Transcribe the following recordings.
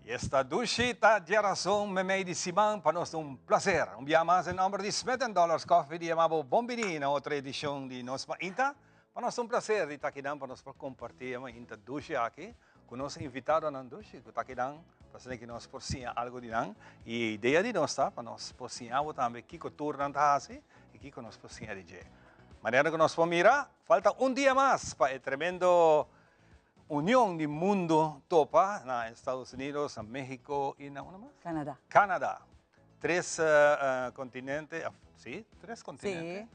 Esta dushi ta diarason memey di siman pa nos ta un placer. Un bia mas en nomber di Smith and Dollars Coffee di yama bo bon bini na otro edicion di Nos Mainta. Pa nos ta un placer di ta akinan pa nos por comparti e mainta dushi aki cu nos invitadonan dushi cu ta akinan pa asina ki nos por siña algo di nan. Y e idea di nos ta pa nos por siña bo tambe kico tur nan ta haci y kico nos por siña di dje. Manera cu nos por mira, falta un dia mas pa e tremendo Union di Mundo topa na Estados Unidos, na Mexico y na unda mas? Canada. Canada. Tres continente, si, tres continente.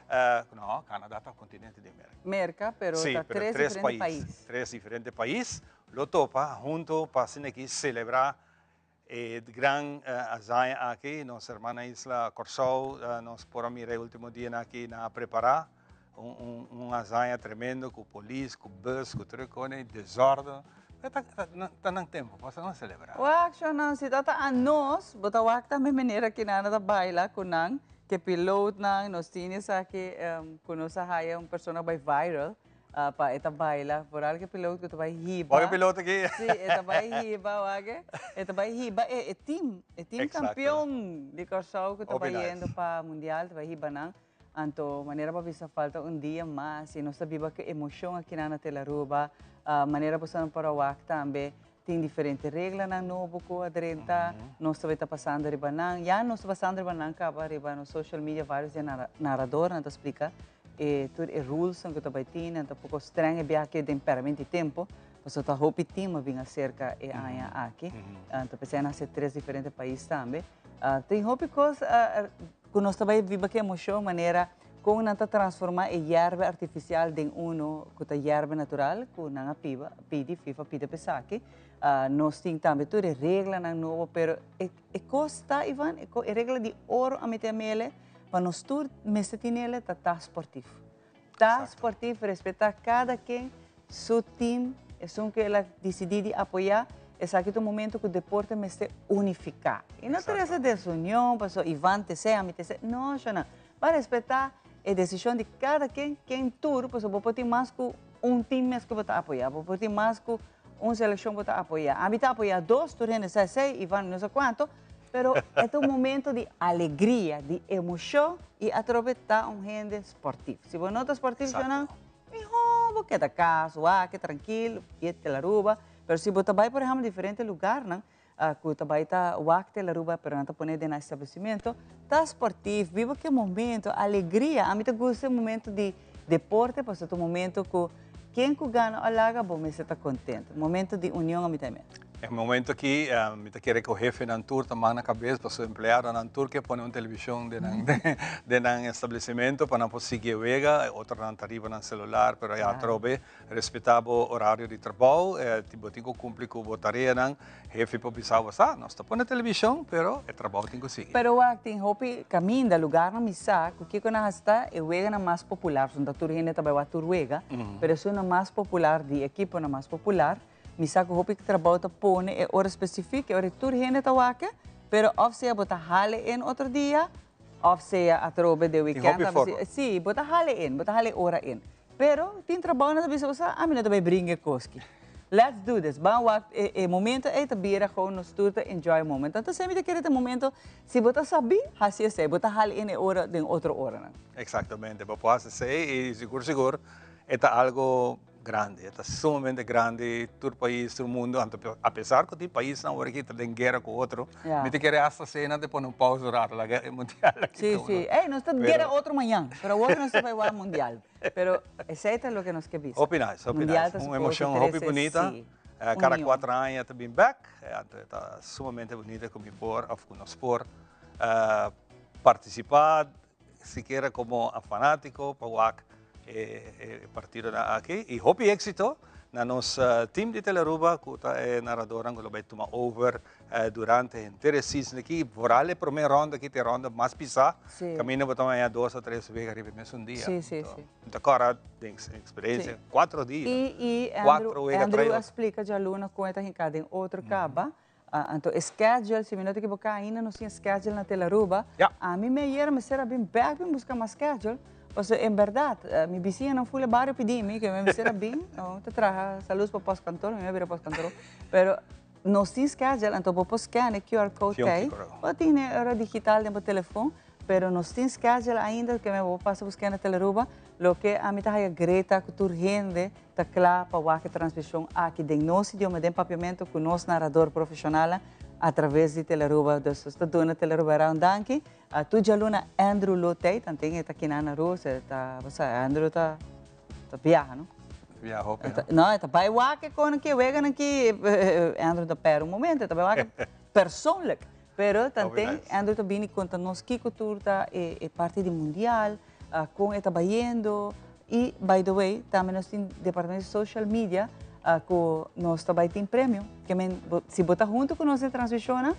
Si. No, Canada ta continente di Merca. Merca, pero Si, ta pero tres tres diferente pais. pais. Tres diferente pais lo topa hunto pa asina aki celebra e gran hazaña aki. Nos hermana isla Corsou, nos por a mira e ultimo dianan aki nan a prepara un un hazaña tremendo cu polis, cu bus, cu tur e cosnan, desorden. E ta ta nan tempo pa nan celebra. Wak shon si ta ta anos, bo ta wak tambe manera ki nan ta baila cu nan, ke pilootnan, nos tin esaki cu nos a haya un persona bay viral pa e ta baila, vooral ke piloot cu ta bay hiba. Wak e piloot aki. Si, e ta bay hiba, wak e, e ta bay hiba e team, e team campeon di Corsou cu ta bayendo pa mundial, ta bay hiba nan. Anto, manera bo a bisa falta un dia mas y nos ta biba cu emocion akinan na Telaruba. Manera bo sa por a wak tambe tin diferente reglanan nobo cu a drenta. Nos tambe ta pasando riba nan. Ya nos ta pasando riba nan caba riba nos social media varios di e naradornan ta splica e tur e rulesnan cu ta bay tin. Nan ta poco streng e biaha den permenti tempo pasobra ta hopi team a bin acerca e aña aki. Anto p'esei nan haci tres diferente pais tambe. Tin hopi cos. Ku nos ta bai biba ku emoshon manera kon nan ta transformá e yerba artifisial den uno ku ta yerba natural ku nan a piba pidi, FIFA pidi pa esaki. Nos tin tambe tur e reglanan nobo pero e e kos ta Ivan e e regla di oro a mete a mele pa nos tur mester tinele ta ta sportief. Ta sportief respetá kada ken su team, esun ku el a disidí di apoyá. Esaki ta un momento ku deporte mester unifiká. I no trese desunion pasobra Ivan ta esei, ami ta esei. No, shona. Ba respetá e desishon di kada ken, ken tur, pasobra bo por tin mas ku un team mes ku bo ta apoyá. Bo por tin mas ku un selekshon bo ta apoyá. Ami ta apoyá dos, tur hende sa esei, Ivan no sa kuantu. Pero e ta un momento di alegria, di emocion y atrobe ta un hende sportief. Si bo no ta sportief, Jonan, miho bo keda cas, wak trankil, yet Telaruba. Pero si bo ta bay, por ehempel, diferente lugarnan cu ta bay ta wak Telaruba, pero nan ta pone den nan establecimento, ta sportief, biba ki momento, alegria. Ami ta gusta e momento di deporte pasobra ta un momento cu ken cu gana o laga bo mester ta contento. Momento di union ami ta e mester. E momento aki mi ta kere ku hefenan tur ta man na kabes pasobra empleadonan tur ke pone un televishon den nan den nan establesimentu pa nan por sigui e wega, e otronan ta riba nan selular pero ya atrobe respetá bo orario di trabou, bo tin ku kumpli ku bo tareanan, hefe por bisa bo sa nos ta pone televishon pero e trabou tin ku sigui. Pero wak tin hopi kaminda, lugarnan mi sa ku kiko nan hasi ta e weganan mas popular, pasobra tur hende ta bai wak tur wega, pero esunnan mas popular di ekiponan mas popular. Mi sa ku hopi trabou ta pone e ora spesifik, e ora tur hende ta wak, pero òf sea bo ta hale in otro dia, òf sea atrobe den wikènt. Tin hopi forma. Sí, bo ta hale in, bo ta hale e ora in. Pero tin trabounan ta bisa bo sa, ami no ta bai bringa e koski. Let's do this, ban wak e e momento ei ta bira gewoon nos tur ta enjoy e momento. Anto esei mi ta kere ta e momento, si bo ta sabí, hasi esei, bo ta hale in e ora den otro oranan. Exactamente, bo por hasi esei i sigur sigur e ta algo Grandi, e ta sumamente grandi, tur pais, tur mundo, anto apesar ku tin paisnan awor aki ta den guera ku otro, mi ta kere hasta esei nan ta pone un pausa un rato laga e mundial aki Sí, sí, ey nos ta guera otro mañan, pero awor nos ta bai wak mundial, pero esei ta loke nos ke bisa. Hopi nice, hopi nice, un emocion hopi bunita, kada kuater aña ta bin bek, anto e ta sumamente bunita ku mi por of ku nos por partisipa. Sikiera komo fanátiko pa wak e partidonan aki i hopi éksito na nos team di Telearuba ku ta e naradornan ku lo bai tuma over durante henter e season aki. Vooral e promé ronda aki ta e ronda mas pisá. Kaminda bo ta haña dos o tres wega riba e mesun dia. Mi ta kòrda den eksperensia kuatro dia. I Andrew a splika djaluna kon e ta hinká den otro kaba. Anto e schedule, si mi no ta ekiboká ainda nos tin e schedule na Telaruba. Ami mi ayera mester a bin bèk bin buska mas schedule, pasobra en bèrdat mi bisiñanan ful e bario pidi mi ke mi mester a bin, mi ta traha salus pa postkantoor, mi a bira postkantoor, pero Nos tin schedule, anto bo por scan e QR code Sí, un ei. QR. Bo tin e ora digital den bo telefon, pero nos tin schedule ainda ku mi bo pasa busca na Telearuba, loke ami ta haya great ta ku tur hende ta kla pa wak e transmishon aki den nos idioma, den Papiamento, ku nos narrador profeshonal a traves di Telearuba. Dus nos ta duna Telearuba era un danki. Tur djaluna Andrew lo t'ei, tanten e ta kina na Rus, e ta, bo sa, Andrew ta ta biaha, no? Biaha hopi, no? No, e ta bai wak e kon aki, e weganan aki, Andrew ta pèr un momento, e ta bai wak persoonlijk. Pero tanten Andrew ta bini konta nos kiko tur ta e parti di mundial, kon e ta bayendo. I by the way, tambe nos tin departamento di social media ku nos ta bai tin premio. Ke men, si bo ta huntu ku nos den transmishonnan,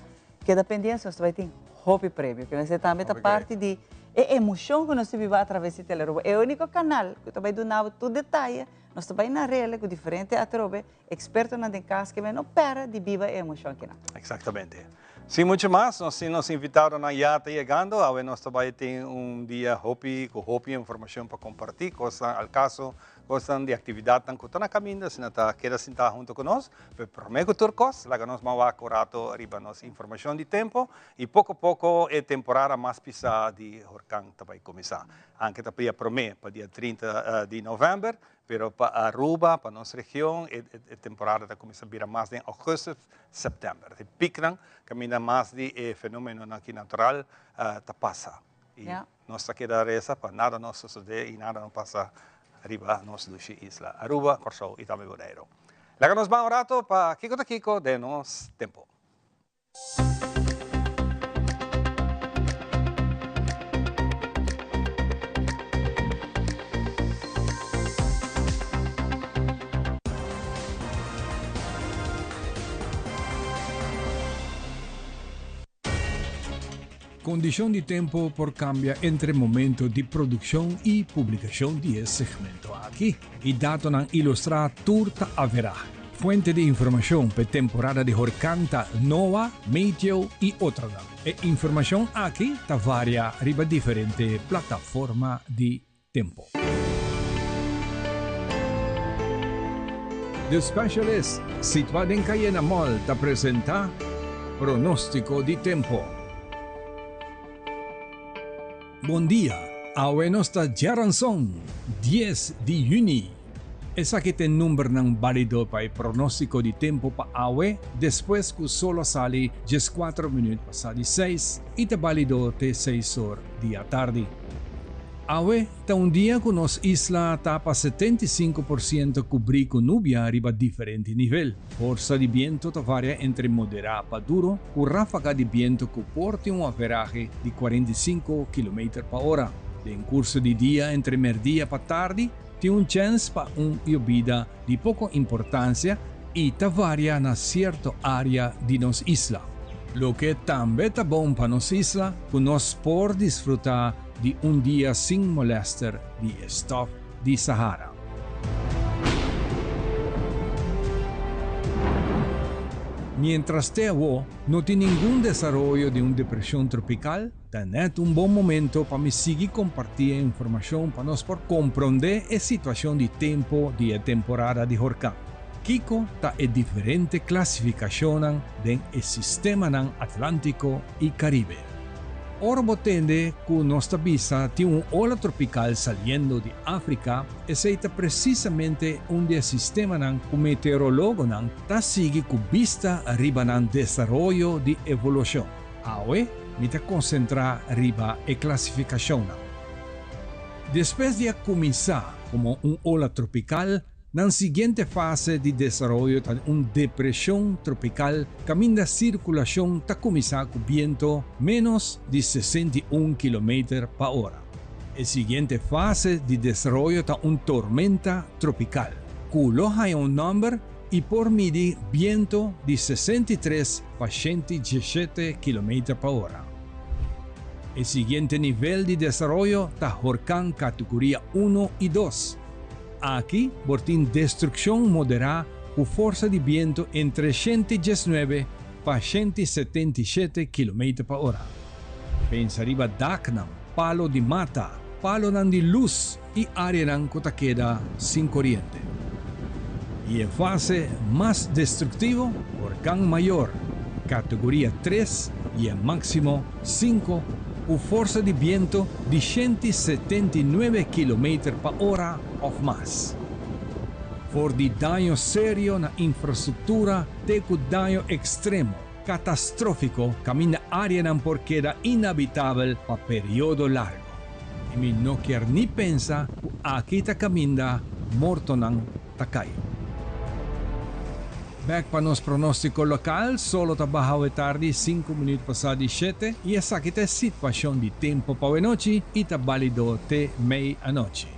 keda pendiente, nos ta bai tin hopi premio. Ke mester tambe ta parti di e emoshon ku nos ta biba atraves di Telearuba. E úniko kanal ku ta bai duna bo tur detaye, nos ta bai na rele ku diferente atrobe ekspertonan den kas ke men no pèrdè di biba e emoshon akinan. Eksaktamente. Sin mucho mas, nos tin nos invitadonan ya ta yegando. Awe nos ta bai tin un dia hopi ku hopi informashon pa kompartí, kosnan al kaso, kosnan di aktividatnan ku ta na kaminda, asina ta keda sintá huntu ku nos. Pero promé ku tur kos, laga nos ban wak un rato riba nos informashon di tempu i poko poko e temporada mas pisá di horkan ta bai kuminsá. Anke ta pia promé pa dia 30 di novèmber, pero pa Aruba, pa nos region, e temporada ta kuminsá bira mas den ougùstùs, sèptèmber. E piknan kaminda mas di e fenómenonan aki natural ta pasa. I nos ta keda resa pa nada no sosodé i nada no pasa riba nos dushi isla Aruba, Kòrsou i tambe Boneiru. Laga nos ban un rato pa Kiko ta Kiko den nos tempu. Kondishon di tempu por kambia entre momento di produkshon i publikashon di e segmento aki. E datonan ilustrá tur ta averá. Fuente di informashon p'e temporada di horkan ta NOAA, Meteo i otronan. E informashon aki ta varia riba diferente plataforma di tempo. The Specialist, situá den Cayena Mall, ta presentá Pronóstiko di Tempo. Bon dia, awe nos ta djaranson, dies di yüni. Esaki ta e numbernan bálido pa e pronóstiko di tempu pa awe despues ku sol a sali dieskuater minüt pasá di seis i ta bálido te seis or di atardi. Awe ta un dia ku nos isla ta pa 75% kubrí ku nubia riba diferente nivel. Forsa di biento ta varia entre moderá pa duro, ku ráfaga di biento ku por tin un averahe di 45 kilometer pa ora. Den kurso di dia entre merdia pa tardi tin un chèns pa un yobida di poko importansia i ta varia na sierto área di nos isla. Loke tambe ta bon pa nos isla ku nos por disfrutá di un dia sin molèster di e stòf di Sahara. Mientras te awo no tin ningun desaroyo di un depresion tropical, ta net un bon momento pa mi sigui comparti e informacion pa nos por compronde e situacion di tempo di e temporada di horcan. Kico ta e diferente clasificacionnan den e sistemanan Atlantico y Caribe? Ora bo tende ku nos ta bisa tin un ola tropikal saliendo di Afrika, esei ta presisamente un di e sistemanan ku meteorologonan ta sigui ku bista riba nan desaroyo di evolushon. Awe mi ta konsentrá riba e klasifikashonnan. Despues di a kuminsá komo un ola tropikal, Nan siguiente fase di desaroyo ta un depresion tropical caminda circulacion ta cuminsa cu biento menos di 61 kilometer pa ora. E siguiente fase di desaroyo ta un tormenta tropical, cu lo haya un nomber y por midi biento di 63 pa 117 kilometer pa ora. E siguiente nivel di desaroyo ta horcan categoria uno y dos. Aki por tin destrukshon moderá ku forsa di bientu entre 119 pa 177 kilometer pa ora. Pensa riba daknan, palo di mata, palonan di lus i áreanan ku ta keda sin koriente. I e fase mas destruktivo, orkan mayor, kategoria tres i e máksimo sinku, ku forsa di bientu di 179 kilometer pa ora òf mas. For di daño serio na infrastruktura te ku daño ekstremo, katastrófiko kaminda áreanan por keda inhabitabel pa periodo largu. I mi no kier ni pensa ku aki ta kaminda mortonan ta kai. Bèk pa nos pronóstiko lokal, solo ta baha awe tardi sinku minüt pasá di shete i esaki ta e situashon di tempu pa awe nochi i ta bálido te mei anochi.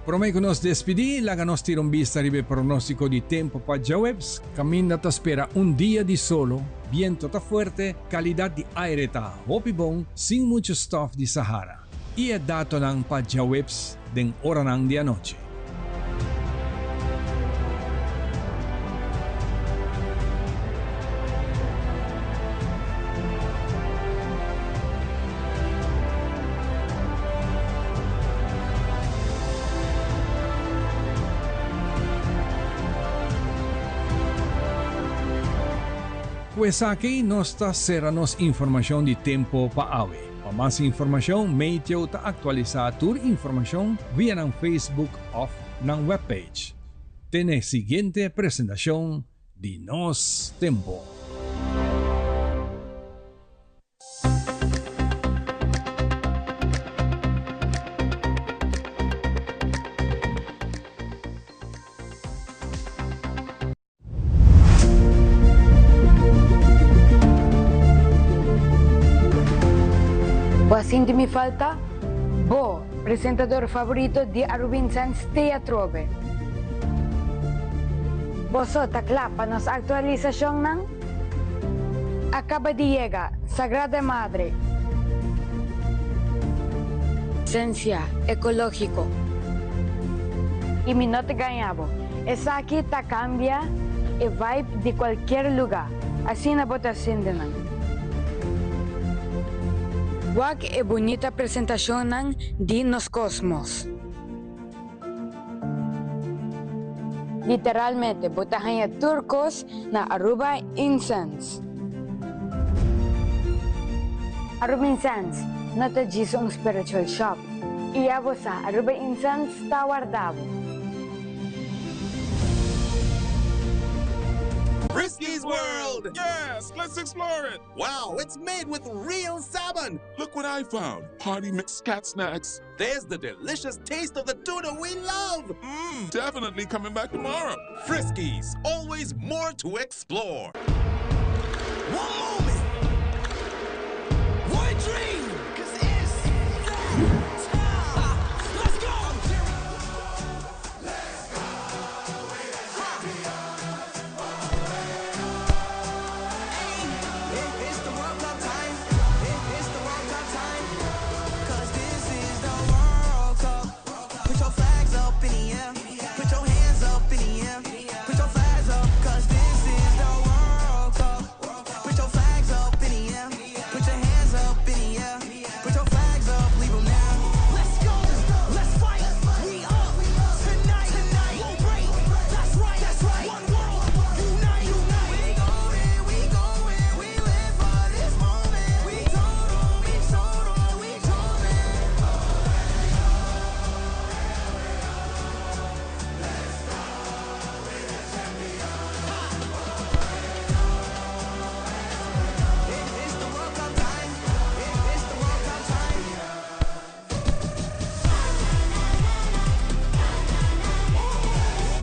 Promé ku nos despidí, laga nos tira un bista riba e pronóstiko di tempu pa djaweps. Kaminda ta spera un dia di solo, biento ta fuerte, kalidat di aire ta hopi bon, sin muchu stòf di Sahara. I e datonan pa djaweps den oranan di anochi. Ku esaki nos ta sera nos informashon di tempo pa awe. Pa mas informashon, Meteo ta aktualisá tur informashon via nan Facebook òf nan webpage. Te n'e siguiente presentashon di Nos Tempo. Bo a sinti mi falta? Bo, presentador favorito di Arubinsens t'ei atrobe. Boso ta kla pa nos aktualisashonnan? A kaba di yega Sagrada Madre. Sensia ekológiko. I mi no ta gaña bo. Esaki ta cambia e vibe di cualkier luga, asina bo ta sinti nan. Wak e bunita presentacionnan di nos cosmos. Literalmente bo ta haña tur cos na Aruba Incense. Aruba Incense no ta djis un spiritual shop. I ya bo sa, Aruba Incense ta warda bo. Friskies World! Yes, let's explore it! Wow, it's made with real salmon! Look what I found! Party mix cat snacks. There's the delicious taste of the tuna we love! Mmm, definitely coming back tomorrow. Friskies, always more to explore. One moment, one dream, 'cause it's that time. Let's go!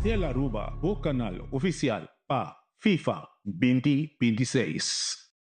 Tele Aruba bo canal oficial pa FIFA 2026.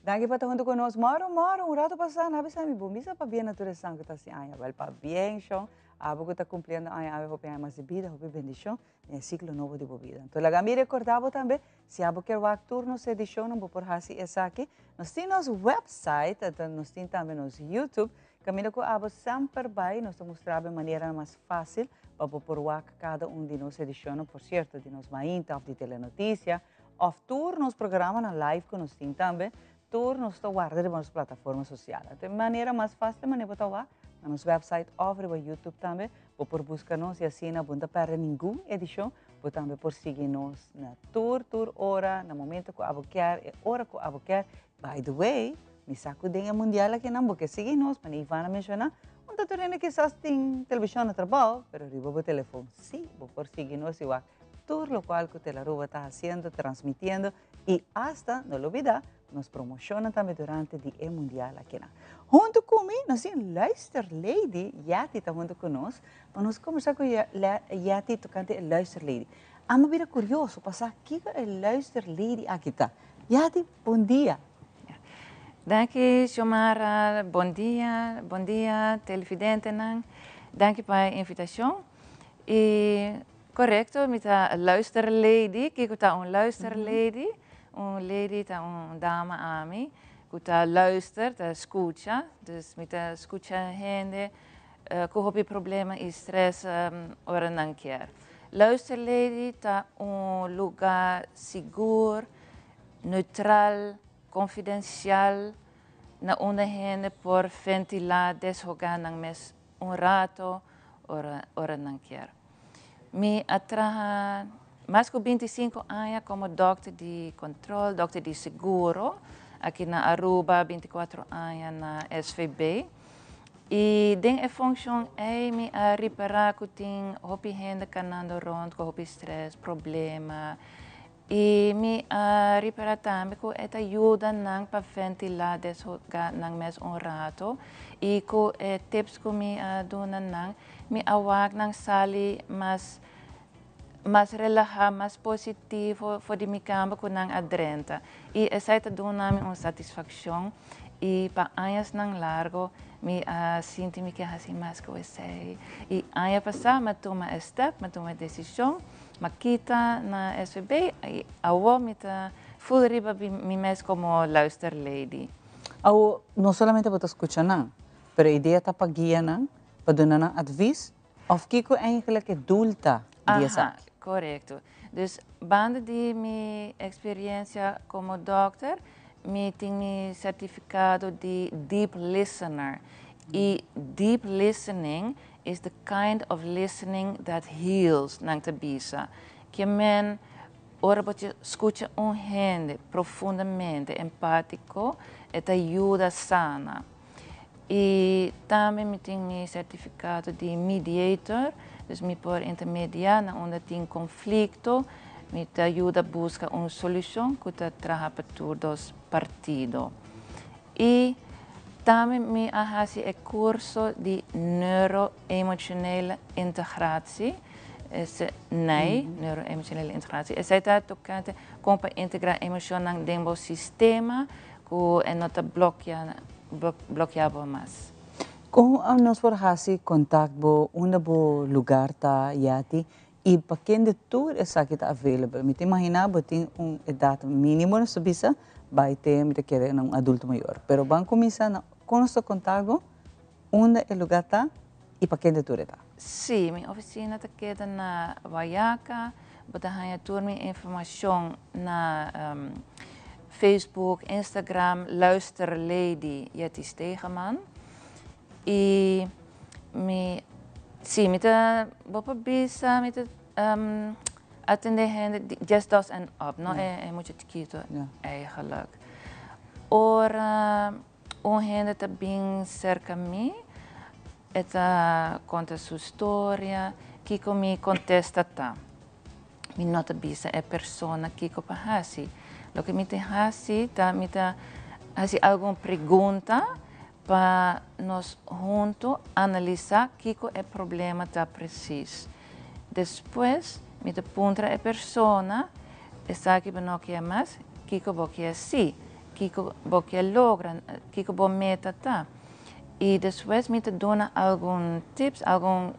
Danki pa ta huntu ku nos. Moro, moro, un ratu pasá nan a bisa mi, bo misa pabia na tur esnan ku ta hasi aña. Wèl, pabien, shon. Abo ku ta kumpliendo aña awe hopi aña mas di bida, hopi bendishon den e siklo nobo di bo bida. Anto laga mi rekorda bo tambe, si abo kier wak tur nos edishonnan bo por hasi esaki. Nos tin nos website, anto nos tin tambe nos YouTube, kaminda ku abo semper bai nos ta mustra bo e maneranan mas fásil pa bo por wak kada un di nos edishonnan, por sierto di nos mainta òf di Telenotisia òf tur nos programanan live ku nos tin tambe. Tur nos ta warda riba nos plataforma sosial. Anto e manera mas fásil manera bo ta wak na nos website òf riba YouTube tambe. Bo por buska nos i asina bo no ta pèrdè ningun edishon. Bo tambe por sigui nos na tur tur ora, na momento ku abo kier, e ora ku abo kier. By the way, mi sa ku den e mundial akinan bo ke sigui nos, manera Ivana menshoná, un ta tur hende kisas tin televishon na trabou, pero riba bo telefon sí bo por sigui nos i wak tur lokual ku Telaruba ta hasiendo, transmitiendo I asta, no lubida, nos promocionnan tambe durante di e mundial akinan. Hunto cu mi nos tin Luister Lady, Yati ta hunto cu nos, pa nos conversa cu Yati tocante e Luister Lady. Amo bira curioso pa sa kico e Luister Lady aki ta. Yati, bon dia. Danki Xiomara, bon dia, bon dia televidentenan. Danki pa e invitacion. I Korekto, mi ta luisterlady. Kiko ta un luisterlady? Un lady ta un dama ami ku ta luister, ta skucha. Dus mi ta skucha hende ku hopi problema i strès ora nan kier. Luisterlady ta un lugá sigur, neutral, konfidensial na unda hende por ventilá, deshogá nan mes un rato ora ora nan kier. Mi a traha mas ku 25 aña komo dòkter di kontrol, dòkter di seguro aki na Aruba, 24 aña na SVB. I den e funshon ei mi a ripará ku tin hopi hende kanando rònt ku hopi strès, problema. I mi a ripara tambe ku e ta yuda nan pa ventilá, deshogá nan mes un rato. I ku e tips ku mi a duna nan, mi a wak nan sali mas mas relahá, mas positivo for di mi kamba ku nan a drenta. I esei ta duna mi un satisfakshon i pa añasnan largo mi a sinti mi ke hasi mas ku esei. I aña pasá mi a tuma e step, mi a tuma e desishon. M'a kita na SVB y awo mi ta full riba mi mes como luister lady. Awo no solamente bo ta scucha nan, pero e idea ta pa guia nan, pa duna nan advies of kico eigenlijk e doel ta di esaki. Aha, corecto. Dus banda di mi experiencia como dokter, mi tin mi certificado di deep listener y deep listening Is the kind of listening that heals, nan ta bisa. Ke men, ora bo ta skucha un hende profundamente, empátiko, e ta yuda sana. I tambe mi tin mi sertifikado di mediator, dus mi por intermediá na unda tin konflikto, mi ta yuda buska un solushon ku ta traha pa tur dos partido. I tambe mi a hasi e kurso di Neuro-Emotionele Integratie, NEI, Neuro-Emotionele Integratie. Esei ta tokante kon pa integrá emoshonnan den bo sistema ku e no ta blokia blokia bo mas. Kon nos por hasi kontakt bo unda bo lugar ta yati i pa kende tur esaki ta available? Mi ta imaginá bo tin un edat mínimo nos ta bisa bai te mi ta kere na un adulto mayor. Pero ban kuminsá na kon nos ta kontá bo, unda e lugá ta i pa kende tur e ta. Sí, mi ofisina ta keda na Wayaca. Bo ta haña tur mi informashon na Facebook, Instagram, Luister Lady Jetty Stegeman. I mi, sí, mi ta, bo por bisa, mi ta atendé hende di 12 en op, no e mucha chikito eigenlijk. Ora un hende ta bin serka mi, e ta konta su storia, kiko mi kontesta ta? Mi no ta bisa e persona kiko pa hasi. Loke mi ta hasi ta mi ta hasi algun pregunta pa nos huntu analisá kiko e problema ta presis. Despues mi ta puntra e persona, esaki bo no kier mas, kiko bo kier si, kiko bo kier logra, kiko bo meta ta. I despues mi ta duna algun tips, algun.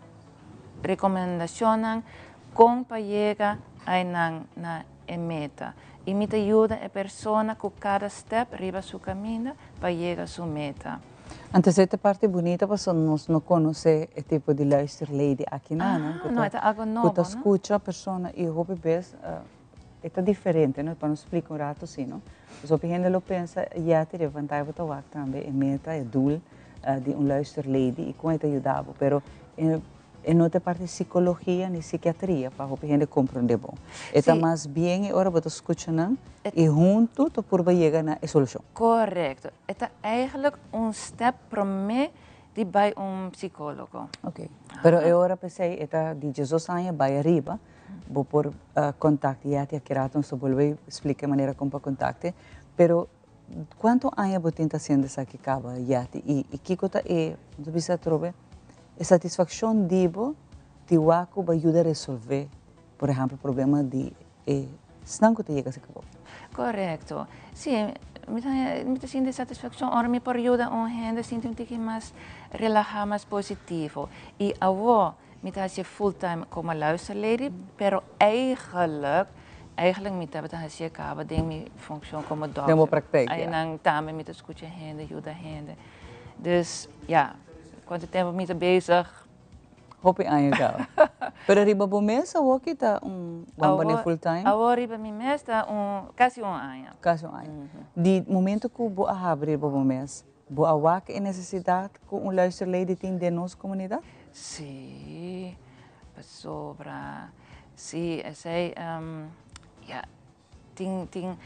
Recomendacionnan con pa yega einan na e meta. Y mi ta yuda e persona cu cada step riba su caminda pa yega su meta. Anto esey ta parti bunita pasobra nos no conoce e tipo di luisterlady aki na, no? Ah, no, e ta algo nobo, Cu ta scucha persona y hopi bes e ta diferente, no? Pa nos splica un rato si, no? Pasobra hopi hende lo pensa ya te levanta y bo ta wak tambe e meta, e doel di un luisterlady y con e ta yuda bo, pero E no ta parti psicologia ni psiquiatria pa hopi hende comprende bon. E ta mas bien e ora bo ta scucha nan y hunto ta purba yega na e solucion. Correcto. E ta eigenlijk un step prome di bay un psicologo. Ok. Pero e ora p'esey e ta di diesdos aña bay ariba, bo por contacta Yeti aki rato nos ta bolbe splica e manera con pa contacte. Pero Cuanto aña bo tin ta haciendo esaki caba, Yati? Y y kico ta e, bo ta bisa atrobe, e satisfaccion di bo di wak cu bo a yuda resolve, por ehempel, problema di e esnan cu ta yega cerca bo? Correcto. Si, mi ta mi ta sinti satisfaccion ora mi por yuda un hende sinti un tiki mas relaha, mas positivo. Y awo Mi ta hacié full time como luisterlady, pero eigenlijk, eigenlijk mi tabata hacié caba den mi funcion como dokter. Den bo praktijk, ja. Einan tambe mi ta scucha hende, yuda hende. Dus, ja, cuanto tempo mi ta bezig? Hopi aña caba. Pero riba bo mes awor ki ta un wan bane full time? Awor riba mi mes ta un, casi un aña. Casi un aña. Di momento cu bo a habri riba bo mes, Bo a wak e nesesidat ku un luisterlady tin den nos komunidat? Sí, pasobra sí, esei, ya, tin, tin,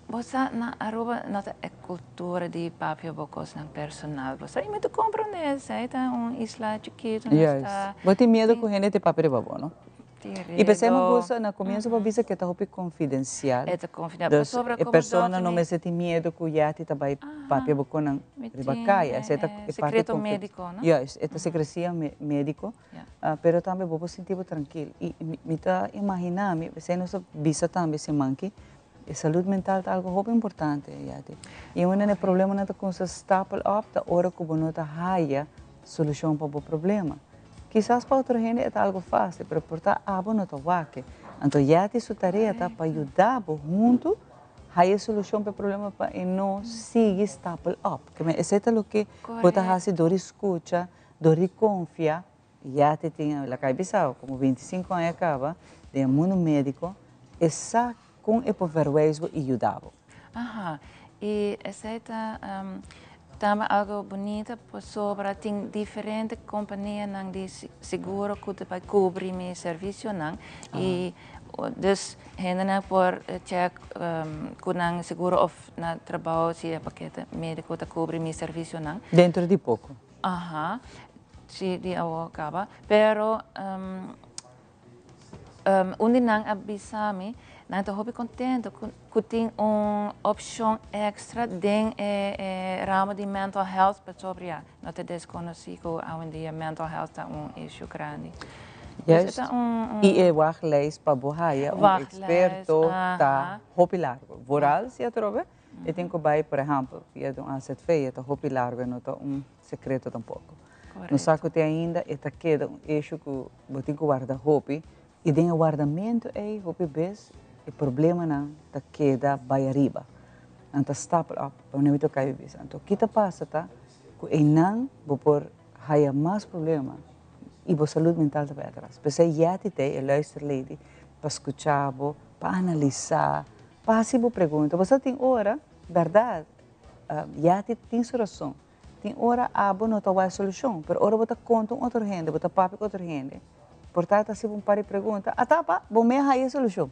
bo sa na Aruba no ta e kultura di papia bo kosnan personal, bo sa, i mi ta komprondé esei, ta un isla chikitu, nos ta. Bo tin miedu ku hende ta papia riba bo, no? I p'esei mi gusta na komienso bo bisa ku e ta hopi konfidensial. E ta konfidensial. Dus e persona no mester tin miedu ku yati ta bai papia bo ku nan riba kaya. Esei ta e parti Sekreto médiko, no? Juist, e ta sekresia médiko. Pero tambe bo por sinti bo trankil. I mi ta imaginá mi, p'esei nos ta bisa tambe siman ki e salud mental ta algu hopi importante, yati. I un den e problemanan ta kumsa stapel op ta ora ku bo no ta haya solushon pa bo problema. Kisas pa otro hende e ta algo fácil, pero por ta abo no ta wak. Anto Yeti su tarea ta pa yuda bo huntu haya e solushon pa e problema pa e no sigui stapel op. Ke men esei ta loke bo ta hasi dor di skucha, dor di konfia. Yeti tin, laga e bisa, komo 25 aña kaba den e mundu médiko, e sa Kon e por verwijs bo i yuda bo? Aha, i esei ta tambe algo bunita pasobra tin diferente kompanianan di seguro ku ta bai kubri mi servisionan i dus hendenan por chèk ku nan seguro òf na trabou si e pakete médiko ta kubri mi servisionan. Dentro di poko. Aha, si di awor kaba, pero. Un di nan a bisa mi, nan ta hopi contento cu tin un opcion extra den e ramo di mental health pasobra ya no ta desconoci cu awendia mental health ta un issue grandi. Juist, y e wachtlijst pa bo haya un experto ta hopi largo. Vooral si atrobe e tin cu bay por ehempel via di un AZV, e ta hopi largo e no ta un secreto tampoco. Nos sa cu te ainda e ta keda un issue cu bo tin cu warda hopi y den e wardamento ey hopi bes e problemanan ta keda bay ariba. Nan ta stapel op pa wanneer mi toca bisa. Anto ki ta pasa ta cu eynan bo por haya mas problema y bo salud mental ta bay atras. P'esey yeti t'ey e luister lady pa scucha bo, pa analisa, pa haci bo pregunta. Bo sa tin ora, berdad, yeti tin su rason. Tin ora abo no ta wak solushon, pero ora bo ta konta un otro hende, bo ta papia ku otro hende, por ta ta hasi bo un par di pregunta, a tapa, bo me a haya e solushon.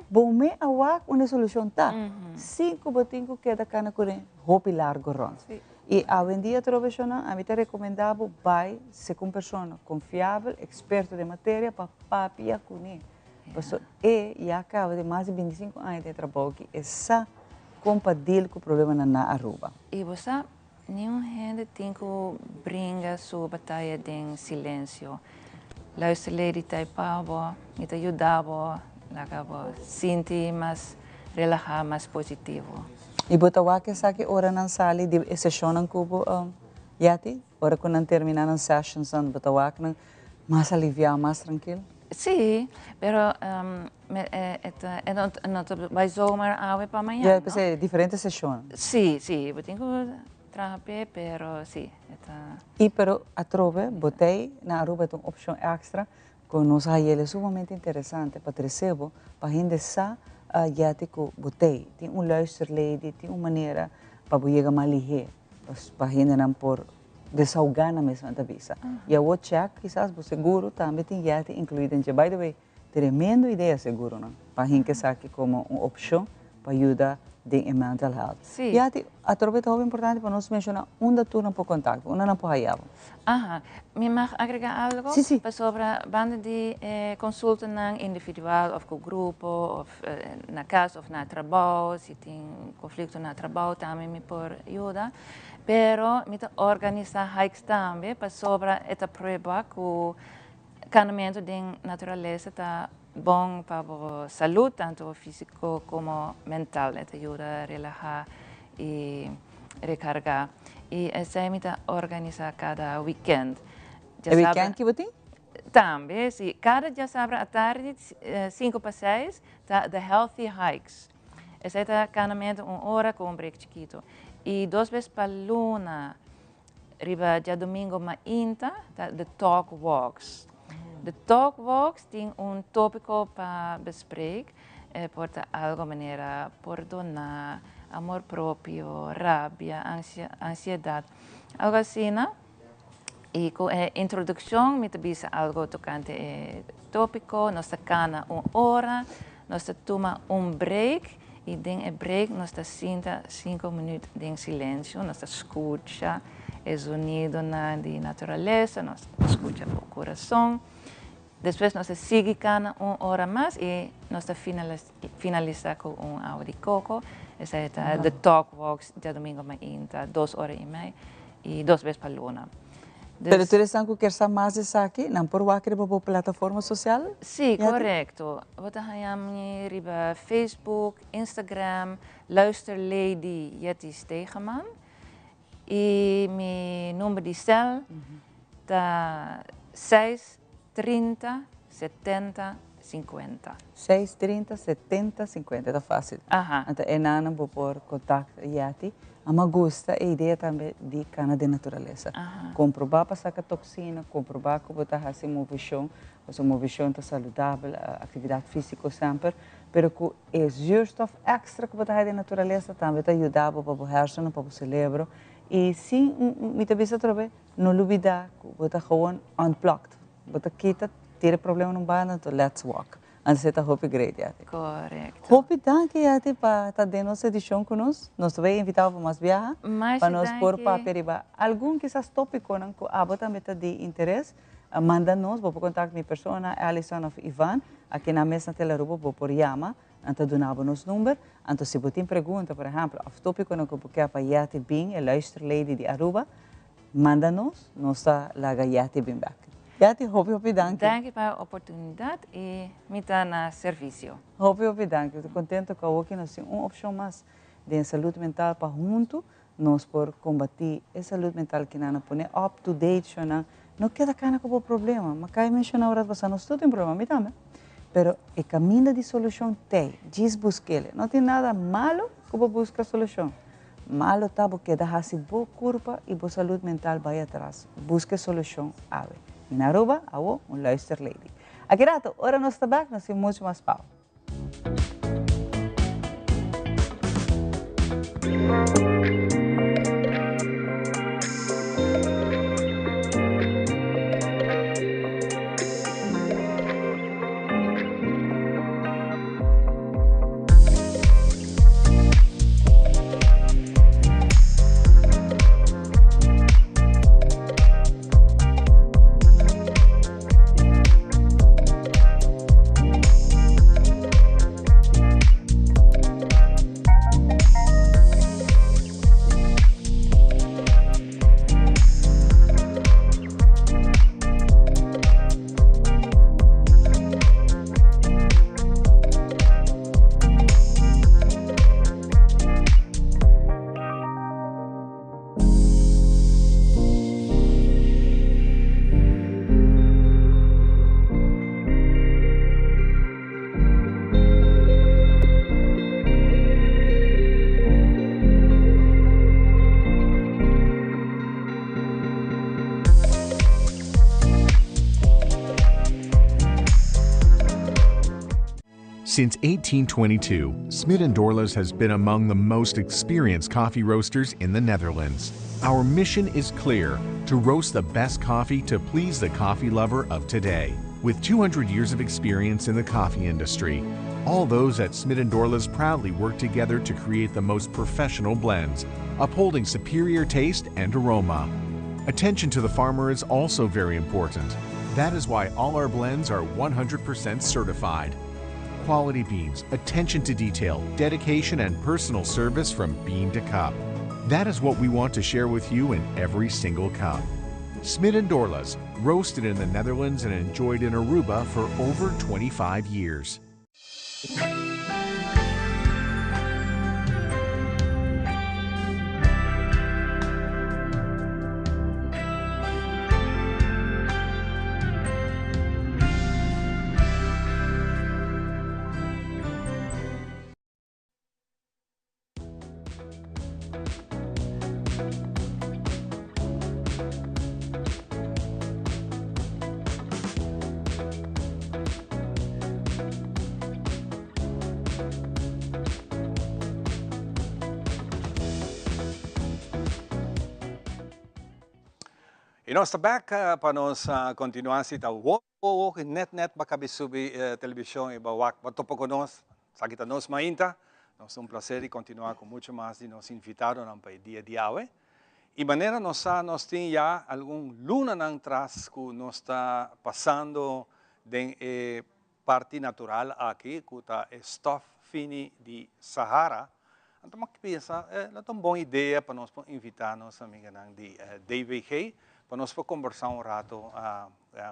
Bo me a wak unda e solushon ta, sin ku bo tin ku keda kana kuné hopi largo rònt. I awendia atrobe shonnan, ami ta rekomendá bo bai seka un persona konfiabel, eksperto den materia, pa papia kuné. Pasobra e ya kaba den mas di bintisinku aña den e trabou aki, e sa kon pa deal ku problemanan na Aruba. I bo sa, Niun hende tin ku bringa su bataya den silensio. Luister Lady ta e pa bo, mi ta yuda bo laga bo sinti mas relahá, mas positivo. I bo ta wak esaki ora nan sali di e seshonnan ku bo yati? Ora ku nan terminá nan sessionsnan bo ta wak nan? Mas aliviá, mas trankil? Sí, pero e ta e no ta bai zomaar awe pa mañan, no? Ya, p'esei diferente seshon. Sí, sí, bo tin ku traha p'e, pero sí, e ta. I pero atrobe bo t'ei na Aruba ta un opshon èkstra ku nos a haña el sumamente interesante pa trese bo pa hende sa yeti ku bo t'ei. Tin un luisterlady, tin un manera pa bo yega mas lihé pa hendenan por Desahogá nan mes nan ta bisa. I awor check kisas bo seguro tambe tin yeti inclui den dje. By the way, tremendo idea seguronan pa hinca esaki como un opcion pa yuda den e mental health. Yeti, atrobe ta hopi importante pa nos menciona unda tur nan por contact bo, unda nan por haya bo. Aha, mi mag agrega algo? Si, si. Pasobra banda di e consultanan individual of cu grupo of na cas of na trabou, si tin conflicto na trabou tambe mi por yuda. Pero mi ta organisa hikes tambe pasobra e ta prueba cu canamento den naturalesa ta bon pa bo salud, tanto fisico como mental. E ta yuda relaha y recarga. Y esey mi ta organisa cada weekend. E weekend ki bo tin? Tambe, si. Cada diasabra atardi, cinco pa seis, ta The Healthy Hikes. Esei ta kanamentu un ora ku un break chikitu. I dos bes pa luna riba djadumingu mainta ta The Talk Walks. The Talk Walks tin un topiko pa bespreek. E por ta algo manera pordoná, amor propio, rabia, ansiedat, algo asina. I ku e introdukshon mi ta bisa algo tokante e topiko. Nos ta kana un ora, nos ta tuma un break i den e break nos ta sinta sinku minüt den silensio. Nos ta skucha e zonidonan di naturalesa, nos ta skucha bo kurason. Despues nos ta sigui kana un ora mas i nos ta finalisa ku un awa di koko. Esei ta The Talk Walks djadumingu mainta dos ora i mei i dos bes pa luna. Pero tur esnan ku kier sa mas di esaki, nan por wak riba bo plataforma sosial? Sí, korekto. Bo ta haña mi riba Facebook, Instagram, Luister Lady Jetty Stegeman. I mi number di sèl ta seis 30 70 50. Seis 30 70 50, ta fácil. Anto e nannan bo por kontakt Yeti. A mi gusta e idea tambe di kana den naturalesa. Komprobá pa saka toksina, komprobá ku bo ta hasi movishon, pasobra movishon ta saludabel, aktividat físiko semper, pero ku e zuurstof èkstra ku bo ta haya den naturalesa tambe ta yuda bo pa bo hersenen, pa bo selebro. I si mi ta bisa atrobe, No lubida cu bo ta gewoon unplugged. Bo ta kita, tira e problema un banda, anto let's walk. Anto esey ta hopi great, Yati. Correcto. Hopi danki, Yati, pa ta den nos edicion cu nos. Nos ta bay invita bo pa mas biaha. Masha Pa nos por danki. papia riba algun kisas topiconan cu abo tambe ta di interes. Manda nos, bo por contact mi persona, Alison of Ivan. Aki nan mes na Telearuba bo por yama. Nan ta duna bo nos number. Anto si bo tin pregunta, por ehempel, of topiconan cu bo kier pa Yeti bin, e luister lady di Aruba, manda nos, nos ta laga Yeti bin bek. Yeti, hopi hopi danki. Danki pa e oportunidad y mi ta na servicio. Hopi hopi danki. Mi ta contento cu awoki nos tin un opcion mas den salud mental pa hunto nos por combati e salud mental ki nan a pone up to date shonan. No keda cana cu bo problema. Ma cay menciona ora pasa nos tur tin problema, mi tambe. Pero e caminda di solucion t'ey, djis busquele. No tin nada malo cu bo busca solucion. Malo ta bo keda haci bo curpa y bo salud mental bay atras. Busca e solucion awe. Mi na Aruba, awo un luister lady. Aki rato, ora nos ta bek, nos tin mucho mas pao. Since 1822, Smit & Dorlas has been among the most experienced coffee roasters in the Netherlands. Our mission is clear, to roast the best coffee to please the coffee lover of today. With 200 years of experience in the coffee industry, all those at Smit & Dorlas proudly work together to create the most professional blends, upholding superior taste and aroma. Attention to the farmer is also very important. That is why all our blends are 100% certified. Quality beans, attention to detail, dedication, and personal service from bean to cup. That is what we want to share with you in every single cup. Smit & Dorlas, roasted in the Netherlands and enjoyed in Aruba for over 25 years. Y nos ta bek pa nos continua si ta wo wo net net ba cabi subi television y ba wak ba topa cu nos. Esaki ta nos mainta. Nos ta un placer di continua cu mucho mas di nos invitadonan pa e dia di awe. Y manera nos sa nos tin ya algun lunanan tras cu nos ta pasando den e parti natural aki cu ta e stof fini di Sahara. Anto mi a pensa e lo ta un bon idea pa nos por invita nos amiganan di DVG pa nos por combersa un rato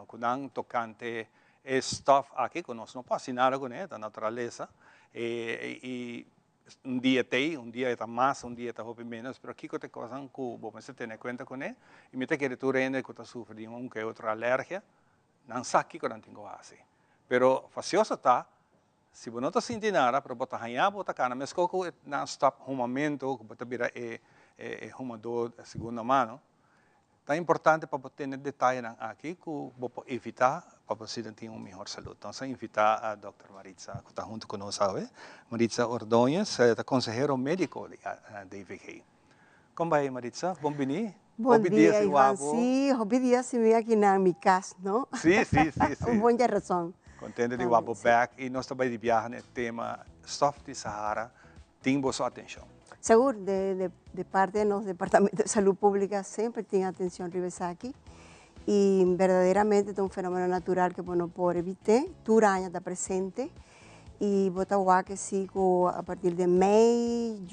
cu nan tocante E stof aki ku nos no por hasi nada kuné, ta naturalesa. I un dia t'ei, un dia e ta mas, un dia e ta hopi ménos, pero kiko ta e kosnan ku bo mester tene kuenta kuné? I mi ta kere tur hende ku ta sufri di un ke otro alergia, nan sa kiko nan tin ku hasi. Pero fasioso ta, si bo no ta sinti nada, pero bo ta haña bo ta kana meskos ku nan stòp humamentu, ku bo ta bira e humadó segunda mano. Ta importante pa bo tene detayenan aki ku bo por evitá pa bo asina tin un mihor salud. Nos a invitá a Dòkter Maritza ku ta huntu ku nos awe. Maritza Ordóñez ta konsehero médiko di DVG. Kon bai Maritza? Bon bini. Bon dia Ivan. Sí, hopi dia sin mi aki na mi kas, no? Sí, sí, sí, sí. Un bon djarason. Kontento di wak bo bèk i nos ta bai di biaha na e tema Stòf di Sahara tin boso atenshon. Segur, de parte di nos Departamento di Salud Pública semper tin atencion riba esaki y berdaderamente ta un fenomeno natural que bo no por evit'é, tur aña ta presente y bo ta wak si cu a partir di mei,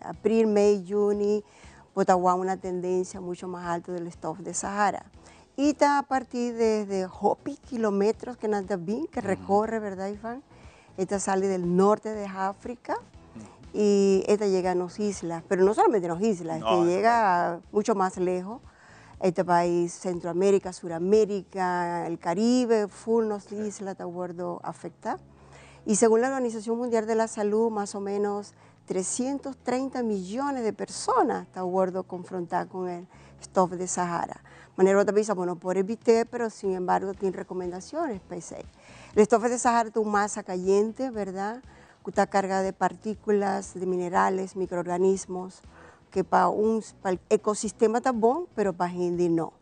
april, mei, juni bo ta wak una tendencia mucho mas alto del stof de Sahara y ta a partir de hopi kilometros que nan ta bin, que recorre, verdad Ivan? E ta sali del norte de Africa y e ta yega a nos isla, pero no solamente nos isla, e ta yega mucho mas leho, e ta bai Centroamerica, Suramerica, el Caribe, full nos isla ta wordo afecta. Y segun la Organizacion Mundial de la Salud, mas o menos 330 millones de persona ta wordo confronta con el stof de Sahara. Manera bo ta bisa, bo no por evit'é, pero sin embargo tin recomendaciones pa esey. El stof de Sahara ta un masa cayente, verdad, cu ta carga de particulas, de minerales, microorganismos, que pa un, pa el ecosistema ta bon, pero pa hende no.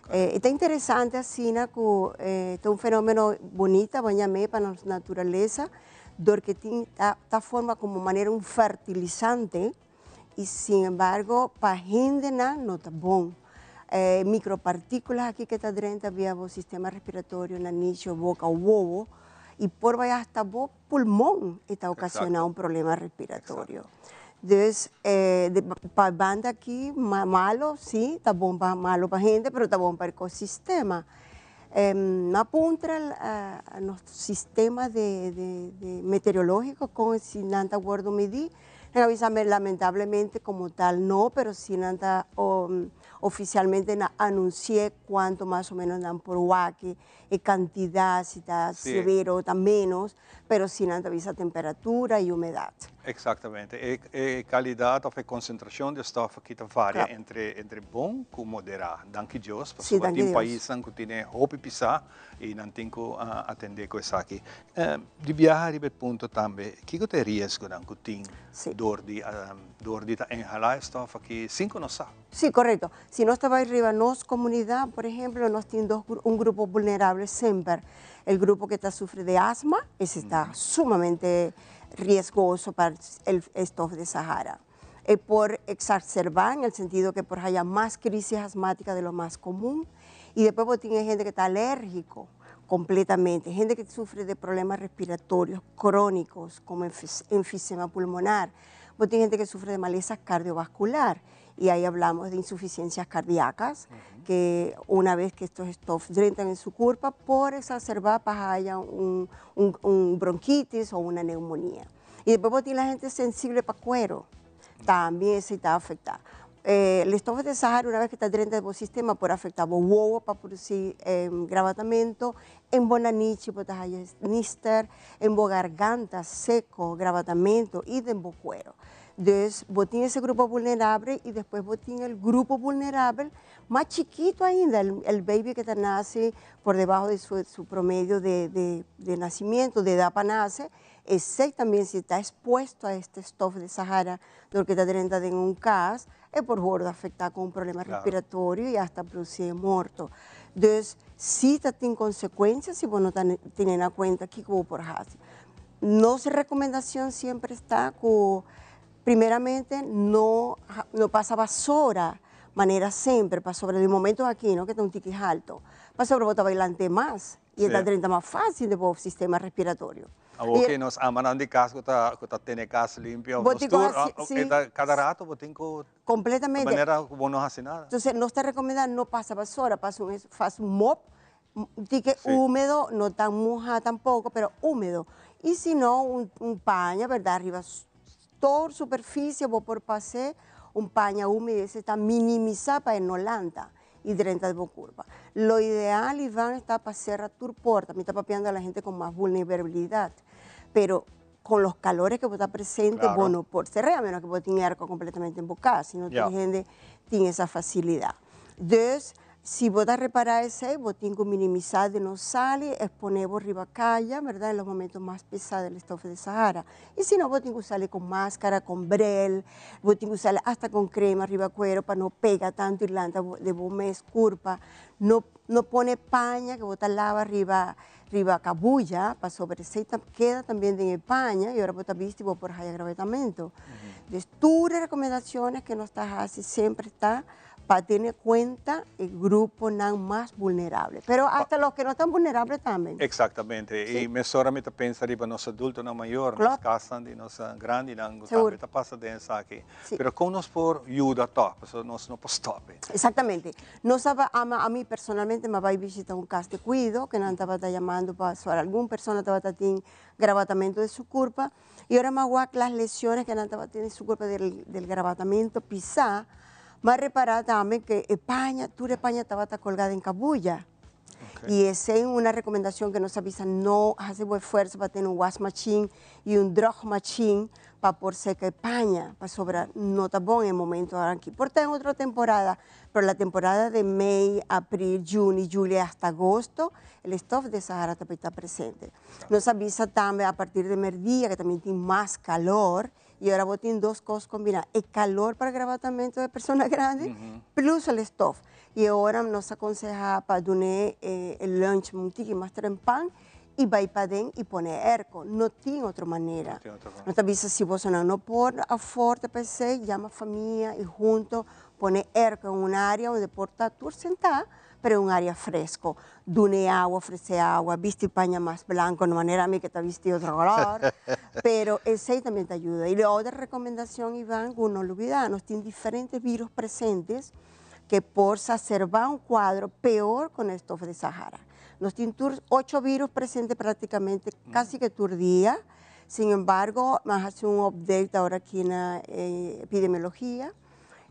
E ta interesante asina cu ta un fenomeno bonita, bo ñam'é, pa nos naturaleza, dor ke tin ta ta forma como manera un fertilizante y sin embargo pa hendenan no ta bon. E micropartículas aki ke ta drenta via bo sistema respiratorio, nanishi, boca, wowo y por bai hasta bo pulmon e ta ocasiona un problema respiratorio. Dus pa banda aki malo si ta bon pa malo pa hende pero ta bon pa ecosistema. A puntra nos sistema de meteorologico con si nan ta wordo midi, nan a bisa mi lamentablemente como tal no, pero si nan ta oficialmente nan anuncié cuanto mas o menos nan por wak e cantidad, si ta severo o ta menos, pero si nan ta bisa temperatura y humedad. Exactamente. E calidad of e concentracion di e stof aki ta varia entre bon cu modera. Danki Dios, pasobra tin paisnan cu tine hopi pisa y nan tin cu atende cu esaki. Di biaha riba e punto tambe, kico ta e riesgonan cu tin door di door di ta inhala e stof aki sin cu nos sa? Si, corecto. Si nos ta bay riba nos comunidad, por ehemplo, nos tin dos un grupo vulnerable semper. El grupo que ta sufri de asma, ese ta sumamente riesgoso pa el stof de Sahara. E por exacerba en el sentido que por haya mas crisis asmática de lo mas común. Y después bo tin e hende que ta alérgico completamente, hende que sufre de problemas respiratorios crónicos como enfisema pulmonar. Bo tin hende que sufre de maleza cardiovascular y ahí hablamos de insuficiencias cardíacas, que una vez que estos stof entran en su cuerpo, por exacerbar para haya un bronquitis o una neumonía. Y después vos tienes la gente sensible para cuero, también se está afectada. El stof de Sahara, una vez que está dentro del sistema, puede afectar bo wowo para producir gravatamiento, en bo nanichi, por nister, en bo garganta seco, gravatamiento y en bo cuero. Entonces, vos tienes ese grupo vulnerable y después vos tienes el grupo vulnerable más chiquito ainda, el baby que te nace por debajo de su promedio de nacimiento, de edad para nace, ese también si está expuesto a este stof de Sahara, lo que está dentro de un cas, es por gordo afectar con un problema respiratorio y hasta producir muerto. Entonces, sí tiene consecuencias si vos no tienes en cuenta aquí como por hacer. Nuestra recomendación siempre está con, primeramente, no pasa basura, manera siempre, pasó de momento aquí, ¿no? Que está un ticket alto. Pasó bota bailante más y está 30 más fácil de sistema respiratorio. Awor cu nos amanan di cas cu ta tene cas limpi, Bo tin nos tur, cada rato bo tin cu Completamente. Manera bo no haci nada. Entonces, nos ta recomenda no pasa basura, pasa un mop, un ticket húmedo, no tan moja tampoco, pero húmedo. Y si no, un paño, ¿verdad? Arriba, toda superficie, vos por pase, un paño húmedo, ese está minimizado para no lanta y dentro de curva. Lo ideal, Iván, está para cerrar tu puerta. Me está papeando a la gente con más vulnerabilidad, pero con los calores que vos está presente, bueno, por cerrar, a menos que vos tengas arco completamente en boca, si no tiene gente, tiene esa facilidad. Entonces, si vos te reparar ese, vos tienes que minimizar de no salir, exponer vos riba calle, ¿verdad? En los momentos más pesados del stof de Sahara. Y si no, vos tienes que usarle con máscara, con brel, vos tienes que usarle hasta con crema arriba cuero para no pega tanto Irlanda de vos mes curpa. No, no pone paña que vos te lava arriba cabulla, para sobre queda también de paña y ahora vos te viste y vos por ahí gravetamento. Entonces, tus recomendaciones que nos estás haciendo siempre está para tener en cuenta el grupo nan más vulnerable. Pero hasta los que no están vulnerables también. Exactamente. Y me solamente pensa riba nos adulto no mayor, nos casan y nos grande, nan tambe ta pasa den esaki. Pero con nos por ayuda top, eso nos no por stop. Exactamente. No sabe, a mí personalmente me va a visitar un cas de cuido, que no estaba llamando para alguna persona estaba teniendo gravatamiento de su culpa. Y ahora me voy a las lesiones que no estaba teniendo su culpa del gravatamiento pisá. Más reparar también que España, tú de España estaba colgada en cabulla. Y esa es una recomendación que nos avisa, no hace buen esfuerzo para tener un wash machine y un droog machine para por seca España, para sobrar, no está bueno en el momento ahora aquí. Por en otra temporada, pero la temporada de mayo, abril, junio, julio hasta agosto, el stof de Sahara también está presente. Nos avisa también a partir de mediodía, que también tiene más calor, y ahora vos tienes dos cosas combinadas, el calor para el gravatamiento de personas grandes, plus el stof. Y ahora nos aconseja para donar el lunch un ticket más pan y va para dentro y pone airco. No tiene otra manera. No tiene otra forma. No te avisa si vos no, no por afuera, PC, llama a familia y junto pone airco en un área donde porta tú sentada, pero en un área fresco. Dune agua, ofrece agua, viste paña más blanco, no manera a mí que te viste otro color, pero ese también te ayuda. Y la otra recomendación, Iván, uno no olvida, nos tiene diferentes virus presentes que por exacerbar un cuadro peor con el stof de Sahara. Nos tienen 8 virus presentes prácticamente casi que tur día. Sin embargo, más hace un update ahora aquí en la epidemiología.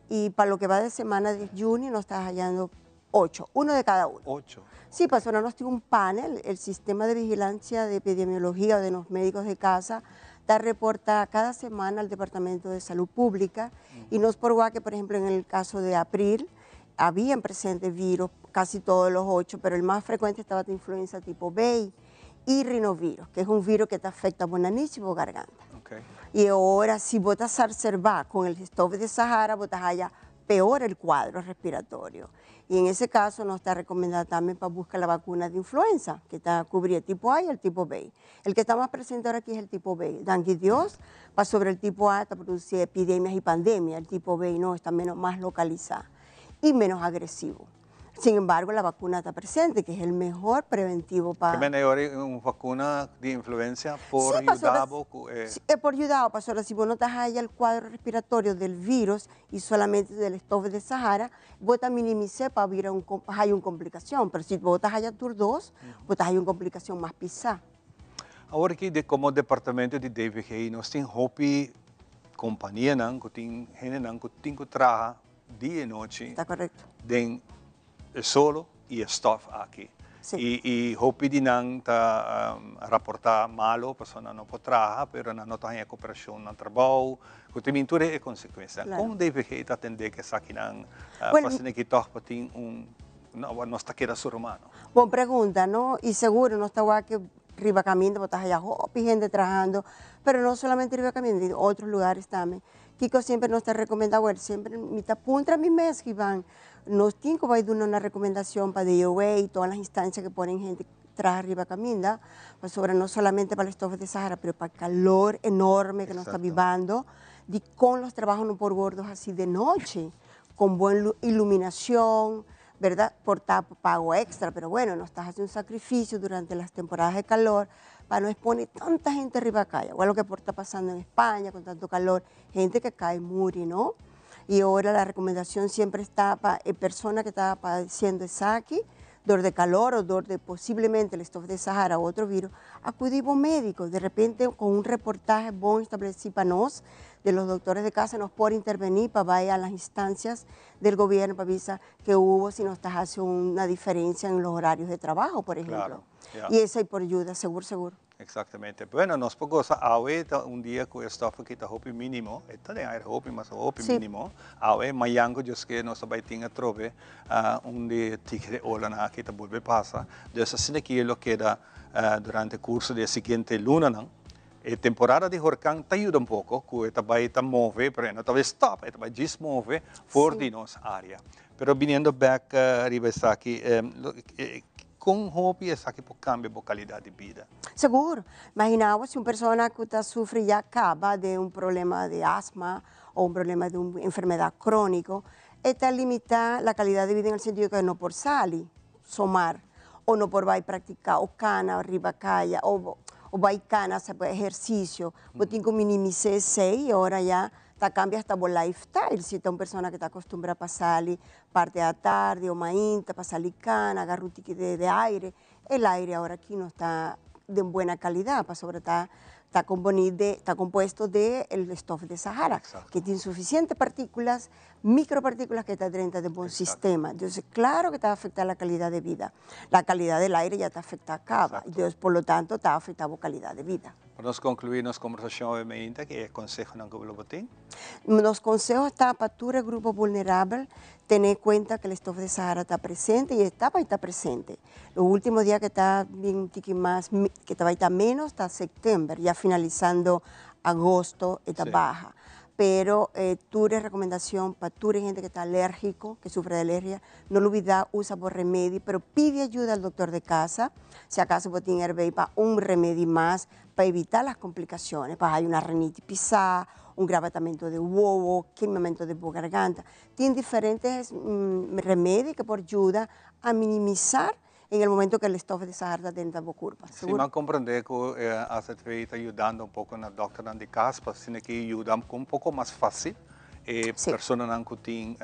Y para lo que va de semana de junio nos está hallando 8, uno de cada uno. 8. Sí, pues ahora nos tiene un panel, el sistema de vigilancia de epidemiología de los médicos de casa, Ta reporta cada semana al Departamento de Salud Pública y nos por que, por ejemplo, en el caso de abril, habían presente virus, casi todos los ocho, pero el más frecuente estaba de influenza tipo B y rinovirus, que es un virus que te afecta bo nanishi y garganta. Y ahora, si bo ta exacerba con el stof de Sahara, bo ta haya peor el cuadro respiratorio. Y en ese caso nos está recomendado también para buscar la vacuna de influenza, que está cubrir el tipo A y el tipo B. El que está más presente ahora aquí es el tipo B. Danki Dios, pasobra el tipo A ta produciendo epidemias y pandemias, el tipo B no, está menos, más localizado y menos agresivo. Sin embargo, la vacuna está presente, que es el mejor preventivo para. Ke men un vacuna di influenza por yuda Sí, por yuda, pasobra si bo no ta el cuadro respiratorio del virus y solamente del stof de Sahara, bo ta minimisa pa bira un, hay una complicación, pero si bo ta haya tur dos, bo ta haya un complicación mas pisa. Awor cu di, como departamento di DVG, nos tin hopi compania nan, cu tin hende nan, cu tin cu traha dia y anochi. Ta corecto. Den solo y stof aki. Y hopi di nan ta raporta malo, persona no por traha, pero nan no ta den cooperacion na trabou. Cu tin tur e consecuencia. Con DVG ta atende cu esaki nan, Bueno, bueno, cu toch tin un no, no ta keda surhumano? Buena pregunta, ¿no? Y seguro, no está igual que riba caminda, bo ta haya hopi hende trahando, pero no solamente riba caminda, en otros lugares también. Kico semper nos ta recomenda, bueno, semper mi ta puntra mi mes, Iván, nos tin cu bay duna un recomendacion pa DOW y todas las instancias que ponen hende traha riba caminda, pasobra no solamente pa e stof de Sahara, pero pa e calor enorme cu nos ta bibiendo, di con los trabajos no por wordo haci di nochi, cu buena iluminacion, ¿verdad? Por pago extra, pero bueno, nos está haciendo un sacrificio durante las temporadas de calor para no exponer tanta gente riba caya. Igual lo que está pasando en España con tanto calor, gente que cae muri, ¿no? Y ahora la recomendación siempre está para eh, persona que está padeciendo esaki, dolor de calor o dolor de posiblemente el stof de Sahara u otro virus, acudir a un médico. De repente, con un reportaje bon establecido para nos, de los doctores de casa, nos puede intervenir para vaya a las instancias del gobierno para avisar que hubo, si no está haciendo una diferencia en los horarios de trabajo, por ejemplo. Y eso hay por ayuda, seguro, seguro. Exactamente. Bueno, nos por gosa awe ta un dia cu e stof aki ta hopi minimo, e ta den aire hopi, mas hopi minimo. Awe, mañan cu Dios kier nos bay tin atrobe un di tiki ola nan aki ta bolbe pasa. Dus asina cu lo keda durante curso di siguiente luna nan. E temporada di horcan ta yuda un poco, cu e ta bay ta move, pero no ta bay stop, e ta bay just move for di nos area. Pero biniendo back riba esaki, con hopi esaki por cambia e calidad di bida? Seguro. Imagina si un persona cu ta sufri ya caba di un problema di asma o un problema di una enfermedad crónico, ta limita la calidad de vida en el sentido que no por sali, somar, o no por bay practica, o cana, riba caya, o bay cana, haci ehercicio, mm. tin cu minimisa y awor ya ta cambia hasta e lifestyle. Si ta un persona cu ta acostumbra pa sali parti di atardi o mainta, pa sali cana, agarra un tiki di aire, el aire awor aki no ta di buena calidad, pasobra ta compuesto de el stof de Sahara, que tiene suficientes partículas, micropartículas que está dentro de un sistema. Entonces, claro que te va a afectar la calidad de vida. La calidad del aire ya te afecta caba, entonces, por lo tanto, te afecta la calidad de vida. Pa nos conclui nos combersacion, obviamente, ki conseho nan bo tin? Los consejos están para todo el grupo vulnerable, tener en cuenta que el stof de Sahara está presente y está para estar presente. Los últimos días que está bien un tiki más, que está, está menos, está septiembre, ya finalizando agosto, está baja. Pero tur recomendacion pa tur hende cu ta alergico, cu sufre di alergia, no lubida, usa bo remedi, pero pidi ayuda al doctor de casa, si acaso bo tin pa un remedi mas, pa evita las complicaciones, pa hay una rinitis pisa, un gravetamento di wowo, quemamento di garganta. Tin diferente remedi cu por yuda a minimisa en el momento cu el stof de Sahara ta den bo curpa. Si, mi a comprende cu AZV ta yudando un poco na dokter di cas, pa asina cu yuda un poco mas facil e personanan cu tin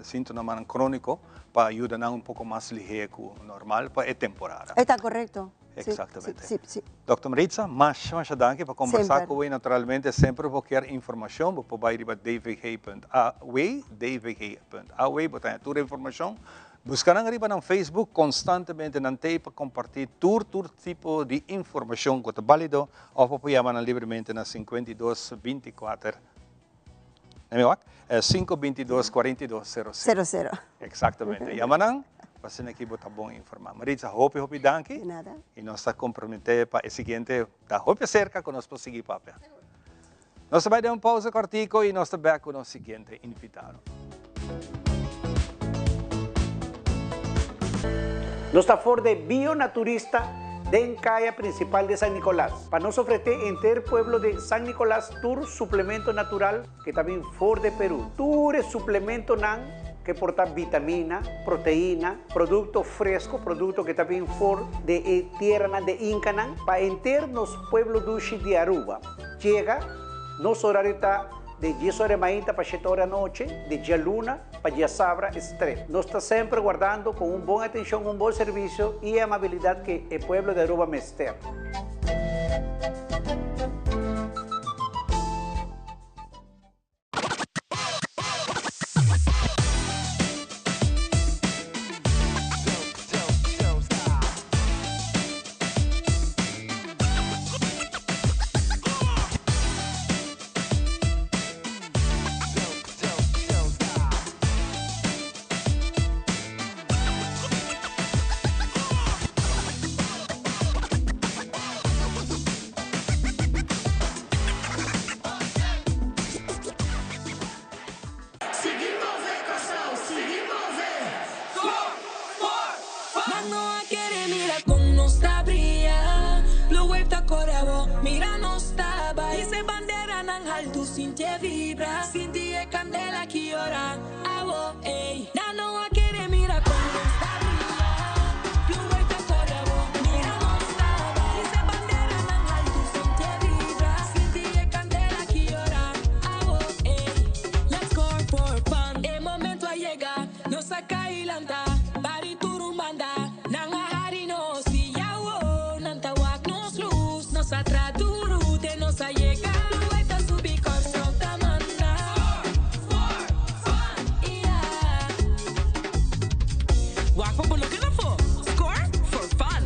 sintoma cronico pa yuda un poco mas lihe cu normal pa e temporada. Ta corecto. Exactamente. Si. Dr. Maritza, masha, masha danki pa combersa cu mi. Naturalmente, semper cualkier informacion, bo por bay dvg.aw, dvg.aw, bo tin tur informacion. Buska nan riba nan Facebook, konstantemente nan t'ei pa kompartí tur tur tipo di informashon ku ta bálido òf bo por yama nan libremente na 52 24 Nami wak? 5 22 42 00. Sero sero. Eksaktamente. Yama nan pa asina ki bo ta bon informá. Maritza, hopi hopi danki. Di nada. I nos ta komprometé pa e siguiente ta hopi aserka ku nos por sigui papia. Nos ta bai den un pausa kòrtiku i nos ta bèk ku nos siguiente invitado. Nos ta for de Bionaturista den kaya prinsipal de San Nicolas pa nos ofrete enter pueblo de San Nicolas tur suplemento natural ke ta bin for de Peru. Tur e suplementonan ke por ta vitamina, proteina, produkto fresko, produkto ke ta bin for de e tieranan de Inkanan pa enter nos pueblo dushi di Aruba. Yega, nos horario ta de dies ora mainta pa shete ora anochi, de djaluna pa djasabra estret. Nos ta semper guardando con un bon atencion, un bon servicio y e amabilidad que e pueblo de Aruba mester. Sigui move Kòrsou, sigui move! Score for fun! Nan no a kere mira kon nos ta bria. Blue wave ta kore awo, mira nos ta bai. Hisa e banderanan haltu, sinti e vibra. Sinti e kandela ki ora awo, ey. Nan no a kere mira kon nos ta bria. Blue wave ta kore awo, mira nos ta bai. Hisa e banderanan haltu, sinti e vibra. Sinti e kandela ki ora awo, ey. Let's score for fun. E momento a yega, nos a kai lanta. Bari tur un banda, nan a hari nos i awo nan ta wak nos lus. Nos a tra duru te nos a yega. Blue ta subi, Kòrsou ta manda. Score for fun, yeah. Wak pa bo no keda afó. Score for fun.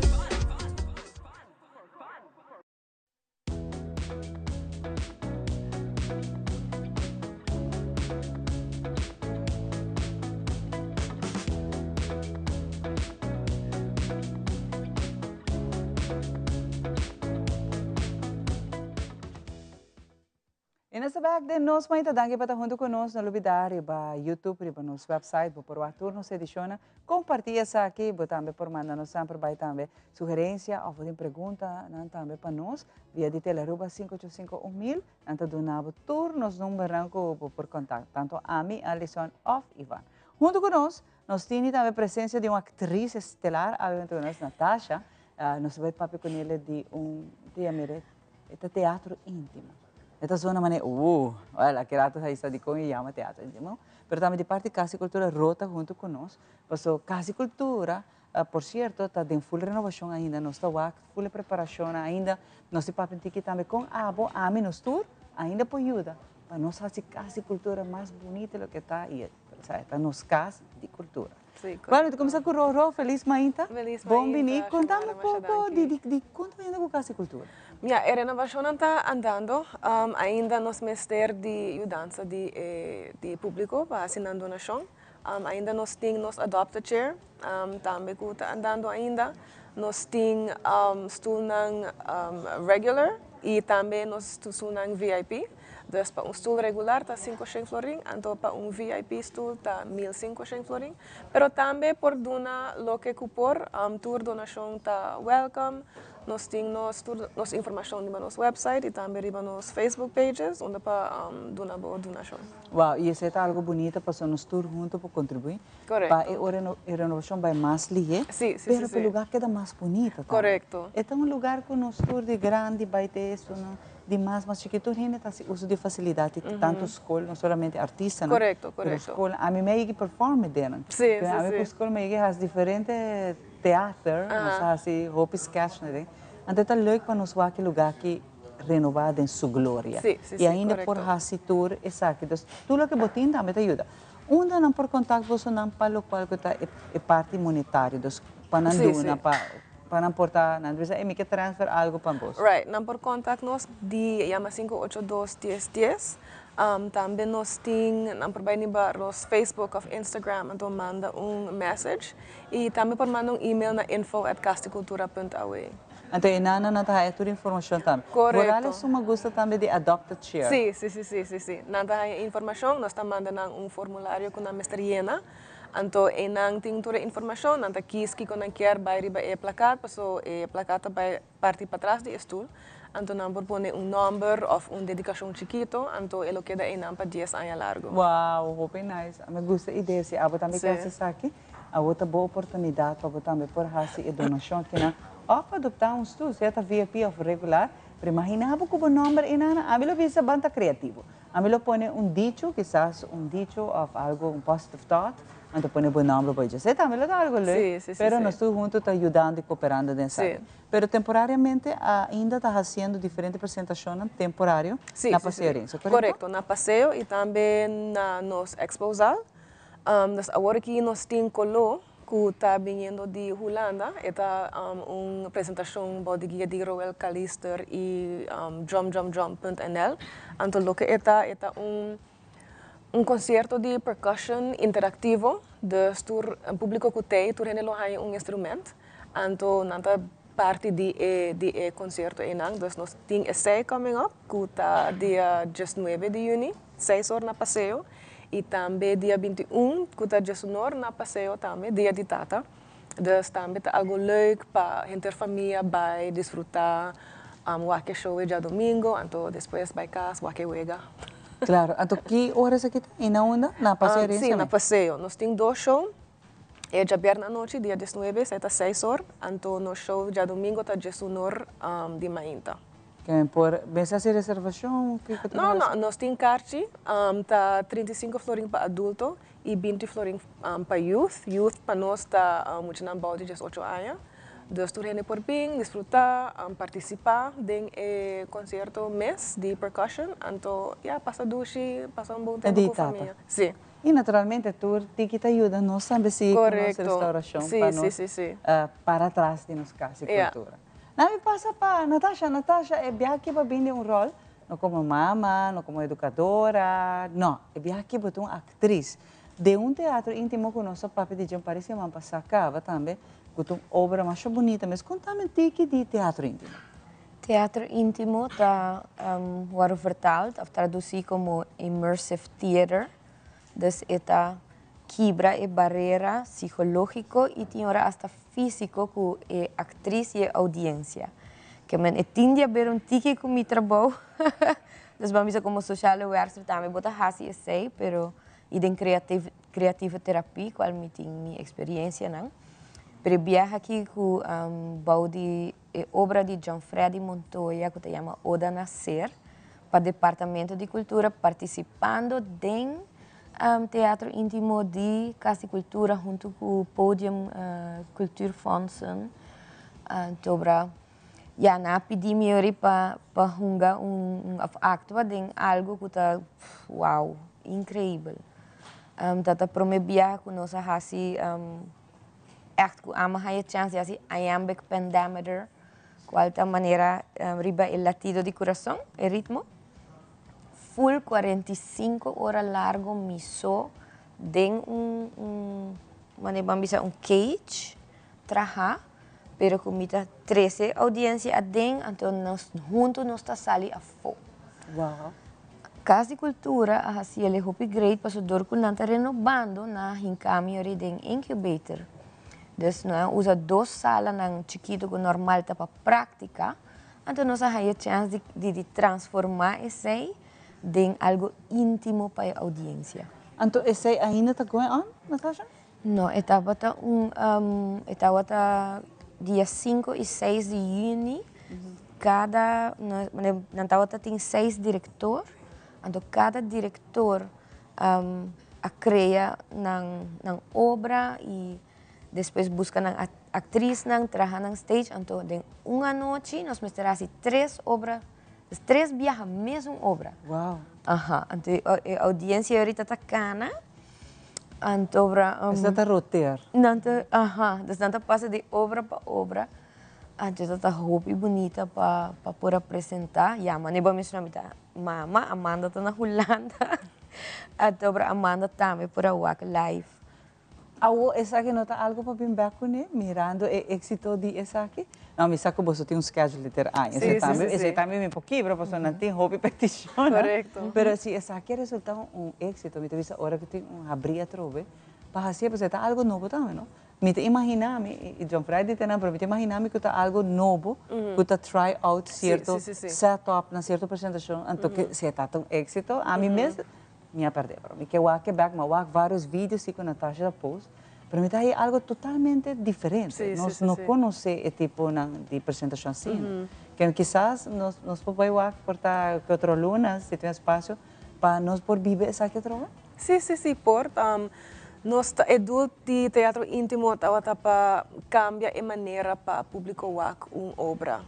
Y nos ta bek den nos maña. Danki pa ta hunto cu nos. No lubida riba YouTube, riba nos website, bo por wak tur nos edicionnan. Comparti esaki, bo tambe por manda nos semper bay tambe sugerencia of bo tin preguntanan tambe pa nos via di Telearuba 585 1000. Nan ta duna bo tur nos numbernan cu bo por contact, tanto ami, Alison of Ivan. Hunto cu nos, nos tini tambe presencia di un actriz estelar awe hunto cu nos, Natasha. Nos ta bay papia cu nele di un dia, mire, e ta teatro intimo. E ta zona manera, well, aki rato sa dicon e yama teatro intimo. Pero tambe di parti Cas di Cultura rota hunto cu nos, paso Cas di Cultura, por cierto, ta den full renovacion ainda, nos ta wak full e preparacionnan ainda, nos tin papia tiki tambe con abo, ami, nos tur, ainda por yuda pa nos haci Cas di Cultura mas bunita loke ta y e ta nos Cas di Cultura. Bueno, mi ta cuminsa cu Roro, feliz mainta, bon bini, contami un poco di con ta bayendo cu Cas di Cultura. Ya, e renovacionnan ta andando. Ainda nos mester di yudansa di e di publico pa haci nan donacion. Ainda nos tin nos adopt a chair tambe cu ta andando ainda. Nos tin stoelnan regular y tambe nos stoelnan VIP. Dus pa un stoel regular ta 500 florin, anto pa un VIP stoel ta 1500 florin. Pero tambe por duna loke cu por, tur donacion ta welcome. Nos tin nos tur nos informacion riba nos website y tambe riba nos Facebook pages unda pa duna bo donacion. Wow, y esey ta algo bunita pasobra nos tur hunto por contribui pa e ora e renovacion bay mas lihe, pero pa e lugar keda mas bunita tambe. E ta un lugar cu nos tur di grandi bay te esun di mas mas chikito tur hende ta haci uso di facilidad di tanto scol, no solamente artistanan, pero scol. Ami me a yega perform den nan. Ami cu scol me a yega haci diferente. Theater, nos a hasi hopi sketch na den. Anto ta leuk pa nos wak e lugar aki renobá den su gloria. I ainda por hasi tur esaki. Dus tur loke bo tin tambe ta yuda. Unda nan por contact bosonan pa locual cu ta e parti monetario, dus pa nan duna, pa pa nan por ta, nan bisa, ey mi ke transfer algo pa bos. Right, nan por contact nos di yama sinku ocho dos dies dies. Tambe nos tin, nan por bay riba nos Facebook of Instagram anto manda un message y tambe por manda un email na info at casticultura punt aw. Anto e nana nan ta haya tur informacion tambe. Correcto. Vooral esun me gusta tambe di adopt a chair. Si, si, si, si, si, si. Nan ta haya informacion, nos ta manda nan un formulario cu nan mester yena. Anto eynan tin tur e informacion, nan ta kies kico nan kier bay riba e plakaat, paso e plakaat ta bay parti patras di e stoel. Anto nan por pone un nomber of un dedicacion chikito, anto e lo keda eynan pa dies aña largo. Wow, hopi nice. Mi gusta e idea si abo tambe kier haci esaki. Awor ta bo oportunidad pa bo tambe por haci e donacion akinan of adopta un stoel, sea ta VIP of regular. Pero imagina bo cu bo nomber eynan, ami lo bisa ban ta creativo. Ami lo pone un dicho, kisas un dicho of algo, un positive thought, anto pone bo nomber bo dje. Esey tambe lo ta algo leuk, pero nos tur hunto ta yudando y cooperando den esaki. Pero temporariamente ainda ta haciendo diferente presentacionnan temporario na Paseo Rinso, corecto? Corecto, na Paseo y tambe na nos Expo Zaal. Dus awor aki nos tin Coló cu ta biniendo di Hulanda. E ta un presentacion bou di guia di Roel Calister y Drum Drum Drum punt nl. Anto loke e ta, e ta un un concierto di percussion interactivo. Dus tur publico cu t'ey, tur hende lo haña un instrument. Anto nan ta parti di e di e concierto eynan. Dus nos tin esey coming up cu ta dia diesnuebe di juni, seis or na Paseo. Y tambe dia 21 cu ta diesunor na Paseo tambe, dia di tata. Dus tambe ta algo leuk pa henter famia bay disfruta, wak e show e djadomingo, anto despues bay cas wak e wega. Claro, anto ki ora esaki ta y na unda? Na Paseo Si, na Paseo. Nos tin dos show. E djabièrnè anochi, dia diesnuebe, esei ta seis or, anto nos show djadomingo ta diesunor di mainta. Ken por mester hasi reservashon? Kiko ta No, no, nos tin karchi, ta 35 florin pa adulto i 20 florin pa youth. Youth pa nos ta muchanan bou di 18 aña. Dus tur hende por bin, disfrutá, partisipá den e konsierto mes di percussion. Anto, ya, pasa dushi, pasa un bon tempu ku famia. Si. I naturalmente tur tiki ta yuda nos tambe sigui ku nos restaurashon pa nos para atras di nos kas di kultura. Na mi pasa pa Natasha. Natasha, e biaha aki bo a bini den un ròl, no komo mama, no komo edukadora, no, e biaha aki bo ta un aktris den un teatro íntimo ku nos a papia di dje un par di siman pasá kaba tambe, ku ta un obra masha bunita mes. Kontami un tiki di teatro íntimo. Teatro íntimo ta wòrdu vertaald òf tradusí komo immersive theater. Dus e ta kibra e barera psikológiko i tin ora asta físiko ku e aktris i e oudiensia. Ke men e tin di haber un tiki ku mi trabou. Dus ban bisa komo sociale werkster tambe bo ta hasi esei, pero i den creatieve therapie kual mi tin mi eksperiensianan. Pero e biaha aki ku bou di E obra di John Freddy Montoya ku ta yama Oda Nacer pa Departamento di Kultura partisipando den Teatro Intimo di Kas di Kultura huntu ku Podium Cultuurfondsen. Tobra ya nan a pidi mi ori pa pa hunga un òf aktua den algu ku ta wow inkreibel. Ta ta promé biaha ku nos a hasi Echt ku amo haña chans di hasi iambic pentameter, kual ta manera riba e latido di kurason, e ritmo. Full 45 ora largo mi so den un un manera ban bisa un cage traha, pero ku mi ta trese audiencia aden, anto nos huntu nos ta sali afó. Wow. Kas di Kultura a hasi el e hopi great pasobra dor ku nan ta renobando nan a hinka mi ori den incubator. Dus nan a usa dos salanan chikitu ku normal ta pa práktika, anto nos a haña chèns di di di transformá esei den algu íntimo pa e oudiensia. Anto esei ainda ta going on, Natasha? No, e tabata un e tabata dia sinku i seis di yüni, kada nan tabata tin seis direktor, anto kada direktor a krea nan nan obra i despues buska nan aktrisnan traha nan stage, anto den un anochi nos mester hasi tres obra, tres biaha mesun obra. Wow. Aha, anto e oudiensia ahorita ta kana. Anto obra. Esnan ta roteer. Nan ta, aha, dus nan ta pasa di obra pa obra. Anto ta ta hopi bunita pa pa por a presenta. Ya, mane bo a menciona mi ta mama, Amanda ta na Hulanda. Anto obra Amanda tambe por a wak live. Awo esaki no ta algo pa bin bek kuné, mirando e éxito di esaki? No, mi sa ku boso tin un schedule di ter aña. Esei tambe, esei tambe mi por kibra pasobra nan tin hopi petishonnan. Pero si esaki a resulta un éxito, mi ta bisa ora ku tin un habrí atrobe pa hasié, pasobra e ta algo nobo tambe, no? Mi ta imaginá mi, i John Freddy ta nan, pero mi ta imaginá mi ku ta algo nobo ku ta try out sierto set up na sierto presentashon, anto ke si e ta ta un éxito, ami mes Mi a perdé, pero mi ke wak e bek, mi a wak varios videos si ku Natasha ta post, pero mi ta haña algo totalmente diferente. Nos no konosé e tiponan di presentashon asina. Ke kisas nos nos por bai wak por ta ke otro luna, si tin espasio, pa nos por biba esaki otro wak? Sí, sí, sí, por. Nos ta, e doel di Teatro Intimo tabata pa kambia e manera pa públiko wak un obra.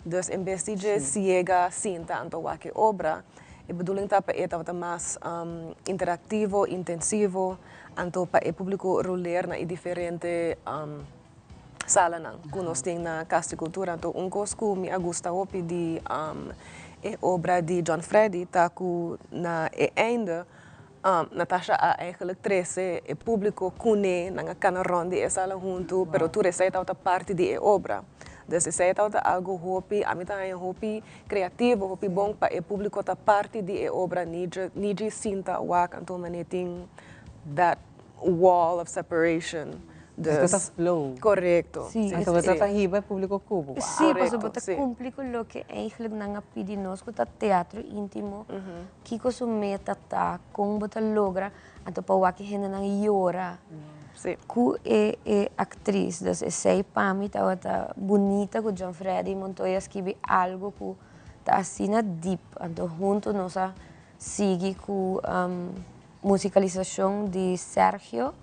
Dus en bes di dje siega sinta anto wak e obra, e bedoeling ta pa e tabata mas interactivo, intensivo, anto pa e publico roleer na e diferente salanan cu nos tin na Cas di Cultura. Anto un cos cu mi a gusta hopi di e obra di John Freddy ta cu na e einde Natasha a eigenlijk trece e publico cune, nan a cana rond di e sala hunto, pero tur esey tabata parti di e obra. Dus esey tabata algo hopi, ami ta haña hopi creativo, hopi bon pa e publico ta parti di e obra, ni ni dje sinta wak anto mane tin that wall of separation. Dus, ta flow. Correcto. Sí. Anto bo ta hiba e publico cu bo. Sí, pasobra bo ta cumpli cu loke eigenlijk nan a pidi nos cu ta teatro intimo. Kiko su meta ta, kon bo ta logra, anto pa wak e hendenan yora ku e e aktris. Dus esei pa mi tabata bunita ku John Freddy Montoya a skibi algo ku ta asina dip. Anto huntu nos a sigui ku musikalisashon di Sergio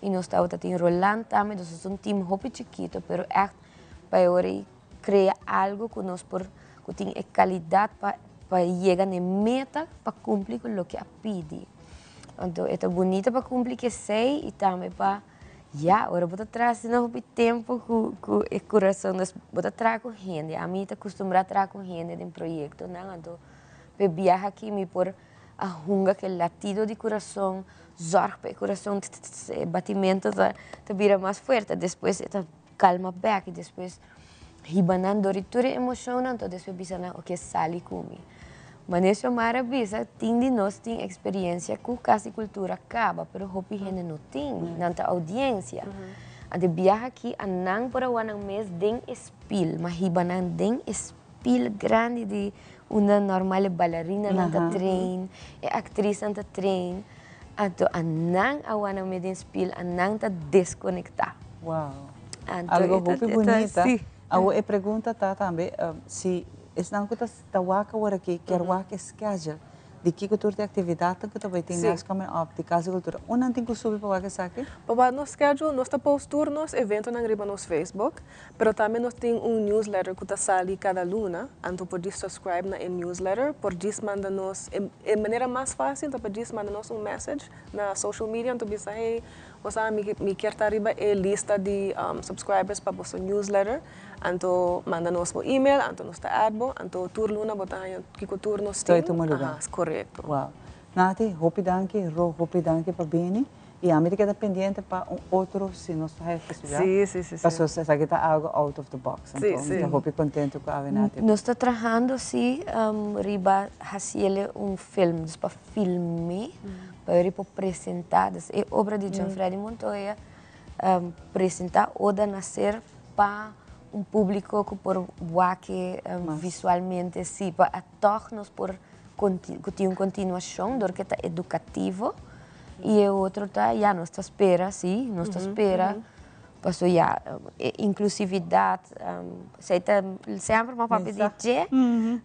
i nos tabata tin Roland tambe, dus nos un team hopi chikito pero ègt pa e ora ei Crea algo cu nos por, cu tin e calidad pa pa yega na e meta pa cumpli cu loke a pidi. Anto e ta bunita pa cumpli cu esey y tambe pa, ya, ora bo ta traha asina hopi tempo cu cu e curason, dus bo ta traha cu hende. Ami ta custumbra traha cu hende den proyectonan, anto p'e biaha aki mi por a hunga cu e latido di curason, zorg pa e curason, e batimento ta ta bira mas fuerte, despues e ta. Calma bek y despues hiba nan dor di tur e emocionnan anto despues bisa nan oke sali cu mi. Mane Xiomara a bisa tin di nos tin experiencia cu Cas di Cultura caba pero hopi hende no tin, nan ta audiencia. Anto e biaha aki a nan por a wak nan mes den e spil, ma hiba nan den e spil grandi di unda normal e balarinanan ta train, e actriznan ta train. Anto a nan a wak nan mes den spil, a nan ta desconecta. Wow. Algo hopi bunita. Awor e pregunta ta tambe si esnan ku ta wak awor aki kier wak e schedule di kiko tur di actividadnan ku ta bai tin next coming up di Casa di Cultura, un nan tin ku subi pa wak esaki? Pa wak nos schedule nos ta post tur nos eventonan riba nos Facebook, pero tambe nos tin un newsletter ku ta sali kada luna, anto por djis subscribe na e newsletter, por djis manda nos, e manera mas facil ta pa djis manda nos un message na social media anto bisa hey, Bo sa mi mi kier ta riba e lista di subscribers pa boso newsletter, anto manda nos bo email, anto nos ta add bo, anto tur luna bo ta haña kiko tur nos tin. Toi tuma luga. Aha, korekto. Wow. Nati, hopi danki, Ro, hopi danki pa bini, i ami ta keda pendiente pa un otro si nos ta haya posibilidad. Sí, sí, sí, sí. Pasobra esaki ta algo out of the box, anto mi ta hopi contento ku awe Nati. Nos ta trahando sí riba hasiele un film, dus pa film'é. Pa e por presentá, dus e obra di John Freddy Montoya presentá Oda Nacer pa un públiko ku por wak e visualmente, sí, pa a tòg nos por ku tin un kontinuashon dor ke ta edukativo i e otro ta ya nos ta spera, sí, nos ta spera. Paso ya e inclusividad esey ta semper mi a papia di dje,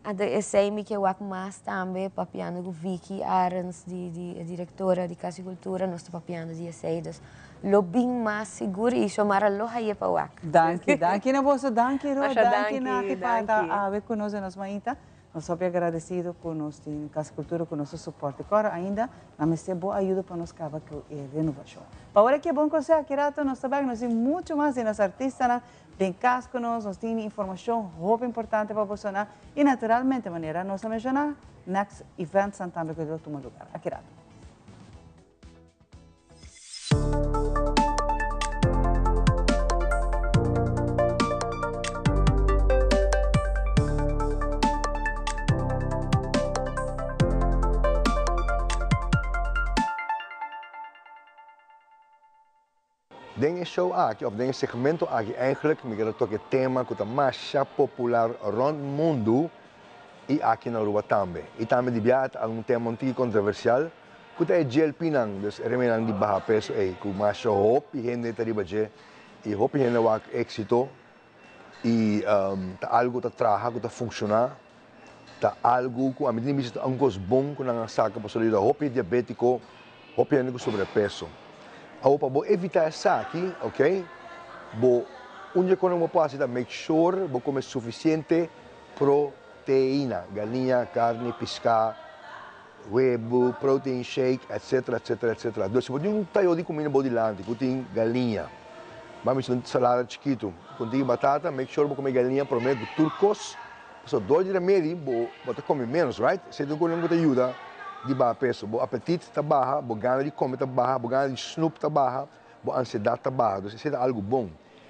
anto esey mi ke wak mas tambe papiando ku Vicky Arends di di e directora di Cas di Cultura nos ta papiando di esey dus lo bin mas sigur y Xiomara lo haye pa wak. Danki, danki na boso, danki Ro, danki Nati pa ta awe ku nos den nos mainta. Nos hopi agradecido cu nos tin Cas Cultura cu nos ta soporte. Cora ainda nan mester bo ayudo pa nos caba cu e renovacion. Pa ora ki e bon conseho aki rato nos ta bek nos tin mucho mas di nos artistanan den cas cu nos, nos tin informacion hopi importante pa bosonan y naturalmente manera nos a menciona next eventsnan tambe cu lo tuma lugar aki rato. Den e show aki of den e segmento aki eigenlijk mi keda toca e tema cu ta masha popular rond mundu y aki na Aruba tambe. Y tambe di biaha ta un tema un tiki controversial Ku ta e GLP-nan, dus e remenan di baha peso ei, ku masha hopi hende ta riba dje i hopi hende wak éksito i ta algu ku ta traha, ku ta funshoná, ta algu ku ami tin bisa ta un kos bon ku nan a saka pasobra yuda hopi diabétiko, hopi hende ku sobrepeso. Awor pa bo evitá esaki, oke, bo un di e kosnan ku bo por hasi ta make sure bo kome sufisiente proteina, galiña, karni, piská. Webu, protein shake, etc. Etc. Etc. Dus si bo tin un tayo di kuminda bo dilanti ku tin galiña, ba mester un salada chikitu ku tin batata, make sure bo kome galiña prome ku tur kos, pasobra dor di remedi bo bo ta kome menos, right? Esei ta un kos ku ta yuda di baha peso. Bo apetit ta baha, bo gana di kome ta baha, bo gana di snoep ta baha, bo ansiedat ta baha. Dus esei ta algu bon.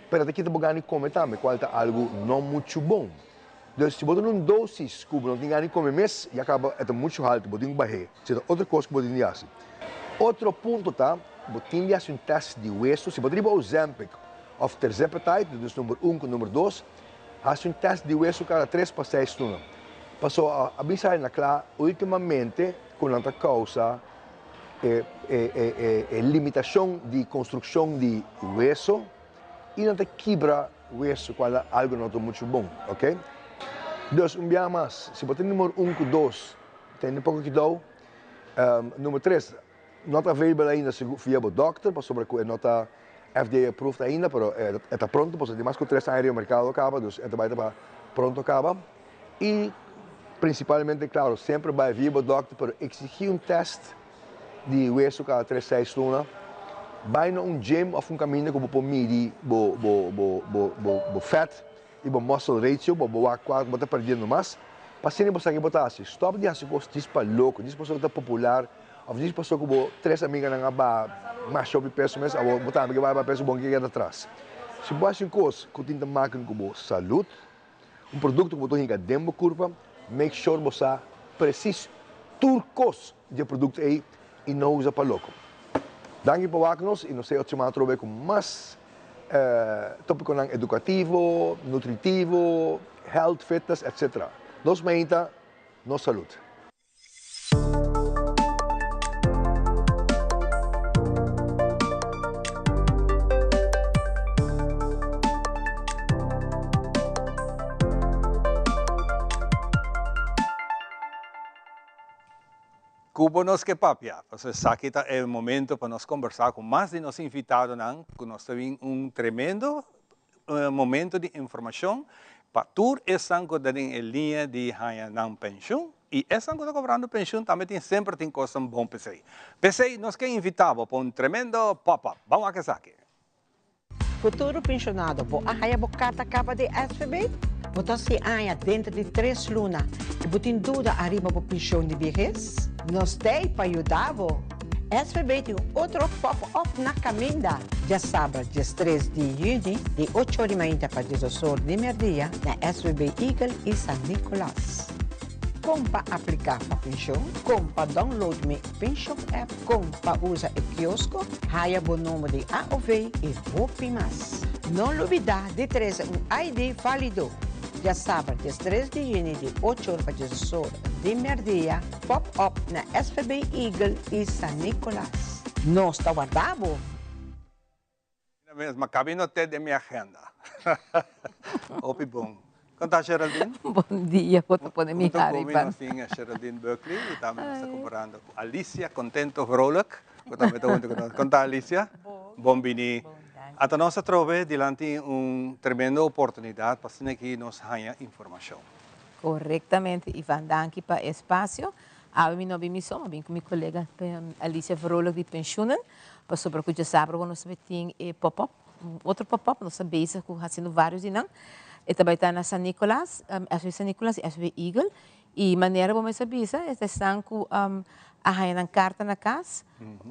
Pero ta kita bo gana di kome tambe, kual ta algu no muchu bon. Dus si bo ta na un dosis ku bo no tin gana di kome mes, ya kaba e ta muchu haltu, bo tin ku bah'é. Esei ta otro kos ku bo tin di hasi. Otro punto ta, bo tin di hasi un tèst di wesu. Si bo ta riba Ozempic òf Tirzepatide, dus number un ku number dos, hasi un tèst di wesu kada tres pa seis luna. Pasobra a bin sali na kla ultimamente ku nan ta kousa e e limitashon di konstrukshon di wesu i nan ta kibra Wesu cual ta algo no ta mucho bon, ok? Dus un biaha mas, si bo tin numero un cu dos, tene poco kidou. Numero tres, no ta available ainda via bo dokter, pasobra cu e no ta FDA approved ainda, pero e ta pronto, pasobra tin mas cu tres aña riba mercado caba, dus e ta bay ta pa pronto caba. Y principalmente, claro, semper bay via bo dokter, pero exigi un test di wesu kada tres seis luna, bai na un gym of un kaminda ku bo por midi bo bo bo bo bo bo fat i bo muscle ratio, bo bo wak kua bo ta perdiendo mas, pa asina bo sa ke bo ta hasi. Stòp di hasi kos djis pa loko, djis pasobra ta popular òf djis pasobra ku bo tres amiganan a baha masha hopi peso mes, awor bo tambe ke bai baha peso bo no ke keda atras. Si bo hasi un kos ku tin ta maken ku bo salud, Un produkto ku bo ta hinka den bo kurpa, make sure bo sa presis tur kos di e produkto ei i no usa pa loko. Danki pa wak nos i nos ta e otro semana atrobe ku mas topikonan edukativo, nutritivo, health, fitness, etc. Nos mainta, nos salud. Ku bo nos ke papia? Pasobra esaki ta e momento pa nos kombersá ku mas di nos invitadonan ku nos ta bin un tremendo momento di informashon pa tur esnan ku ta den e liña di haña nan penshun i esnan ku ta kobrando penshun tambe tin semper tin kosnan bon p'esei. P'esei nos ke invitá bo pa un tremendo pop-up. Ban wak esaki. Futuro penshonado, bo a haya bo karta kaba di SVB? Bo ta hasi aña denter di tres luna i bo tin duda ariba bo penshon di biehes? Nos t'ei pa yuda bo! SVB tin otro pop-up na kaminda! Djasabra diestres di yüni di ocho or di mainta pa diesdos or di merdia na SVB Eagle i San Nicolas. Kon pa apliká pa penshon? Kon pa download mi penshon app? Kon pa usa e kiosko, haya bo number di AOV i hopi mas. No lubidá di trese un ID válido. Djasabra diestres di yüni di ocho or pa diesdos or di mèrdia, pop up na SVB Eagle i San Nicolas. Nos ta warda bo! Mira mes, ma cabi no te den mi agenda. Hopi bon. Con ta Geraldine? Bon dia, bo ta pone mi Junto hari cu mi pan. nos tin Geraldine Buckley y tambe nos ta comparando cu Alicia Contento Vrolijk, cu tambe ta hunto cu nos. Con ta Alicia? Bon. Bon bini. Bon, danki. Ata nos a trobe dilanti un tremendo oportunidad pa asina aki nos haya informacion. Korektamente Ivan, danki pa e espasio. Awe mi no bin mi so, mi a bin ku mi kolega Alicia Vrolijk di Pensioenen, pasobra ku djasabra bo nos tabata tin e pop-up, un otro pop-up, nos ta bezig ku hasiendo varios di nan. E ta bai ta na San Nicolas, SV San Nicolas i SV Eagle. I manera bo mes a bisa, e ta esnan ku a haña nan karta na kas,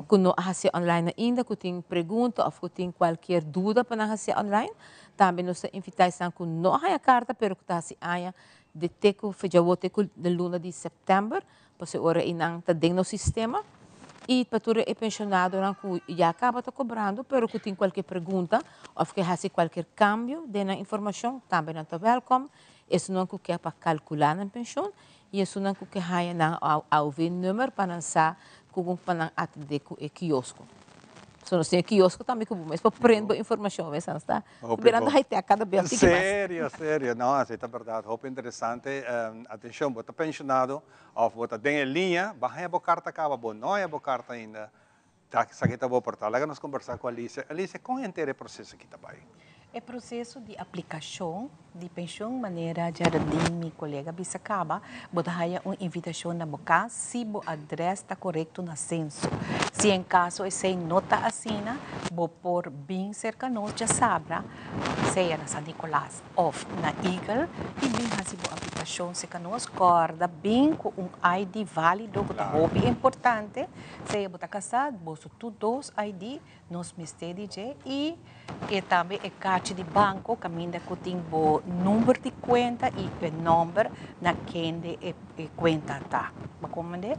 ku no a hasié online ainda, ku tin pregunta òf ku tin kualkier duda pa nan hasié online. Tambe nos ta invitá esnan ku no a haña karta pero ku ta hasi aña di te ku fecha awor te ku den luna di sèptèmber, pasobra e ora ei nan ta den nos sistema. I pa tur e penshonadonan ku ya kaba ta kobrando pero ku tin kualkier pregunta òf ke hasi kualkier kambio den nan informashon, tambe nan ta wèlkòm. Esunnan ku ke pa kalkulá nan penshon i esunnan ku ke haña nan AOV-nummer pa nan sa ku pa nan atendé ku e kiosko. So nos tin e kiosko tambe ku bo mes por print bo informashon mes nan sta birando high-tech kada bes tiki mas. Serio, serio. No, así ta berdad. Hopi interesante. Atencion, bo ta pensionado of bo ta den e liña, bo a haña bo karta kaba, bo no haña bo karta ainda. Ta esaki ta bo portal. Laga nos kombersá ku Alicia. Alicia, kon henter e proseso aki ta bai? E proseso di aplikashon di penshon manera Geraldine mi kolega bisa kaba, bo ta haya un invitashon na bo kas si bo adrès ta korekto na senso. Si en kaso esei no ta asina, bo por bin serka nos djasabra, sea na San Nicolas òf na Eagle i bin hasi bo aplikashon serka nos. Kòrda bin ku un ID válido ku ta hopi importante. Sea bo ta kasá, boso tur dos ID nos mester di dje i e tambe e kachi di banko kaminda ku tin bo number di kuenta i e nòmber na kende e kuenta ta. Bo komprendé?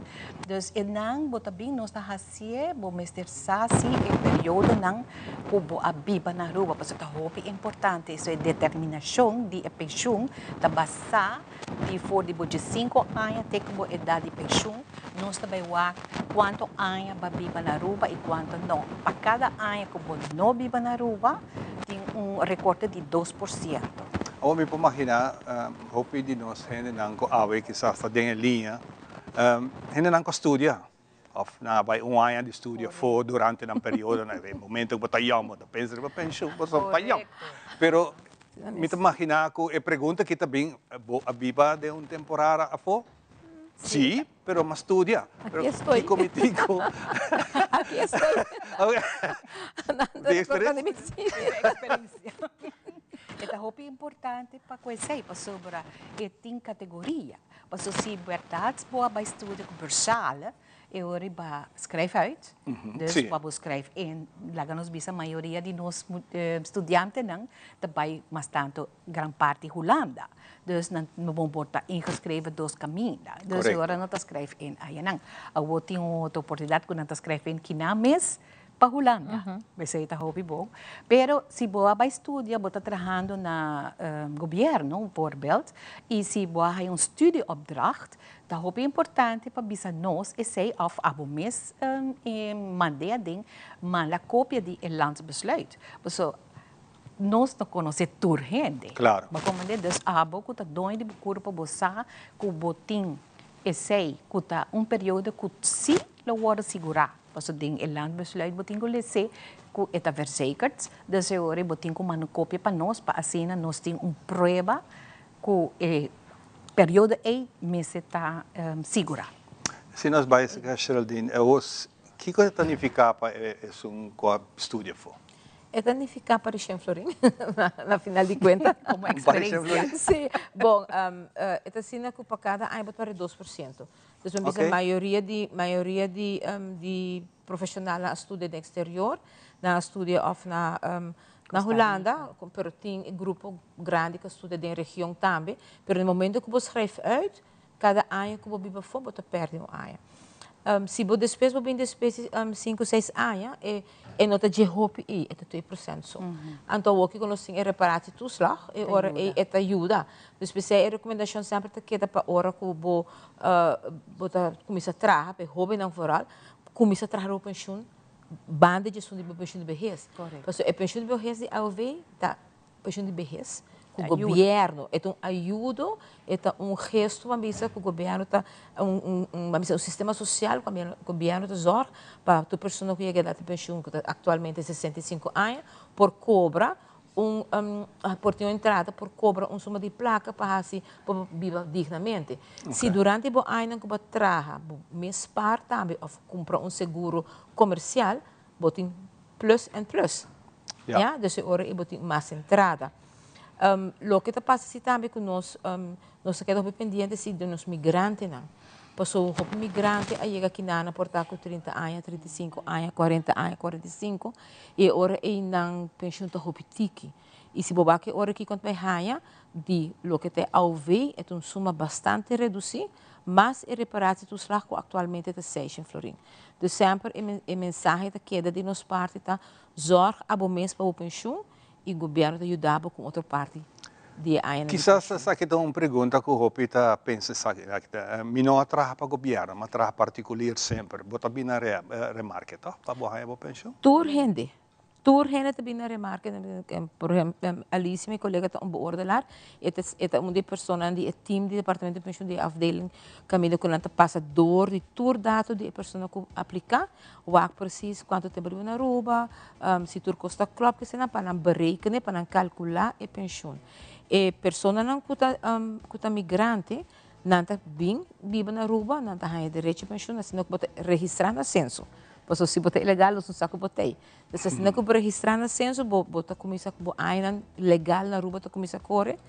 Dus e nan bo ta bin nos ta hasié bo mester sa si e periodonan ku bo a biba na Aruba pasobra ta hopi importante eso e determinashon di e penshun ta basá di for di bo diesinko aña te ku bo edat di penshun. Nos ta bai wak kuantu aña bo a biba na Aruba i kuantu no. Pa kada aña ku bo no biba na Aruba, tin un rekorte di 2%. Awor mi por maginá hopi di nos hendenan ku awe kisas ta den e liña, hendenan ku a studia òf nan a bai un aña di studio afó durante nan periodo, na e momento ku bo ta yòn bo ta pensa riba penshun, bo ta yòn. Pero mi ta maginá ku e pregunta aki ta bin, bo a biba den un temporada afó? Sí, pero m'a studia. Aquí estoy. Kiko mi tin ku. Aquí estoy. Di experiencia. E ta hopi importante pa ku esei, pasobra e tin kategoria. Pasobra si bèrdat bo a bai studia ku bursale, E ora riba schrijf uit. Dus pa bo schrijf in, laga nos bisa mayoria di nos studiantenan ta bai mas tanto gran parti Hulanda. Dus nan no por ta ingeschreven dos caminda. Dus e ora nan ta schrijf in ayanan. Awor tin un otro oportunidad cu nan ta schrijf in kina mes pa Hulanda. Esey ta hopi bon. Pero si bo a bai studia, bo ta trahando na gobierno, bijvoorbeeld, y si bo a haya un studieopdracht, Ta hopi importante pa bisa nos esey of abo mes mande aden manda copia di e landsbesluit. Paso nos no conoce tur hende. Bo comprende? Dus abo cu ta doño di bo curpa bo sa cu bo tin esey cu ta un periodo cu si lo wordo sigura. Paso den e landsbesluit bo tin cu lese cu e ta verzekerd. Dus e ora bo tin cu manda un copia pa nos pa asina nos tin un prueba Ku e periodo ei mester ta sigurá. Si nos bai esaki Geraldine, awor kiko e ta nifiká pa esun ku a studia afó? E ta nifiká pa rishen florin, na final di kuenta. Komo eksperensia. Si, bon, e ta asina ku pa kada aña bo ta perde 2%. Dus men bisa mayoria di mayoria di di profeshonalnan a studia den eksterior, nan a studia òf na Na Hulanda, pero tin e grupo grandi ku a studia den region tambe, pero na e momento ku bo schrijf uit, kada aña ku bo biba afó bo ta pèrdè un aña. Si bo despues bo bin despues di sinku seis aña, e e no ta dje hopi ei, e ta 2% so. Anto awor kiko nos tin e reparatietoeslag, e ora ei e ta yuda. Dus p'esei e rekomendashon semper ta keda pa ora ku bo bo ta kuminsá traha, pa e hóbennan vooral, kuminsá traha riba bo penshun banda dje esun di bo penshun di behes. Pasobra e penshun di behes di AOV ta penshun di behes ku gobièrnu. E ta un ayudo, e ta un gesto ban bisa ku gobièrnu ta un ban bisa un sistema sosial ku gobièrnu ta zòrg pa tur persona ku yega edat di penshun ku ta aktualmente 65 aña por kobra. un por tin un entrada por cobra un suma di placa pa haci pa bo biba dignamente. Si durante bo añanan cu bo a traha bo mes spaar tambe of cumpra un seguro comercial bo tin plus en plus. Ya, dus e ora ei bo tin mas entrada. Loke ta pasa si tambe ku nos, nos ta keda hopi pendiente si di nos migrantenan. Pasobra hopi migrante a yega kinan por ta ku 30 aña, 35 aña, 40 aña, 45, i e ora ei nan penshun ta hopi tiki. I si bo wak e ora kiko nan ta bai haña di loke ta e AOV, e ta un suma bastante redusí, mas e reparatietoeslag ku aktualmente ta seishen florin. Dus semper e mensahe ta keda di nos parti ta zorg abo mes pa bo penshun i gobierno ta yuda bo ku otro parti di e añanan di Kisas penshun. esaki ta un pregunta ku hopi ta pensa esaki. Mi no a traha pa gobierno, mi a traha partikulier semper. Bo ta bini na remarke toch pa bo haña bo penshun? Tur hende. Tur hende ta bini na remarke. Por ehempel, Alicia, mi kolega, ta un beoordelaar. E ta e ta un di e personanan di e team di departamento di penshun di e afdeling kaminda ku nan ta pasa door di tur dato di e persona ku apliká. Wak precies cuanto tempo riba na Aruba, si tur cos ta klop kese nan pa nan berekenen, pa nan calcula e pensioen. E personanan cu ta cu ta migrante, nan ta bin biba na Aruba, nan ta haya derecho pensioen asina cu bo ta registra na censo. Pasobra si bo ta ilegal nos no sa cu bo ta ey. Entonces asina cu bo registra na censo bo bo ta cuminsa bo añanan legal na Aruba ta cuminsa core.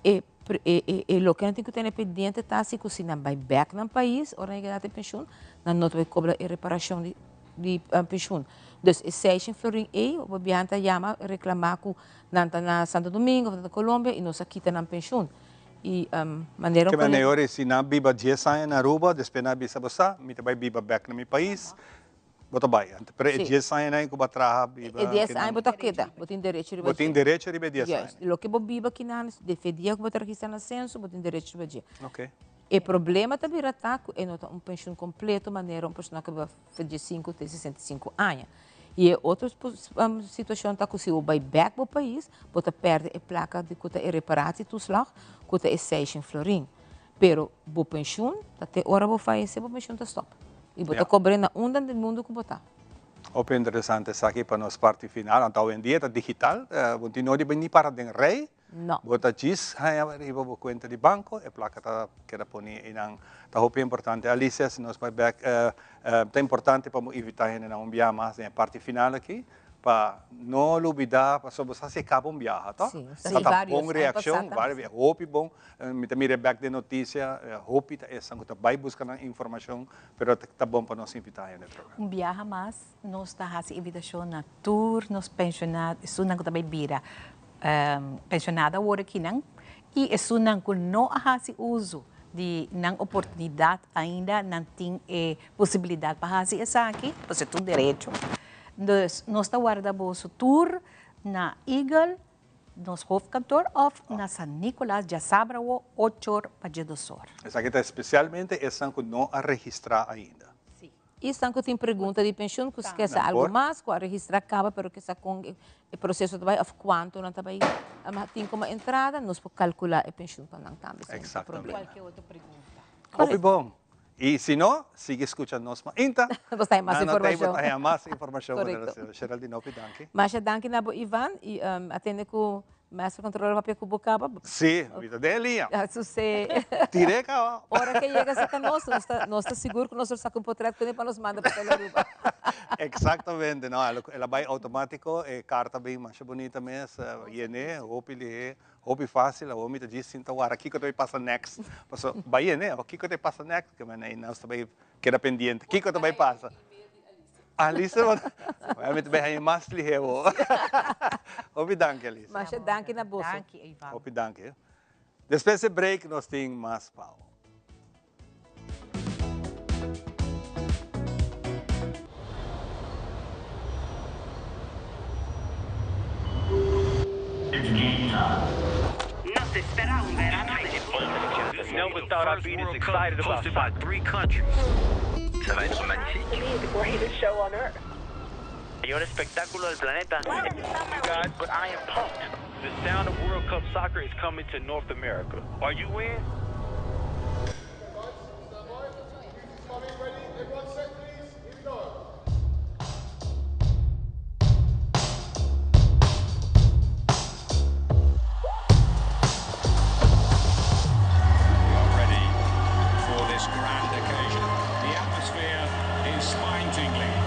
E E loke nan tin ku tene pendiente ta si ku si nan bai bèk nan pais ora nan yega den penshun, nan no ta bai kobra e reparashon di penshun. Dus e seishen florin ei, bo biaha ta yama reklamá ku nan ta na Santo Domingo òf nan ta Colombia i nos a kita nan penshun. I manera un Ke manera ora si nan biba dies aña na Aruba, despues nan a bisa bo sa, mi ta bai biba bèk na mi pais, Bo ta bai. Anto, pero e dies añanan ku bo a traha biba. E dies aña bo ta keda. Bo tin derecho riba dje. Bo tin derecho riba e dies aña. Juist. Loke bo biba kinan, desde e dia ku bo ta registra na senso, bo tin derecho riba dje. Oké. E problema ta bira ta ku e no ta un penshun kompleto manera un persona ku biba for dje sinku te 65 aña. I e otro situashon ta ku si bo bai bèk bo pais, bo ta pèrdè e plaka di ku ta e reparatietoeslag, ku ta e seishen florin. Pero bo penshun ta te ora bo fayesé bo penshun ta stòp. I bo ta kobr'é na unda den mundu ku bo ta. Hopi interesante esaki pa nos parti final. Anto awendia ta digital, bo tin nodi bini para den rei. No. Bo ta djis haña riba bo kuenta di banko, e plaka ta keda poni einan. Ta hopi importante. Alicia, si nos bai bèk, ta importante pa bo invitá hendenan un bia mas den e parti final aki. Pa no lubida, pasobra bo sa si e kaba un biaha, to? Sí, sí. Ta Varios bon aña reakshon, pasá varios tambe. hopi bon. Mi ta mira e bèk den notisia, hopi ta esnan ku ta bai buska nan informashon, pero ta bon pa nos invitá hende atrobe. Un biaha mas nos ta hasi invitashon na tur nos penshonado, esunnan ku ta bai bira penshonado awor akinan i esunnan ku no a hasi uso di nan oportunidat ainda nan tin e posibilidat pa hasi esaki, pasobra ta un derecho. Dus nos ta warda boso tur na Eagle, nos hoofdkantoor of na San Nicolas djasabra awo ocho or pa djedos or. Esaki ta especialmente esnan cu no a registra ainda. Si. Esnan cu tin pregunta di pensioen, cu ke sa algo mas, cu a registra caba pero ke sa con e proceso ta bay of cuanto nan ta bay tin como entrada, nos por calcula e pensioen pa nan tambe sin ningun problema. Cualkier otro pregunta. Hopi bon. Y si no, sigui scucha nos mainta. Bo ta haña mas Na no tei bo informacion. ta haña mas informacion. Correcto. Geraldine, hopi danki. Masha danki na bo Ivan y atende cu Maestro Controlador papia cu bo caba. Si, mi ta den e liña. Suse. Tire caba. Ora ke yega cerca nos, nos ta sigur cu nos lo saca un potret cune pa nos manda pa Telearuba. Exactamente, no, el a bay automatico, e carta bin masha bunita mes, yene, hopi lihe. Hopi fácil, awor mi ta djis sinta wara kiko ta bay pasa next. Paso bay yene, awor kiko ta bay pasa next? Ke men nos ta bay keda pendiente. Kiko ta bay pasa? Alicia, bueno, mi ta bay haña mas lihé awor. Hopi danki, Alicia. Masha danki na boso. Danki, Ivan. Hopi danki. Despues e break nos tin mas pao. Nos espera un verano de The sound of World Cup soccer is coming to North America. Are you in? tingling.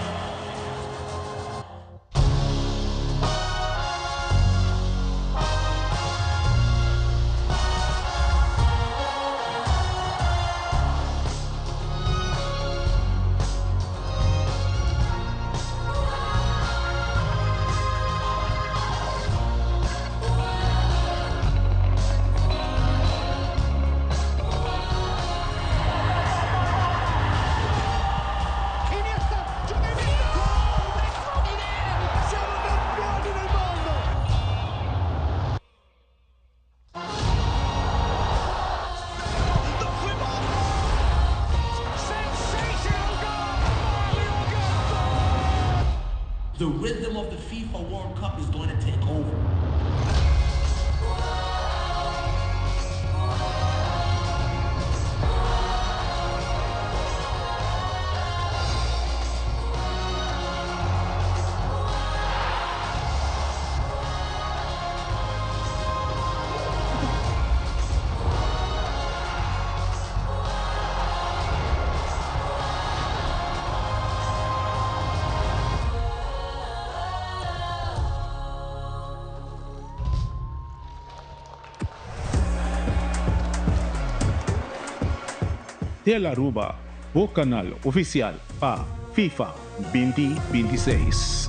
The rhythm of the FIFA World Cup is going to take over. Telaruba, bo canal oficial pa FIFA 2026.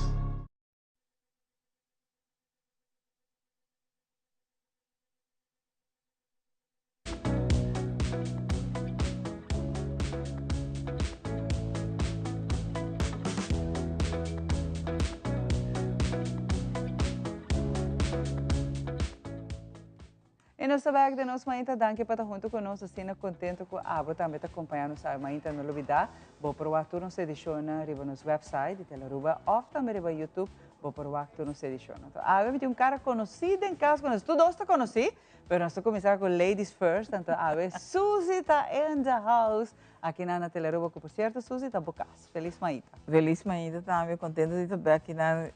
E nos ta bek den nos mainta, danki pa ta hunto cu nos, asina contento cu abo tambe ta acompaña nos awe mainta. No lubida, bo por wak tur nos edicionnan riba nos website di Telearuba of tambe riba YouTube, bo por wak tur nos edicionnan. Anto awe mi tin un cara conoci den cas cu nos, tur dos ta conoci, pero nos ta cuminsa cu ladies first, anto awe Suzy ta in the house aki nan na Telearuba, cu por cierto Suzy ta bo cas. Feliz mainta. Feliz mainta tambe, contento di ta bek aki nan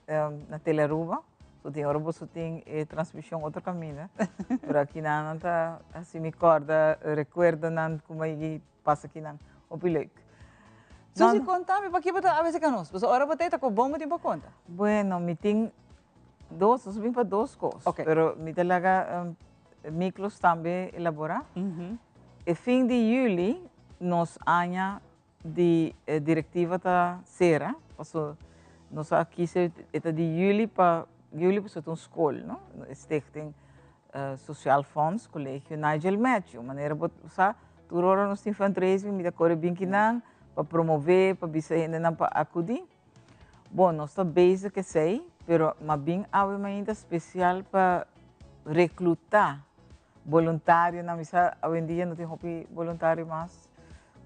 na Telearuba. So tin ora boso tin e transmision otro caminda, pero aki nan nan ta haci mi corda recuerdonan cu mi pasa aki nan. Hopi leuk. Suzy, conta mi paki bo ta abese ca nos? Pasobra ora bo ta e ta cu bon bo tin pa conta. Bueno, mi tin dos, nos bin pa dos cos. Pero mi ta laga Miklos tambe elabora. E fin di juli nos aña di e directiva ta cera, paso nos a kise e ta di juli pa juli paso ta un school, no? E stichting Sociaal Fonds Colegio Nigel Matthew. Manera bo sa, tur ora nos tin fundraising, mi ta kore bin kinan pa promove, pa bisa hendenan pa acudi. Bon, nos ta bezig esey, pero ma bin awe mainta special pa recluta Boluntarionan, mi sa awendia no tin hopi boluntario mas,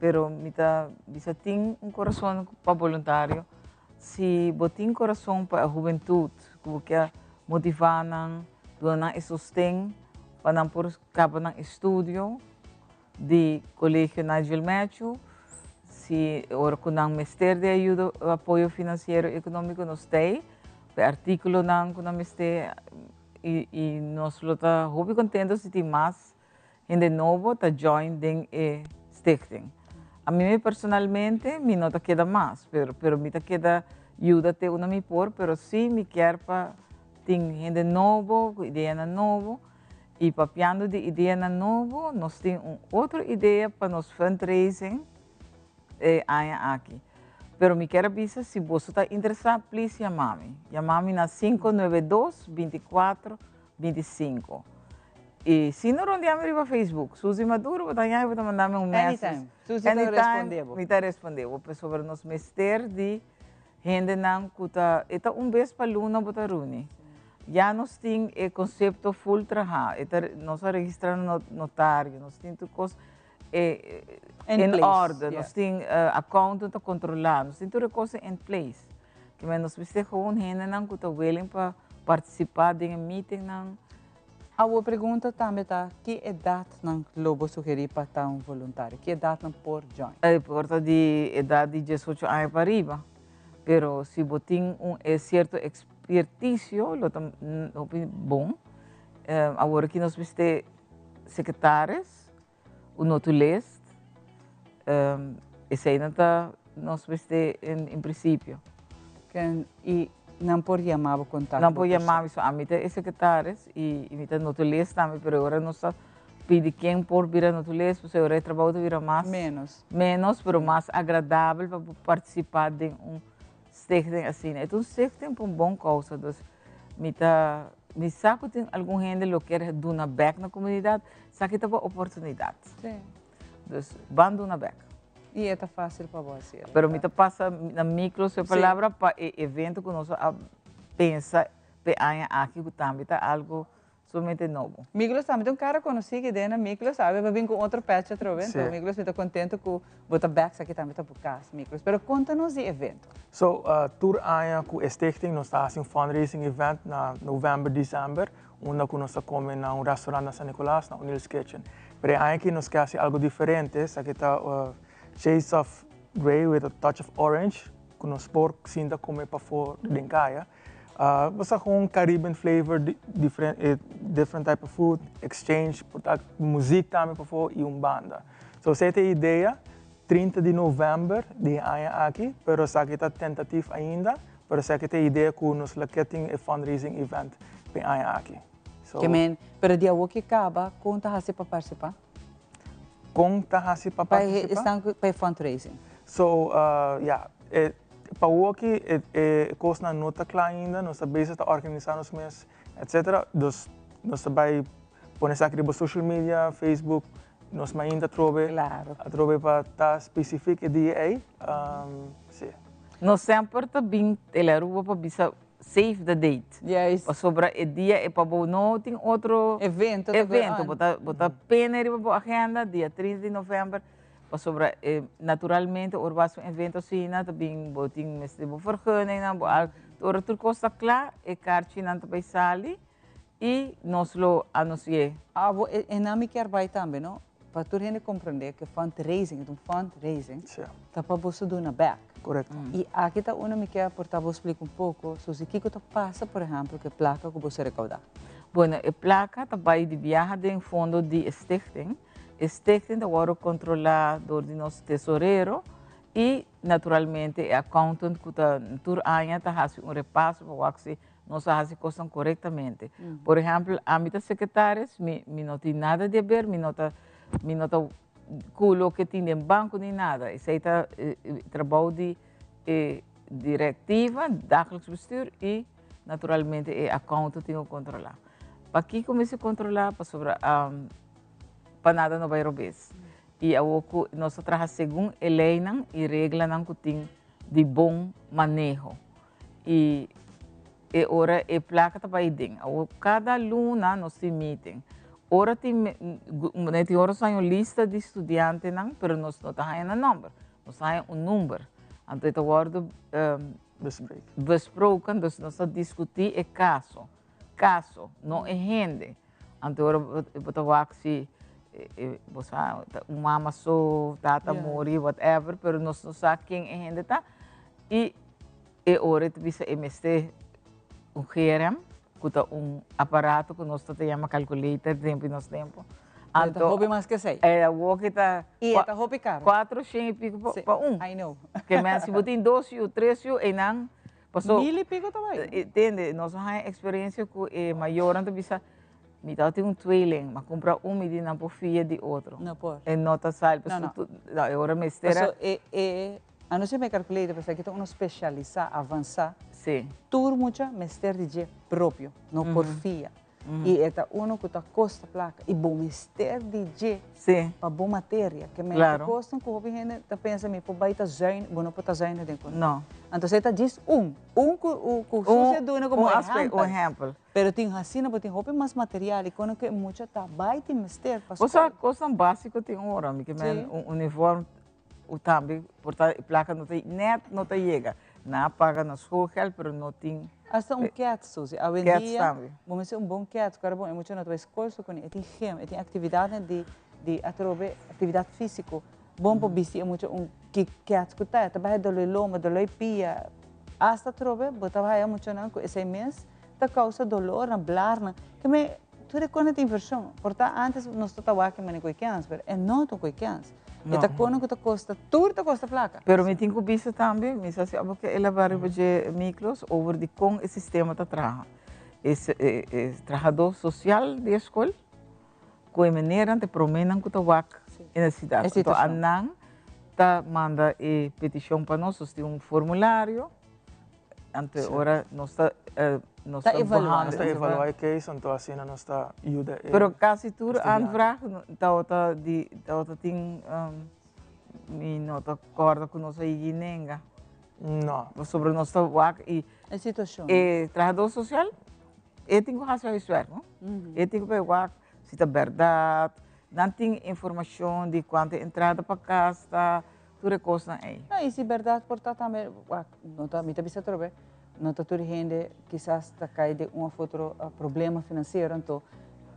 pero mi ta bisa tin un corazon pa boluntario. Si bo tin corazon pa e hubentud, cu bo kier motiva nan, duna nan e sosten pa nan por caba nan estudio di Colegio Nigel Matthew, si ora cu nan mester di ayuda, apoyo financiero, economico, nos ta ey, pa e articulonan cu nan mester. Y nos lo ta hopi contento si tin mas hende nobo ta join den e stichting. A mi personalmente mi no ta keda mas, pero, pero mi ta keda yuda te unda mi por, pero si mi kier pa tin hende nobo, cu ideanan nobo. Y papiando di ideanan nobo, nos tin un otro idea pa nos fundraising e aña aki. Pero mi kier a bisa si boso ta interesa please yama mi. Yama mi na 592 24 25. Y si no rondia mi riba Facebook, Suzy Maduro, bo ta haña mi, bo ta manda mi un message. Anytime. Suzy ta responde bo. Mi ta responde bo. Pasobra nos mester di hendenan cu ta, e ta un bes pa luna bo ta runi. Ya nos tin e concepto full traha. E ta, nos a registra na notario, nos tin tur cos. In orde, nos tin accountant ta controla, nos tin tur e cosa in place. Ke men nos mester gewoon hendenan ku ta willing pa participa den e meetingnan. Awor pregunta tambe ta ki edatnan lo bo sugeri pa ta un voluntario? Ki edatnan por join? E por ta di edat di diesocho aña pa riba, pero si bo tin un e cierto experticio lo ta hopi bon. Awor aki nos mester secretaris, Un notulist, eseinan ta nos mester en principio. Ken y nan por yama bo contacto? Nan por yama mi, so ami ta e secretaris y mi ta notules tambe, pero ora nos ta pidi ken por bira notules, pasobra ora e trabou ta bira mas Menos. menos, pero mas agradabel pa bo participa den un stichting asina. E ta un stichting pa un bon causa, dus mi ta mi sa cu tin algun hende lo kier duna bek na comunidad, esaki ta bo oportunidad. Dus ban duna bek. Y e ta facil pa bo haci. Pero mi ta pasa na Miklos su palabra pa e evento cu nos a pensa p'e aña aki cu tambe ta algo sumamente nobo. Miklos tambe ta un cara conoci aki den na Miklos awe bo a bin cu otro pech atrobe enton Miklos mi ta contento cu bo ta bek esaki tambe ta bo cas Miklos pero conta nos di evento. So tur aña cu e stichting nos ta haci un fundraising event na november december unda cu nos ta come na un restaurant na San Nicolas na O'Neill's Kitchen. Pero e aña aki nos ke haci algo diferente, esaki ta shades of grey with a touch of orange cu nos por sinta come pafo den caya. Bo sa con Caribbean flavor, different type of food, exchange, por ta muziek tambe pafo y un banda. So esey ta e idea, 30 di november di e aña aki, pero esaki ta tentative ainda, pero esaki ta e idea cu nos lo ke tin e fundraising event p'e aña aki. So. Ke men, pero di awo ke caba, con ta haci pa participa? Con ta haci pa participa? Pa esnan cu, pa e fundraising. So, ya, e, pa awoki e, e cosnan no ta cla ainda, nos ta bezig ta organisa nos mes, etcetera, dus nos ta bay pone esaki riba social media, Facebook, Nos mainta atrobe, atrobe pa ta specific e dia ei, si. Nos semper ta bin el Aruba pa bisa save the date. Pasobra e dia e pa bo no tin otro evento. Evento. Bo ta, bo ta pene riba bo agenda dia 30 di november. Pasobra naturalmente ora bo hasi un evento asina ta bin bo tin mester bo vergunningnan, bo al, ora tur kos ta kla e karchinan ta bai sali. I nos lo anunsi'é. Abo e nan mi kier bai tambe no, pa tur hende comprende cu fundraising, e ta un fundraising, ta pa boso duna bek. Correcto. Y aki ta unda mi kier por ta bo splica un poco, Susie, kico ta pasa por ehempel cu e placa cu boso recauda? Bueno, e placa ta bai di biaha den fondo di e stichting. E stichting ta worde controla door di nos tesorero y naturalmente e accountant cu ta tur aña ta haci un repaso pa wak si Nos a hasi kosnan korektamente. Por ehèmpel, ami ta sekretaris, mi mi no tin nada di aber, mi no ta mi no ta ku loke tin den banko ni nada. Esei ta trabou di e direktiva, dagelijks bestuur i naturalmente e accountant tin ku kontrolá. Pakiko mester kontrolá? Pasobra pa nada no bai robes. I awor ku nos ta traha segun e leinan i reglanan ku tin di bon maneho. I e ora e plaka ta bai den. Awor kada luna nos tin meeting. Ora tin ne tin ora nos haña un lista di studiantenan, pero nos no ta haña nan nòmber. Nos ta haña un number. Anto e ta wòrdu besproken, dus nos ta diskutí e kaso. Kaso, no e hende. Anto ora bo ta wak si bo sa un mama so, tata muri, whatever, pero nos no sa ken e hende ta. I e ora e ta bisa e mester un GRM, ku ta un aparato ku nos ta ta yama calculator tempu di nos tempu. Anto, ta hopi mas ke esei. E awor ki ta. I e ta hopi karo. 400 i piko pa un. I know. Ke men si bo tin dos yu, tres yu, einan Paso, Mil i piko ta bai. Tende, nos a haña eksperensia ku e mayornan ta bisa, mi tabatin un tweeling, m'a kumpra un, mi di nan por fia di otro. No por. E no ta sali, No, no. paso no, e ora mester a. Paso e, e, a no ser mi calculator, pasobra aki ta uno spesialisá, avansá. Sí. Tur mucha mester di dje propio, no por fia. I e ta uno ku ta kosta plaka i bo mester di dje pa bo materia. Ke men e kosnan ku hopi hende ta pensa mi por bai ta zuinig, bo no por ta zuinig den kuné. Anto esei ta djis un, un ku ku Susie a duna komo ehèmpel. Pero tin asina bo tin hopi mas material i kono ku e mucha ta bai tin mester pa skol. Bo sa kosnan básiko tin ora, mi ke men un uniform U tambe por ta e placa no ta net no ta yega. Nan a paga na schoolgeld pero no tin. Hasta un kets, Susie. Awendia bo mester un bon kets. Ku ora bon e mucha no ta bai skol so kuné. E tin gym, e tin aktividatnan di di atrobe aktividat físiko. Bon por bisti e mucha un ki kets ku ta. E ta baha e doloi lomba, doloi pia. Hasta atrobe bo ta haya muchanan ku esei mes ta kousa dolornan, blarnan. Ke me tur e kos na ta invershon. Por ta antes nos ta ta wak e manera ku e kens, pero e no ta un ku e kens. E ta kono ku ta kosta, tur ta kosta plaka. Pero mi tin ku bisa tambe, mi sa si abo ke elabá riba dje Miklos, over di kon e sistema ta traha. E e trahadó sosial di e skol ku e menernan ta e proménan ku ta wak e nesesidat. Anto anan ta manda e petishon pa nos, nos tin un formulario. Anto e ora nos ta nos ta evaluá. Nos ta evaluá e case, anto asina nos ta yuda e Pero casi tur aanvraag tabata di tabata tin mi no ta corda cu nos a yigi nenga. No. Pasobra nos ta wak y E situacion. E trahador social e tin cu haci huiswerk no. E tin cu bay wak si ta berdad, nan tin informacion di cuanto entrada pa cas ta. Tur e kosnan ei. No, i si bèrdat por ta tambe, wak, no ta, mi ta bisa atrobe, no ta tur hende kisas ta kai den un òf otro problema finansiero, anto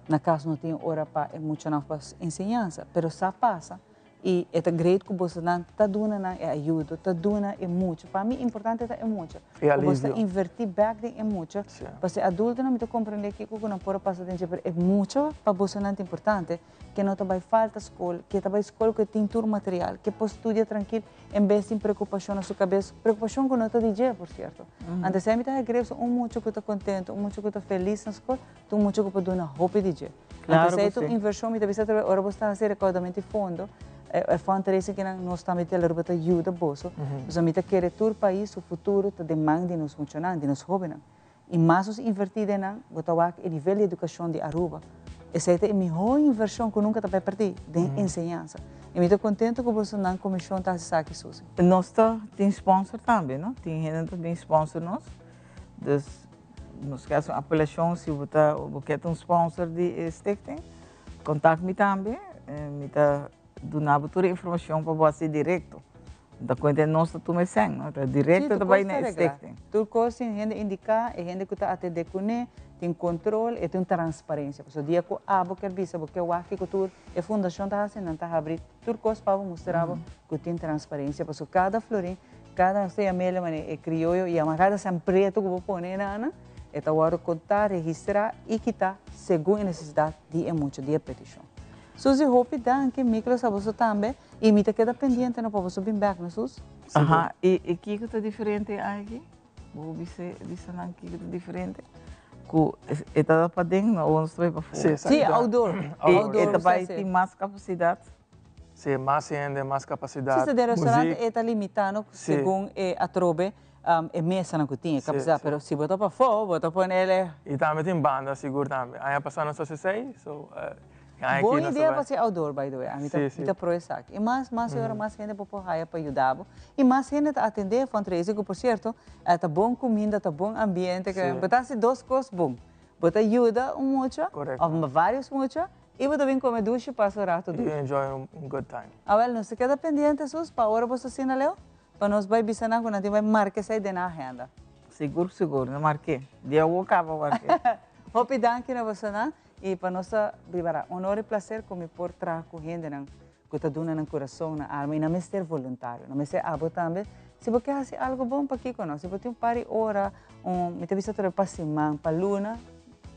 na kas no tin ora pa e muchanan pa enseñansa. Pero sa pasa i e ta great ku bosonan ta duna nan e ayudo, ta duna e mucha. Pa mi importante ta e mucha. E Ku bos ta alivio. invertí bèk den e mucha. Pasobra e adultonan mi ta komprendé kiko ku nan por a pasa den dje, pero e mucha pa bosonan ta importante. Ke no ta bai falta skol, ke ta bai skol ku e tin tur material, ke por studia trankil en bes tin preokupashon na su kabes, preokupashon ku no ta di dje, por sierto. Antes mi ta regreso un mucha ku ta kontento, un mucha ku ta felis na skol, ta un mucha ku por duna hopi di dje. Antes ei ta un invershon, mi ta bisa atraves ora bo sta hasi rekoudamento di fondo, e fundraising kinan nos tambe di Aruba ta yuda boso, pasobra mi ta kere tur pais su futuro ta den man di nos muchanan, di nos hobennan. I mas nos invertí den nan, bo ta wak e nivel di edukashon di Aruba. Esei ta e mihó invershon ku nunka ta bai pèrdí den enseñansa. I mi ta kontentu ku boso nan komishon ta hasi esaki, Susi. Nos ta tin sponsor tambe, no? Tin hende ta bin sponsor nos. Dus nos ke hasi un apelashon si bo ta bo ke ta un sponsor di e stichting, kontak mi tambe. Mi ta duna bo tur e informashon pa bo hasi direkto. Ta cuenta nos ta tuma e sèn, no? Ta directo ta bai na e stichting. Tur cos tin hende indica, e hende cu ta atende cune, tin control, e tin un transparencia. Pasobra dia cu abo kier bisa bo ke wak kico tur e fundacion ta haci, nan ta habri tur cos pa bo mustra bo cu tin transparencia. Pasobra cada florin, cada, nos ta yam'el manera e crioyo yama cada sèn preto cu bo pone einan, e ta wordo conta, registra y kita segun e necesidad di e mucha, di e peticion. Suzy, hopi danki, Miklos a boso tambe. I mi ta keda pendiente no pa boso bin bek no Sus? Aha, i i kiko ta diferente aki? Bo bisa bisa nan kiko ta diferente? Ku e ta paden no nos ta bai pafó. Sí, exacto. Sí, outdoor. E e ta bai tin mas kapasidat. Sí, mas hende, mas kapasidat. Sí, si den restaurante e ta limitá no segun e atrobe e mesanan ku tin e kapasidat, pero si bo ta pafó bo ta pone el e. I tambe tin banda sigur tambe. Aña pasá nos a hasi esei, so Bon idea pa haci outdoor by the way, ami ta mi ta pro esaki. Y mas mas ora mas hende bo por haya pa yuda bo y mas hende ta atende e fundraising cu por cierto ta bon cuminda, ta bon ambiente, bo ta haci dos cos bon, bo ta yuda un mucha of varios mucha y bo ta bin come dushi pasa un rato dushi. You enjoy un good time. Awel nos ta keda pendiente sus pa ora bo sta asina leo pa nos bay bisa nan cu nan tin bay marca esey den nan agenda. Sigur sigur, nan marke. Dia awo caba marke. Hopi danki na bosonan. I pa nos ta biba honor i placer ku mi por traha ku hendenan ku ta duna nan kurason, nan alma i nan mester voluntario. Nan mester abo tambe. Si bo ke hasi algo bon, pakiko no? Si bo tin un par di ora, un, mi ta bisa tur pa siman, pa luna,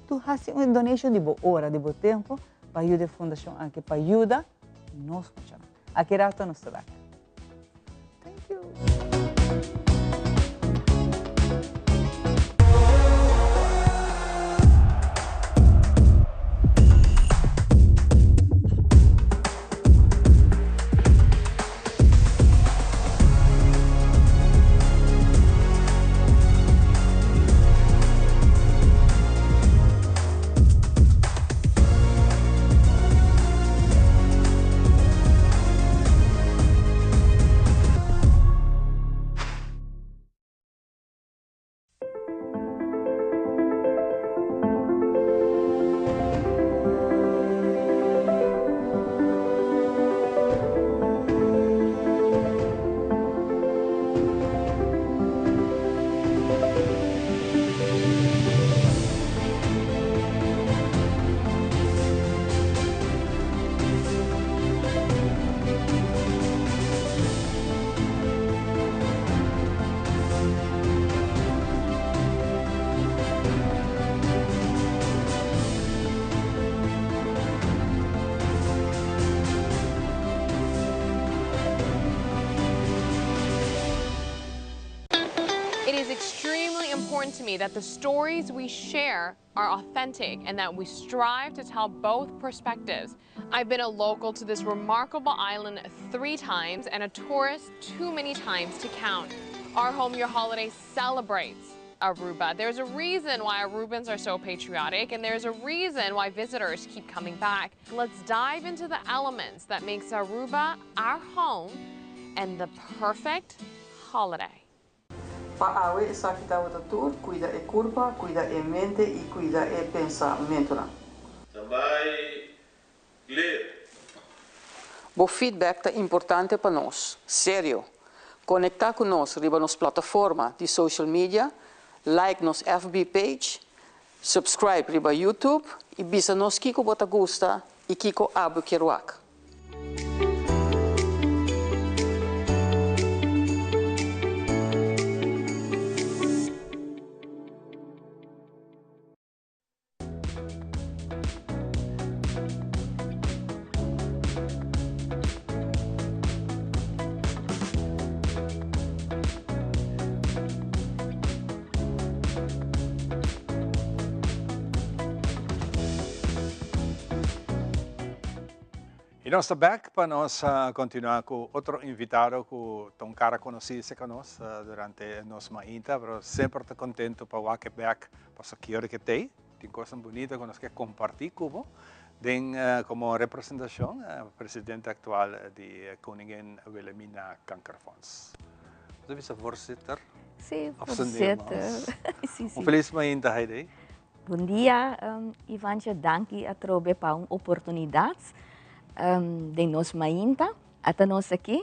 tu hasi un donation di bo ora, di bo tempo pa yuda e fundashon aki, pa yuda nos muchanan. Aki rato nos ta bek. Thank you. It is extremely important to me that the stories we share are authentic and that we strive to tell both perspectives. I've been a local to this remarkable island three times and a tourist too many times to count. Our Home Your Holiday celebrates Aruba. There's a reason why Arubans are so patriotic and there's a reason why visitors keep coming back. Let's dive into the elements that makes Aruba our home and the perfect holiday. Pa awe esaki tabata tur, cuida e curpa, cuida e mente y cuida e pensamentonan. Standby, clear. Bo feedback ta importante pa nos. Serio! Conecta cu nos riba nos plataforma di social media, like nos FB page, subscribe riba YouTube y bisa nos kico bo ta gusta y kico abo kier wak. Y nos ta back pa nos continua cu otro invitado cu ta un cara conoci cerca nos durante nos mainta, pero semper ta contento pa wak e back pasobra kier ke tey. Tin cosnan bunita cu nos ke comparti cu bo den como representacion presidente actual di Koningin Wilhelmina Kankerfonds. Bo ta bisa voorzitter? Si, voorzitter. Si, si. Un feliz mainta Heidi. Bon dia Ivantje, danki atrobe pa un oportunidat den nos mainta. Ata nos aki.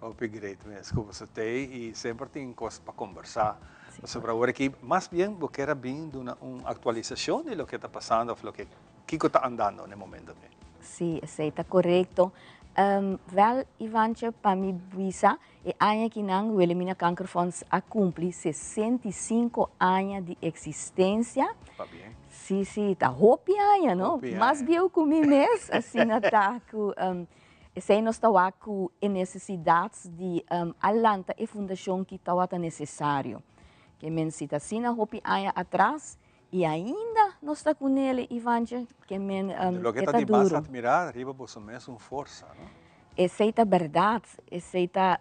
Hopi great mes ku boso t'ei i semper tin kos pa kombersá. Pasobra awor aki mas bien bo kier a bin duna un aktualisashon di loke ta pasando òf loke kiko ta andando na e momento aki. Sí, esei ta korekto. Wèl Ivantje, pa mi bisa E aña akinan Wilhelmina Kankerfonds a cumpli 65 aña di existencia. Pabien. Si, si, ta hopi aña, no? Hopi aña. Mas bieu cu mi mes, asina ta cu esey nos ta wak cu e necesidad di a lanta e fundacion ki tawata necesario. Ke men si ta asina hopi aña atras y ainda nos ta cu nele, Ivantje, ke men Loke e ta ta di mas duro. admira riba boso mes un forsa, no? Esey ta berdad, esey ta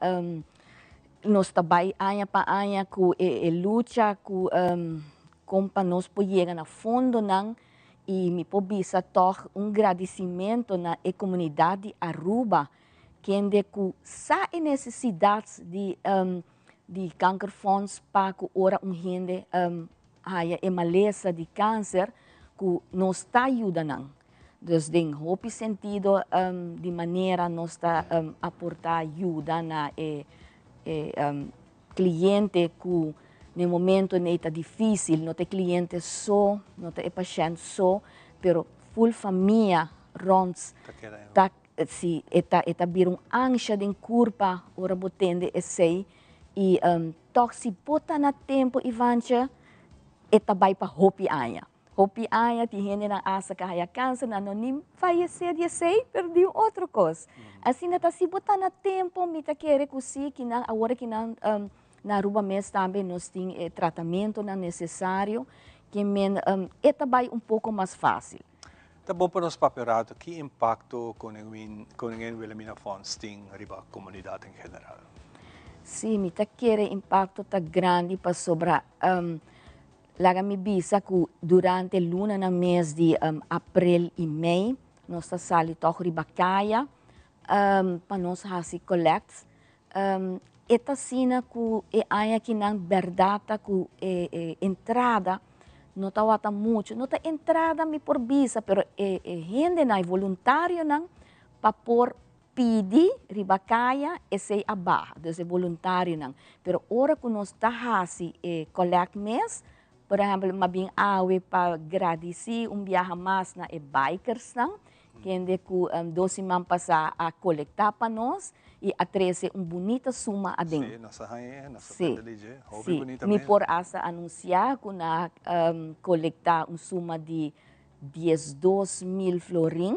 nos ta bay aña pa aña cu e lucha cu con pa nos por yega na fondonan y mi por bisa tog un gradicimento na e comunidad di Aruba kende cu sa e necesidad di di kankerfonds pa cu ora un hende haya e malesa di cancer cu nos ta yuda nan. Dus den hopi sentido di manera nos ta aporta yuda na e cliente cu den momento nei ta dificil, no ta e cliente so, no ta e pashent so, pero full famia rond ta si e ta e ta bira un ansha den curpa ora bo tende esey y toch si bo ta na tempo Ivantje e ta bay pa hopi aña. Hopi aña tin hendenan hasta ka haya kanser, nan no ni fayesé di esei, pero di un otro kos. Asina ta si bo ta na tempo, mi ta kere ku si kinan awor kinan na Aruba mes tambe nos tin e tratamentonan nesesario ke men e ta bai un poko mas fásil. Ta bon pa nos papia un rato ki impakto Koningin Wilhelmina Fonds tin riba komunidat en general. Sí, mi ta kere impakto ta grandi pasobra Laga mi bisa ku durante lunanan mes di aprel i mei nos ta sali tòg riba kaya pa nos hasi collect. E ta asina ku e aña akinan bèrdat ta ku e entrada no tabata muchu. No ta entrada mi por bisa pero e hendenan, e voluntarionan pa por Pidi riba kaya esei a baha, dus e boluntarionan. Pero ora ku nos ta hasi e collect mes, por ehempel m'a bin awe pa gradisí un biaha mas na e bikersnan, kende ku dos siman pasá a kolektá pa nos i a trese un bunita suma aden. Sí, nos a hañ'é, nos a prende di dje. Hopi Sí, bunita mi mes. por asta anunsiá ku nan a kolektá un suma di 12,000 florin.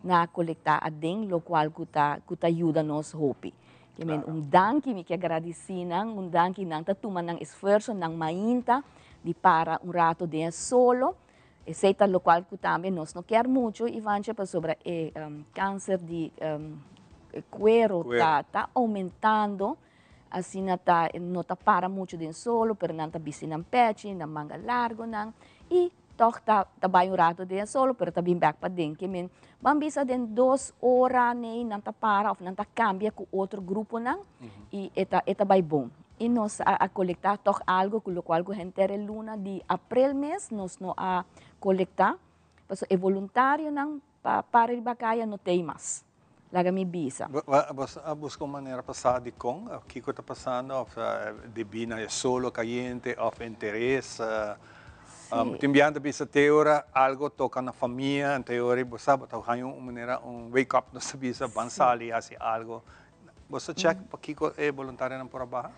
Na kolektá aden lokual ku ta ku ta yuda nos hopi. Ke men un danki, mi ke gradisí nan, un danki nan ta tuma nan esfuerso, nan mainta di para un rato den e solo. Esei ta lokual ku tambe nos no kier mucho, Ivancha, pasobra e kanser di kuero ta ta oumentando, asina ta no ta para mucho den solo, pero nan ta bisti nan pechi, nan manga largonan i Tòg ta ta bai un rato den e solo pero ta bin bèk paden. Ke men ban bisa den dos ora nei nan ta para òf nan ta kambia ku otro gruponan i e ta e ta bai bon. I nos a a kolektá tòg algu ku lokual ku henter e luna di aprel mes nos no a kolektá pasobra e voluntarionan pa para riba kaya no t'ei mas. Laga mi bisa. Bo a buska un manera pa sa dikon? Kiko ta pasando? Of debí na e solo kayente of interes? Tin biaha ta bisa te ora algo toka na famia, te ora bo sa bo ta haña un manera un wake up nos ta bisa ban sali hasi algo. Bo sa check pakiko e boluntarionan por a baha?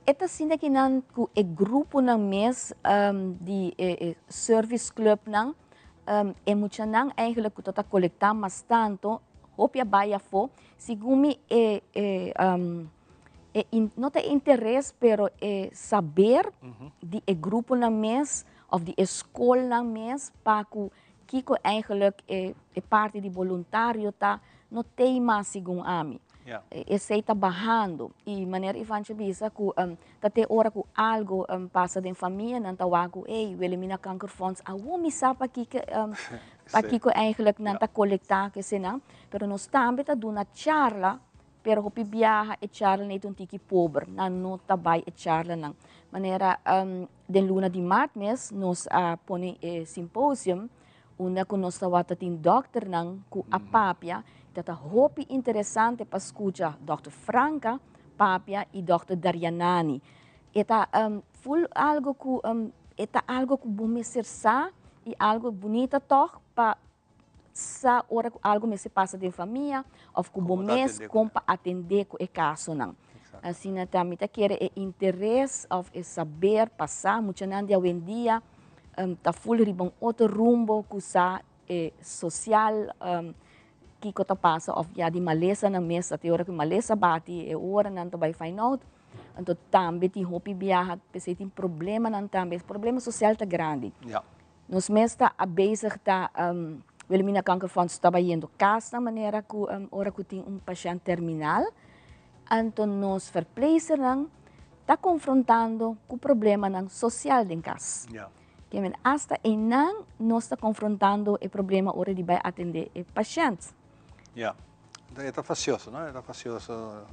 E ta sinti aki nan ku e gruponan mes di e service clubnan E muchanan eigenlijk ku ta ta kolektá mas tantu hopi a bai afó segun mi e e e no ta e interes pero e saber di e gruponan mes òf di e skolnan mes pa ku kiko eigenlijk e e parti di boluntario ta no t'ei mas segun ami. Esei ta bahando i manera Ivancho a bisa ku Ta te ora ku algu pasa den famia nan ta wak ku ey Wilhelmina Kankerfonds awor mi sa pakiko pakiko eigenlijk nan ta kolektá kesenan pero nos tambe ta duna charla pero hopi biaha e charla nan ta un tiki pober nan no ta bai e charlanan manera den luna di mart mes nos a pone e symposium unda ku nos tawata tin dòkternan ku a papia ta ta hopi interesante pa skucha dòkter Franca papia i dòkter Daryanani. E ta ful algo ku e ta algo ku bo mester sa i algo bunita tòg pa sa ora ku algo mester pasa den famia òf ku bo mes kon pa atendé ku e kasonan. Asina ta mi ta kere e interes òf e saber pa sa muchanan di awendia ta ful riba un otro rumbo ku sa e sosial kiko ta pasa of ya di malesa nan mes ta te ora ku malesa bati e ora nan ta bai find out anto tambe tin hopi biaha p'esei tin problemanan tambe problema sosial ta grandi nos mes ta a bezig ta Wilhelmina Kankerfonds ta bayendo kasnan manera ku ora ku tin un pashènt terminal anto nos verpleegsternan ta konfrontando ku problemanan sosial den kas. Ke men asta einan nos ta konfrontando e problema ora di bai atendé e pashènt. Ya. E ta fasioso, no? E ta fasioso.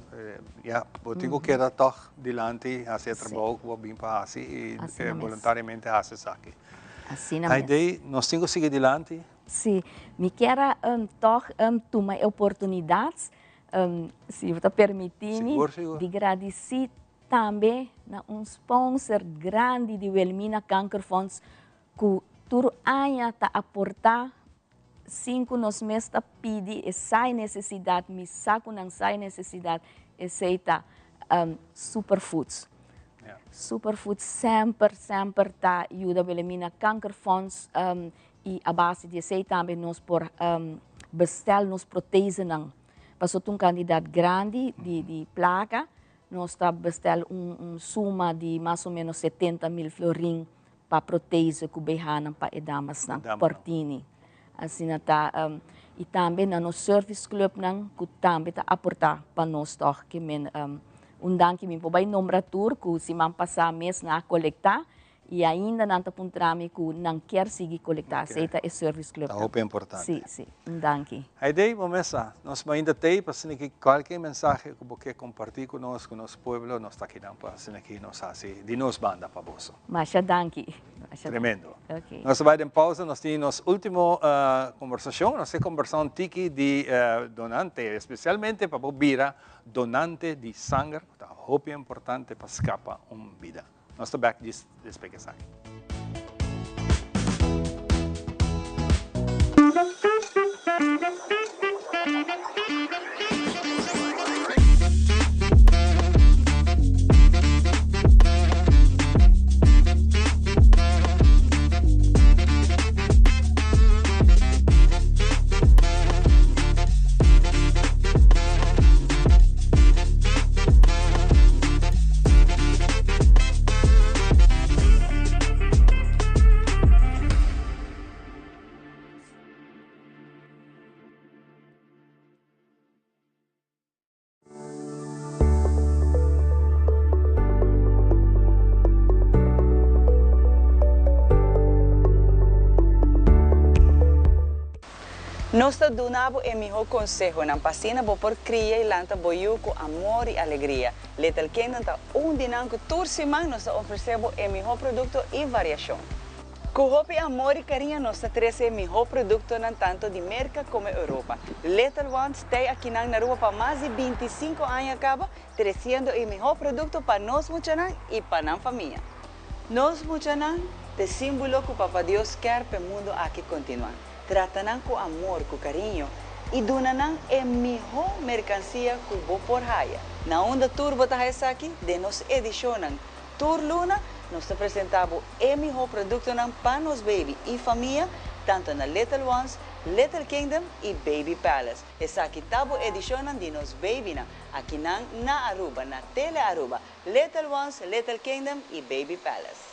Ya, bo tin ku keda tòg dilanti hasi e trabou ku bo bin pa hasi i boluntariamente hasi esaki. Asina mes. Haidee, nos tin ku sigui dilanti. Sí. Mi kier a tòg tuma e oportunidat, si bo ta permití mi, di gradisí Tambe na un sponsor grandi di Wilhelmina Kankerfonds ku tur aña ta aportá sin ku nos mes ta pidi e sa e nesesidat, mi sa ku nan sa e nesesidat, esei ta Superfoods. Superfoods semper semper ta yuda Wilhelmina Kankerfonds i a base di esei tambe nos por bestel nos protesenan. Paso ta un kantidat grandi di plaka, nos ta bestel un suma di mas o menos 70.000 florin pa protese ku behanan pa e damasnan por tini. Asina ta, i tambe na nos service clubnan ku tambe ta aportá pa nos tòg. Ke men un danki mi por bai nombra tur ku siman pasá mes nan a kolektá I ainda nan ta puntra mi ku nan kier sigui kolektá. Esei ta e service club Ta hopi importante. Sí, sí. Un danki. Haidee, bo mes sa, nos mainda t'ei pa asina ki kualke mensahe ku bo ke kompartí ku nos, ku nos pueblo, nos ta akinan pa asina ki nos hasi di nos banda pa boso. Masha danki. Masha danki. Tremendo. Ok. Nos ta bai den pausa, nos tin nos último kombersashon, nos ke kombersá un tiki di donante, espesialmente pa bo bira donante di sanger, ku ta hopi importante pa skapa un bida. Nos ta bek djis despues di esaki. Nos ta duna bo e mihó konsehonan pa asina bo por kria i lanta bo yu ku amor i alegria. Little Kingdom ta un di nan ku tur siman nos ta ofresé bo e mihó produkto i variashon. Ku hopi amor i kariño nos ta trese e mihó produktonan tanto di Merka komo Europa. Little Ones tei akinan na Aruba pa mas di 25 aña kaba, tresiendo e mihó produkto pa nos muchanan i pa nan famia. Nos muchanan t'e símbolo ku Papa Dios kier p'e mundu aki kontinuá. Trata nan ku amor, ku kariño i duna nan e mihó merkansia ku bo por haya. Na unda tur bo ta haya esaki? Den nos edishonnan. Tur luna nos ta presentá bo e mihó produktonan pa nos baby i famia, tantu na Little Ones, Little Kingdom i Baby Palace. Esaki ta bo edishonnan di nos babynan, akinan na Aruba, na Tele Aruba, Little Ones, Little Kingdom i Baby Palace.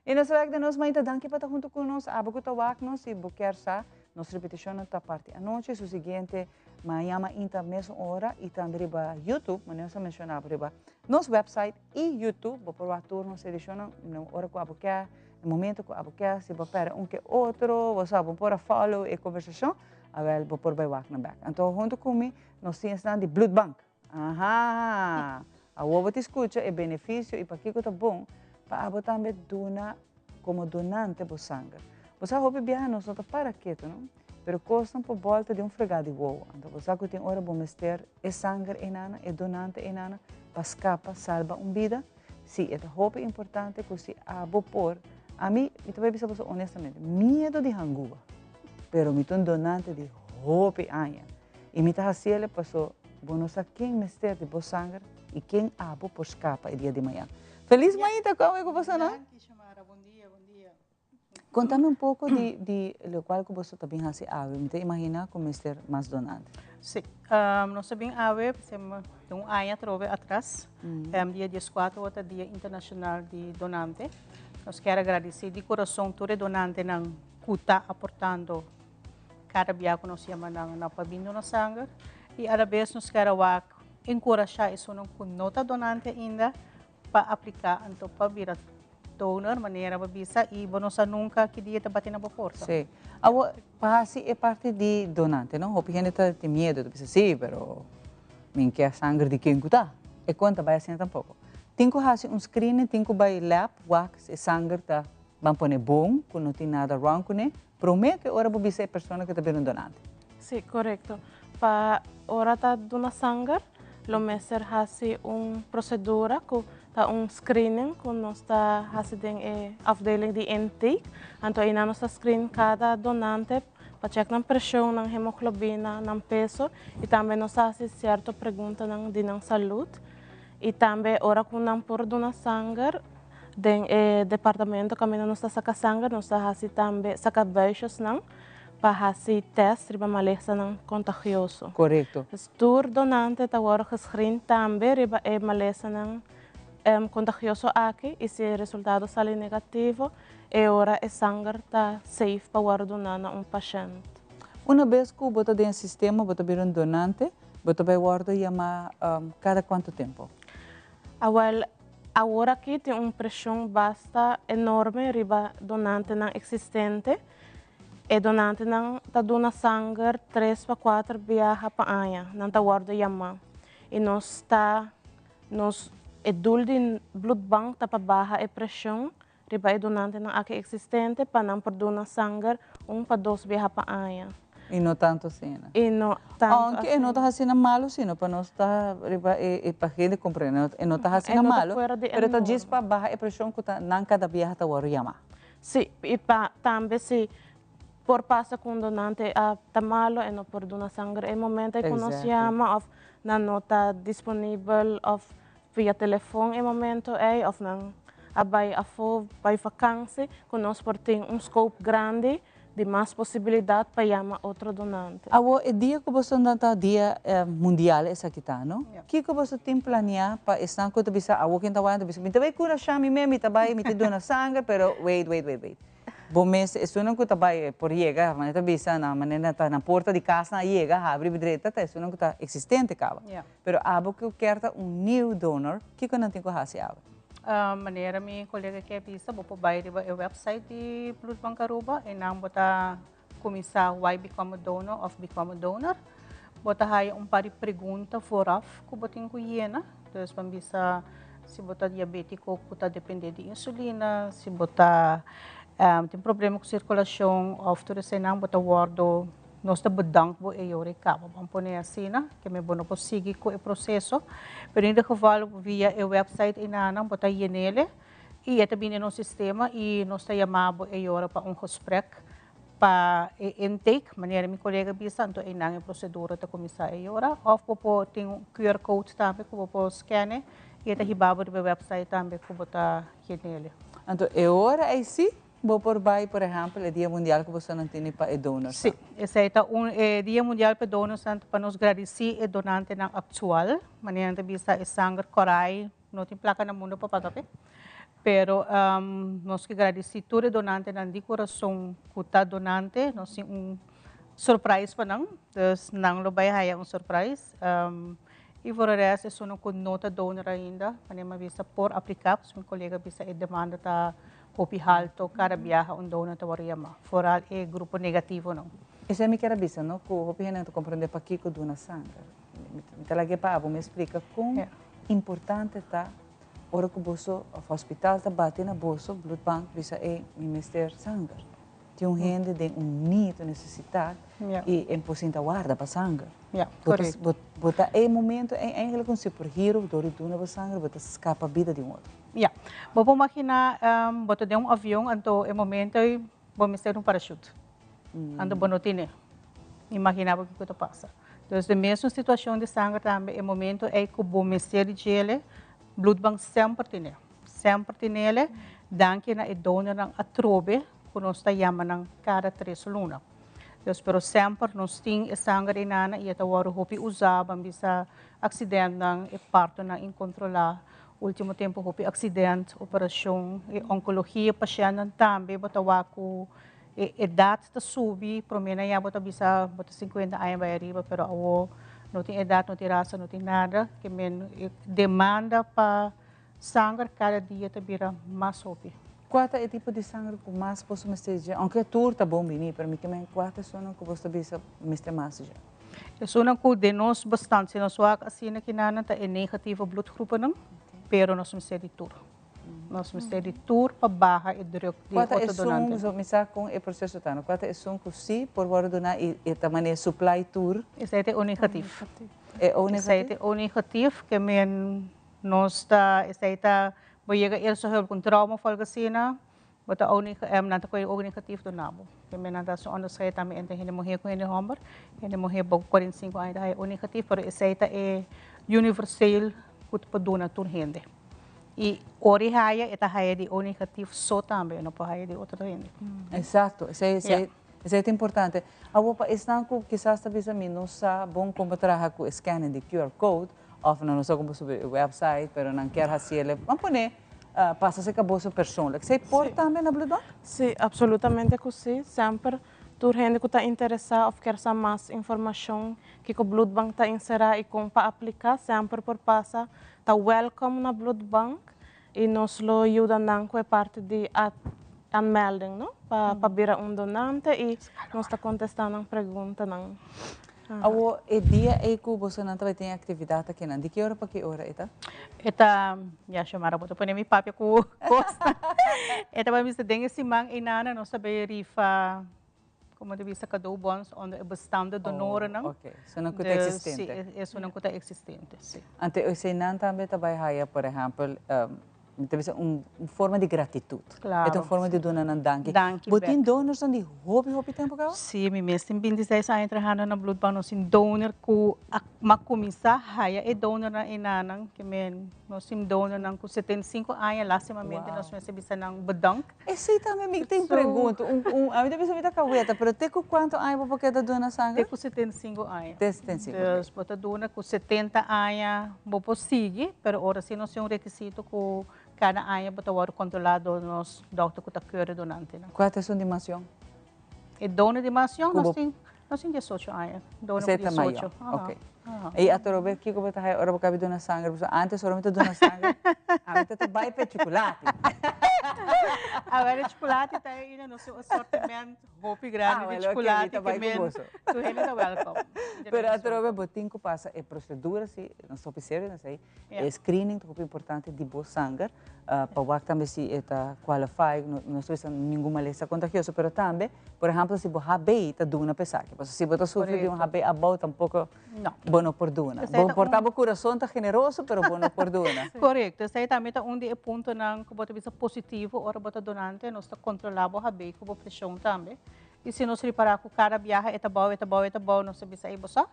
Y nos wek de nos maita danki pa ta hunto cu nos abo cu ta wak nos y bo kier sa nos repeticionnan ta parti anochi su siguiente maña mainta mesun ora y tambe riba YouTube manera nos a menciona riba nos website y YouTube bo por wak tur nos edicionnan na ora cu abo kier e momento cu abo kier si bo perde un ke otro bo sa bo por a follow e conversacion awel bo por bay wak nan bek anto hunto cu mi nos tin esnan di bloedbank. Aha! Awor bo ta skucha e benefisio i pakiko ta bon pa abo tambe duna komo donante bo sanger. Bo sa hopi biaha nos no ta para ketu no, pero kosnan por bòlta di un fregá di wowo. Anto bo sa ku tin ora bo mester e sanger einana, e donante einana pa skapa, salba un bida. Sí, e ta hopi importante ku si abo por, ami, mi ta bai bisa boso honestamente, miedu di hanguba, pero mi ta un donante di hopi aña. I mi ta hasiel paso bo no sa ken mester di bo sanger i ken abo por skapa e dia di mañan. Felis mañita ku awe ku boso nan. Danki Xiomara, bon dia, bon dia. Kontami un poko di di lokual ku boso ta bin hasi awe. Mi ta imagina ku mester mas donante. Si, nos ta bin awe den un aña atrobe atras, dia dieskuater ta dia internashonal di donante. Nos kier a gradisi di kurason tur e donantenan ku ta aportando Kada bia ku nos yama nan nan pa bin duna sanger i alabes nos kier a wak enkurashá esunnan ku no ta donante ainda pa apliká anto pa bira donor manera bo bisa i bo no sa nunka ki dia ta bati na bo porta. Sí. Awor pa hasi e parti di donante no hopi hende ta tin miedu ta bisa sí pero mi ke sanger di ken ku ta e kon ta bai asina tampoko. Tin ku hasi un screening tin ku bai lab wak si e sanger ta ban pone bon ku no tin nada wrong kuné Promé ku e ora bo bisa e persona ku ta bira un donante. Sí, korekto. Pa ora ta duna sanger, lo mester hasi un prosedura ku ta un screening ku nos ta hasi den e afdeling di intake. Anto einan nos ta screen kada donante pa chèk nan preshon, nan hemoglobina, nan peso i tambe nos ta hasi sierto preguntanan di nan salud. I tambe ora ku nan por duna sanger, Den e departamento kaminda nos ta saka sanger nos ta hasi tambe saka buisjesnan pa hasi tèst riba malesanan kontagioso. Korekto. Dus tur donante ta wòrdu gescreen tambe riba e malesanan kontagioso aki i si e resultado sali negativo e ora e sanger ta safe pa wòrdu duná na un pashènt. Una bes ku bo ta den e sistema bo ta bira un donante, bo ta bai wòrdu yamá kada kuantu tempu? Awèl, Awor aki tin un preshon basta enorme riba donantenan eksistente. E donantenan ta duna sanger tres pa kuater biaha pa aña, nan ta wòrdu yamá. I nos ta nos e dul di bloedbank ta pa baha e preshon riba e donantenan aki eksistente pa nan por duna sanger un pa dos biaha pa aña. I no tantu asina. I no tantu asina. Aunke e no ta hasina malu sino pa nos ta riba e pa hende komprende e no ta hasina malu pero ta djis pa baha e preshon ku ta nan kada biaha ta wòrdu yamá. Si, i pa tambe si por pasa ku un donante a ta malu e no por duna sanger e momento ei ku nos yama òf nan no ta disponibel òf via telefon e momento ei of nan a bai afó bai vakansi ku nos por tin un scope grandi. di mas posibilidat pa yama otro donante. Awor e dia ku boso nan ta dia mundial esaki ta no? Kiko boso tin planeá pa esnan ku ta bisa awor ken ta wak ta bisa mi ta bai kura sha mi mes mi ta bai mi ta duna sanger pero wait wait wait wait bo mes esunnan ku ta bai por yega manera ta bisa na manera ta na porta di kas nan a yega habri drenta ta esunnan ku ta eksistente kaba pero abo ku kier ta un new donor kiko nan tin ku hasi awe? Manera mi kolega ke a bisa bo por bai riba e website di Bloedbank Aruba i nan bo ta kuminsá why become a donor òf become a donor. Bo ta haya un par di pregunta vooraf ku bo tin ku yena. Dus ban bisa si bo ta diabétiko ku ta dependé di insulina, si bo ta tin problema ku sirkulashon òf tur eseinan bo ta wòrdu Nos ta bedank bo e yora e caba. Ban pone asina, ke me bo no por sigui cu e proceso. Pero in ieder geval via e website enanan bo ta yenele y e ta bini nos sistema y nos ta yama bo e yora pa un gesprek pa e intake, manera mi colega bisa, anto einan e procedura ta cuminsa e yora. Of bo por tin un QR code tambe cu bo por scanne y e ta hiba bo riba e website tambe cu bo ta yenele. Anto e ora ei si Bo por bai, por ehèmpel, e Dia Mundial ku bosonan tene pa e donorsnan. Sí, esei ta un e Dia Mundial pa e donorsnan ta pa nos gradisí e donantenan aktual. Manera nan ta bisa e sanger korai no tin plaka na mundu pa paga p'e. Pero nos ke gradisí tur e donantenan di kurason ku ta donante. Nos tin un surprise pa nan, dus nan lo bai haya un surprise. I for e rest esunnan ku no ta donor ainda, manera mi a bisa por apliká, pasobra mi kolega a bisa e demanda ta Hopi halto kada biaha un donor ta wòrdu yamá, foral e grupo negativonan. Esei mi kier a bisa, no, ku hopi hende no ta komprendé pakiko duna sanger. Mi ta lag'é pa abo mi splika kon importante ta ora ku boso òf hospital ta bati na boso bloedbank bisa ey mi mester sanger. Tin un hende den un need, un nesesitat i e por sinta warda pa sanger. Bo ta e momento ei eigenlijk un superhero dor di duna bo sanger bo ta skapa bida di un otro. Ya. Bo por maginá bo ta den un avion anto e momento ei bo mester un parachute. Anto bo no tene. Imaginá bo kiko ta pasa. Dus den mesun situashon di sanger tambe e momento ei ku bo mester di djele, bloedbank semper tene. Semper tinele. Danki na e donornan atrobe ku nos ta yama nan kada tres luna. Dus pero semper nos tin e sanger einana i e ta wòrdu hopi usá, ban bisa aksidentnan, e partonan inkontrolá. Ultimo tempu hopi aksident, operashon, e onkologia pashèntnan tambe bo ta wak ku e edat ta subi, promé nan ya bo ta bisa bo ta sinkuenta aña bai ariba pero awor no tin edat, no tin rasa, no tin nada, ke men e demanda pa Sanger kada dia ta bira mas hopi. Kua ta e tipo di sanger ku mas boso mester dje? Ounke tur ta bon bini, pero mi ke men kua ta esunnan ku boso ta bisa mester mas dje? Esunnan ku den nos bestand, si nos wak asina kinanan ta e negativo bloedgroepennan, pero nos mester di tur. Nos mester di tur pa baha e druk di Kua ta otro esun, donantenan. so mi sa kon e proseso ta, no? Kua ta esun ku si por wòrdu doná i e ta manera supply tur? Esei ta e O negatief. E O Esei negatief? ta e O negatief ke men Nos ta, esei ta, bo yega eerste hulp ku un trauma of algo asina, bo ta ook nan ta kohe ook negatief duna bo. Primer nan ta hasi un onderscheid tambe entre hende muher ku hende homber. Hende muher bo 45 aña ta haya o negatief, pero esei ta e universeel ku ta por duna tur hende. I ora e haya, e ta haya di o negatief so tambe, e no por haya di otro hende. Exacto, esei, esei, esei ta importante. Awor pa esnan ku kisas ta bisa mi no sa bon kon pa traha ku e scanning di QR code, Of nan no sa como subi e website, pero nan kier haciele, ban pone pasa cerca boso persoonlijk. Esey por tambe na Bloedbank? Sí, absolutamente cu sí. Semper tur hende cu ta interesa of kier sa mas informacion kico Bloedbank ta encera y con pa aplica, semper por pasa. Ta welcome na Bloedbank y nos lo yuda nan cu e parti di aanmelding, no? Pa bira un donante y nos ta contesta nan preguntanan. Awor, e dia ei ku bosonan tabata tin e aktividat akinan, di ki ora pa ki ora e ta? E ta, ya Xiomara, bo ta pone mi papia ku kosnan. E ta bai bisa den e siman einana nos ta bai rifa, komo ta bisa, cadeaubons onder e bestaande donorennan. Oh, oké. Esunnan ku ta eksistente. Si, esunnan ku ta eksistente, si. Anto eseinan tambe ta bai haya, por ehèmpel. Mi ta bisa un forma di gratitut. Claro. E ta un forma di duna nan danki. Danki Bo bek. tin donorsnan di hopi hopi tempo caba? Si, mi mes tin bintiseis aña trahando na Bloedbank. Nos tin donor cu a ma cuminsa haya e donornan enanan. Ke men nos tin donornan cu 75 aña lastimamente Wow. nos mester bisa nan bedank. Esey tambe mi tin So pregunta. Un un ami ta bisa mi ta caweta pero te cu cuanto aña bo por keda duna sanger? Te cu 75 aña. Te 75, ok. Dus bo ta duna cu 70 aña bo por sigui, pero ora si nos tin un requisito cu cada aña bo ta wordo controla door nos dokter cu ta keure donantenan. Cua ta esun di macion? E dono di macion Cu bo nos tin nos tin 18 aña, dono cu Esey ta mayor, 18. Aha, ok. aha. Y atrobe kico bo ta haya ora bo cabi duna sanger? Pasobra antes ora mi ta duna sanger, ami ta ta bay pa e chuculati. Awor e chuculati ta ainda nos tin un asortiment hopi grandi Ah, di wel, ok, mi chuculati ta ke bay cu men boso. tur hende ta welkom. Pero atrobe bo tin cu pasa e procedura si, nos ta hopi serio na esey. Ja. E screening ta hopi importante di bo sanger, pa wak tambe si e ta qualify, no, no ta bisa ningun malesa contagioso, pero tambe, por ehempel, si bo HB ta duna pa esaki. Pasobra si bo ta sufri di un Correcto. HB abou tampoco No. bo no por duna. Esei Bo ta por ta un bo curason ta generoso, pero bo no por duna. Correcto. Esei tambe ta un di e puntonan cu bo ta bisa positivo ora bo ta donante. Nos ta controla bo HB cu bo presion tambe. Y si nos ripara cu cada biaha e ta bou, e ta bou, e ta bou, nos ta bisa ey bo sa,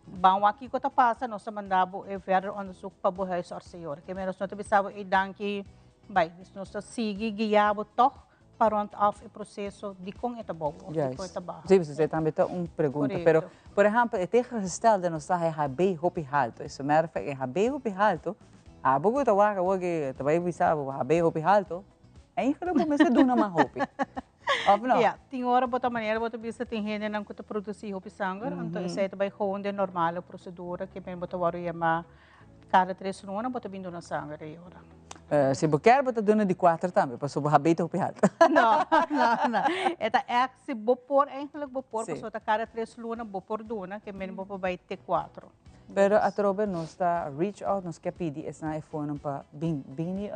Ban wak kiko ta pasa, nos ta manda bo e verder onderzoek pa bo huisarts señor. Ke menos no ta bisa bo ey danki bai. Dus nos ta sigui guia bo toch pa rond af e proceso dikon e ta bou of dikon e ta baha. Sí, esei tambe ta un pregunta. Correcto. Pero, por ehempel, e tegengestelde nos ta haya HB hopi halto. As a matter of fact, e HB hopi halto, abo ku ta wak awor ke ta bai bisa bo HB hopi halto, eigenlijk bo mester duna mas hopi. Of no? Ja, tin ora bo ta manera bo ta bisa tin hendenan ku ta produsí hopi sanger, anto esei ta bai gewoon den normale prosedura ke men bo ta wòrdu yamá kada tres luna bo ta bin duna sanger ei ora. Si bo kier bo ta duna di kuater tambe pasobra bo habé ta hopi haltu. No, no, no. E ta ègt si bo por eigenlijk bo por pasobra ta kada tres luna bo por duna ke men bo por bai te kuater. Pero atrobe nos ta reach out nos ke pidi esnan e fonan pa bin bini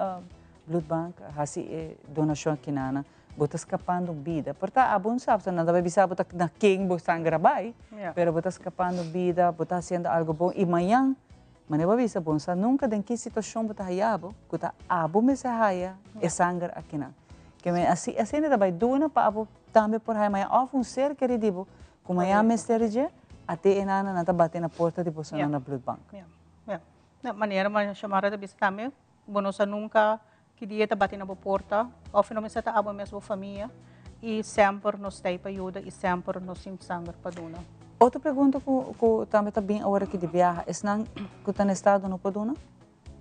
bloedbank hasi e donashon akinana. Bo ta skapando bida. Por ta abo no sab, nan ta bai bisa bo ta na ken bo sangra bai, pero bo ta skapando bida, bo ta hasiendo algo bon i mañan, manera bo a bisa, bo no sa nunka den ki situashon bo ta haya bo, ku ta abo mester haya e sanger akinan. Ke men asi asina ta bai duna pa abo tambe por haya mañan òf un ser keri di bo ku mañan mester di dje, ate e nana nan ta bati na porta di bosonan na bloedbank. Ya, ya. Na manera Xiomara ta bisa tambe, bo no sa nunka Ki dia ta bati na bo porta, of no mester ta abo mes bo famia, i semper nos ta ei pa yuda i semper nos tin sanger pa duna. Otro pregunta ku ku tambe ta bin awor aki di biaha, esnan ku ta na estado no por duna?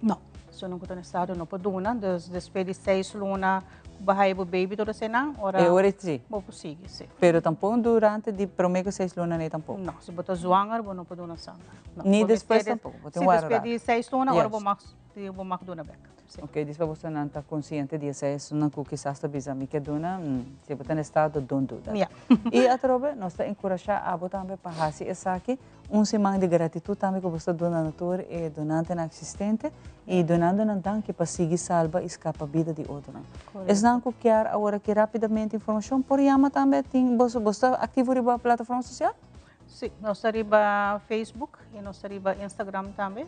No, esnan ku ta na estado no por duna, dus despues di seis luna ku bo haya bo baby tur eseinan, ora E ora si. bo por sigui, si. Pero tampoko durante di prome ku seis luna nei tampoko? No, si bo ta zwanger bo no por duna sanger. No. Ni Bo despues mester tampoko, bo tin Si, wara despues rato. di seis luna ora bo Yes. mag bo mag duna bek. Sí. Ok, dis pa bosonan ta konsiente di esei, esunnan ku kisas ta bisa mi ke duna, si bo ta na estado, don't do that. Ja. I atrobe nos ta enkurashá abo tambe pa hasi esaki, un siman di gratitut tambe ku bo ta duna na tur e donantenan eksistente i dunando nan danki pa sigui salba i skapa bida di otronan. Korekto. Esnan ku kier aworakí rápidamente informashon por yama tambe, tin boso bo ta aktivo riba plataforma sosial? Sí, nos ta riba Facebook i nos ta riba Instagram tambe.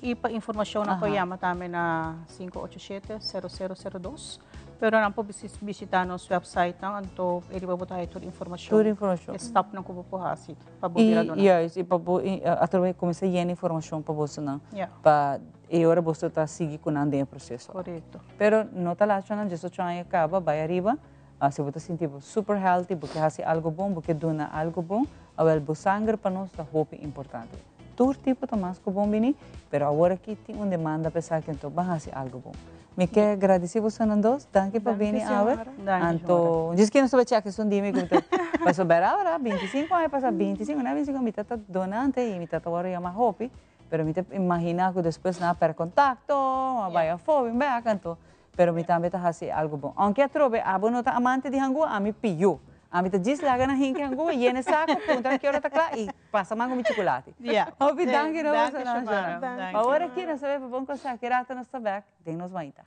I pa informashon nan por yama tambe na 587 0002. Pero nan por bishita nos website nan, anto e riba bo ta haya tur informashon. Tur informashon. E stapnan ku bo por hasi pa bo bira donante. I juist, i pa bo atrobe kuminsá yena informashon pa bosonan. Ja. Pa e ora boso ta sigui ku nan den e proseso. Korekto. Pero no ta laat nan 18 aña kaba, bai ariba. Si bo ta sinti bo super healthy, bo ke hasi algo bon, bo ke duna algo bon, awel bo sanger pa nos ta hopi importante. Tur tipo ta mas ku bon bini, pero awor aki tin un demanda pa esaki, anto ban hasi algo bon. Mi ke gradisi bosonan dos, danki pa bini awe. Anto, djis ke nos ta bai chèk esun di mi ku mi ta pasobra bèra ora, bintisinku aña pasa, bintisinku, no bintisinku, mi ta ta donante i mi ta ta wòrdu yama hopi, pero mi ta imaginá ku despues nan a pèrdè kontakto, a bai afó, bin bèk, anto Pero mi tambe ta hasi algo bon. Aunke atrobe abo no ta amante di hangua, ami piyo. Ami ta djis laga nan hinke hangua, yena e sako, puntra nan ki ora ta kla i pasa man ku mi chukulati. Hopi danki no boso nan shona. Awor aki nos ta bai pa bon konsèho. Ki rato nos ta bèk den nos mainta.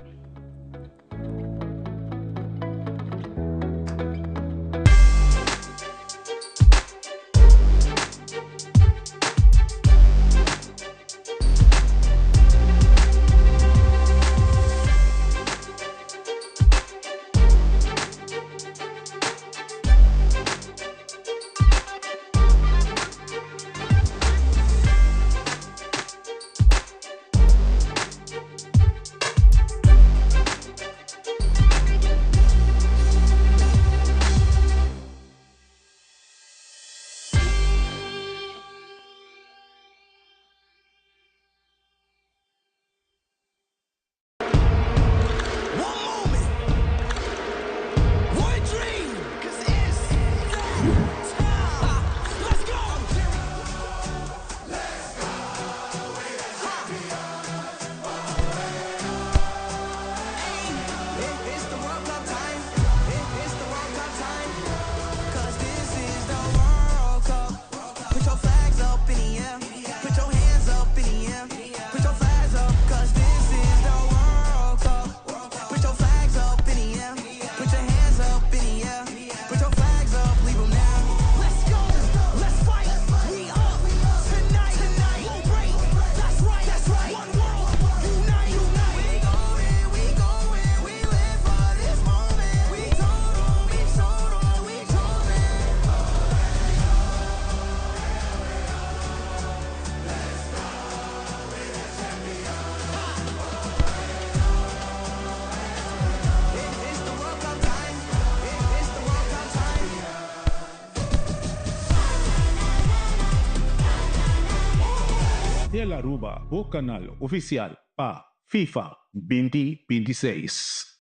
Telaruba, bo kanal ofisial pa FIFA 2026.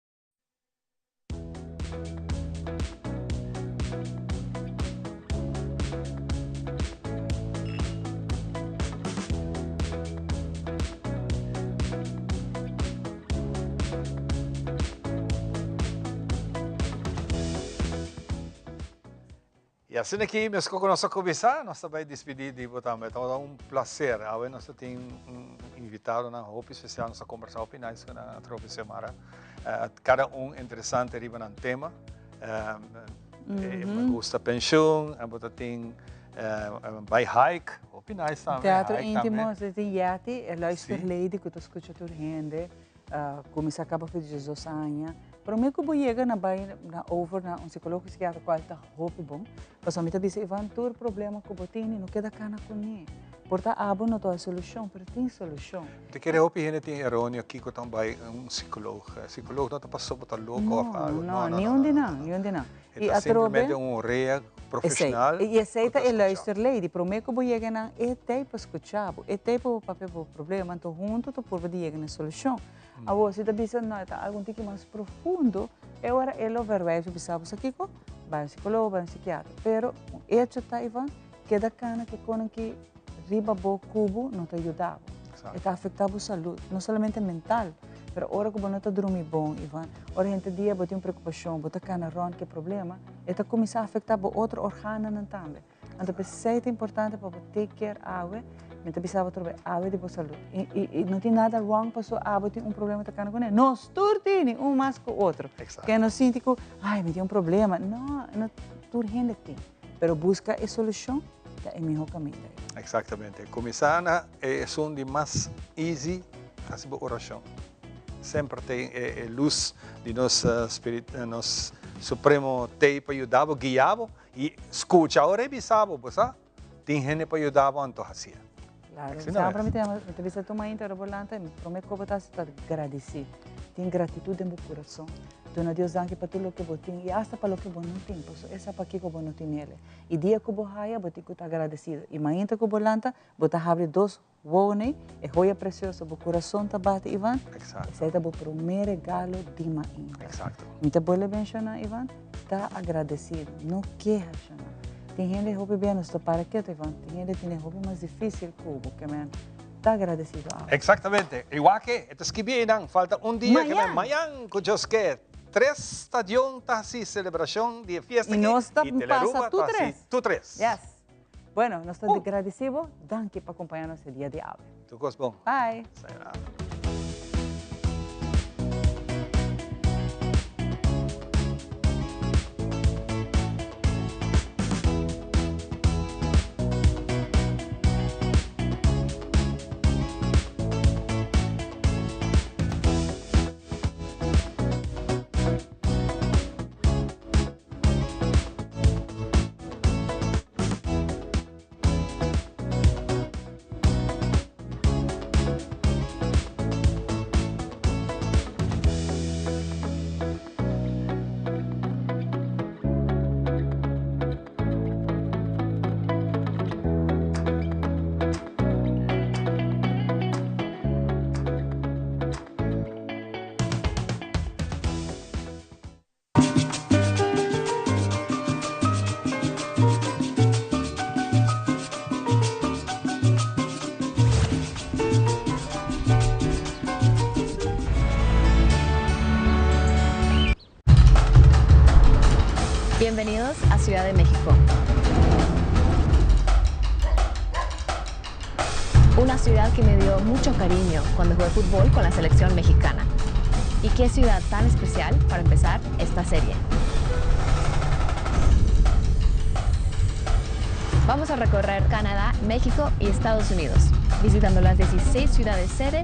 Y asina aki mesco cu nos a cuminsa, nos ta bay despidi di bo tambe. Tabata un placer. Awe nos ta tin un invitadonan hopi especial. Nos a conversa hopi nice cu nan atrobe Xiomara. Cada un interesante riba nan tema. Me gusta pensioen, en bo ta tin bay hike, hopi nice tambe. Teatro intimo, nos ta tin Yeti, e luister lady cu ta scucha tur hende. Cuminsa caba for di diesdos aña. Prome cu bo yega na bay na over na un psicologo psiquiatra cual ta hopi bon, pasobra mi ta bisa Ivan tur problema cu bo tene no keda cana cune. Por ta abo no ta e solucion, pero tin solucion. Mi ta kere hopi hende tin eroneo kico ta bay un psicoloog. Psicoloog no ta pasobra bo ta loco of algo. No, no, niun di nan, niun di nan. E ta simplemente un orea profesional. Y esey ta e luister lady. Prome cu bo yega nan, e t'ey pa scucha bo, e t'ey pa bo papia bo problema. Anto hunto ta purba di yega na e solucion. Awor, si ta bisa no, e ta algo un tiki mas profundo, e ora e lo verwijs bo bisa bo sa kico, bay un psicologo, bay un psiquiatra. Pero un hecho ta, Ivan, keda cana ke conan ki riba bo cubo no ta yuda bo. E ta afecta bo salud, no solamente mental, pero ora cu bo no ta drumi bon, Ivan, ora henter dia bo tin un preocupacion, bo ta cana rond cu e problema, e ta cuminsa afecta bo otro organonan tambe. Anto p'esey ta importante pa bo take care awe, mi ta bisa bo atrobe, awe di bo salud. Y no tin nada wrong pasobra abo tin un problema ta cana cune. Nos tur tini, un mas cu otro. Ke no sinti cu, ay, mi tin un problema. No, no tur hende tin. Pero busca e solucion ta e miho caminda. Exactamente. Cuminsa na e esun di mas easy, haci bo oracion. Semper tin e luz di nos spirit, nos supremo t'ey pa yuda bo, guia bo y scucha ora e bisa bo, bo sa, tin hende pa yuda bo anto haci'e. Claro, semper mi ta bisa tur mainta ora bo lanta, e prome cosa bo ta haci ta gradici. Tin gratitud den bo curason. Duna Dios danki pa tur loke bo tin y hasta pa loke bo no tin, pasobra e sa pakico bo no tinele. Y dia cu bo haya, bo tin cu ta agradecido. Y mainta cu bo lanta, bo ta habri dos wou-nei, e hoya precioso, bo curason ta bati, Ivan. Esey ta bo prome regalo di mainta. Mi ta bolbe menciona, Ivan, ta agradecido, no keha, shana. Tin hende hopi bia nos ta para keto, Ivan, tin hende tene hopi mas dificil cu bo, ke men ta agradecido awe. Exactamente. Igual ke e ta skibi einan, falta un dia ke men mañan cu Dios ke tres stadion ta haci celebracion di e fiesta aki y Y nos ta Telearuba pasa tur ta haci tres. tur tres. Yes. Bueno, nos ta gradici bo. Danki pa acompaña nos e dia di awe. Tur cos bon. Bye. Sayonara. Bienvenidos a Ciudad de México. Una ciudad que me dio mucho cariño cuando jugué fútbol con la selección mexicana. Y qué ciudad tan especial para empezar esta serie. Vamos a recorrer Canadá, México y Estados Unidos, visitando las 16 ciudades sedes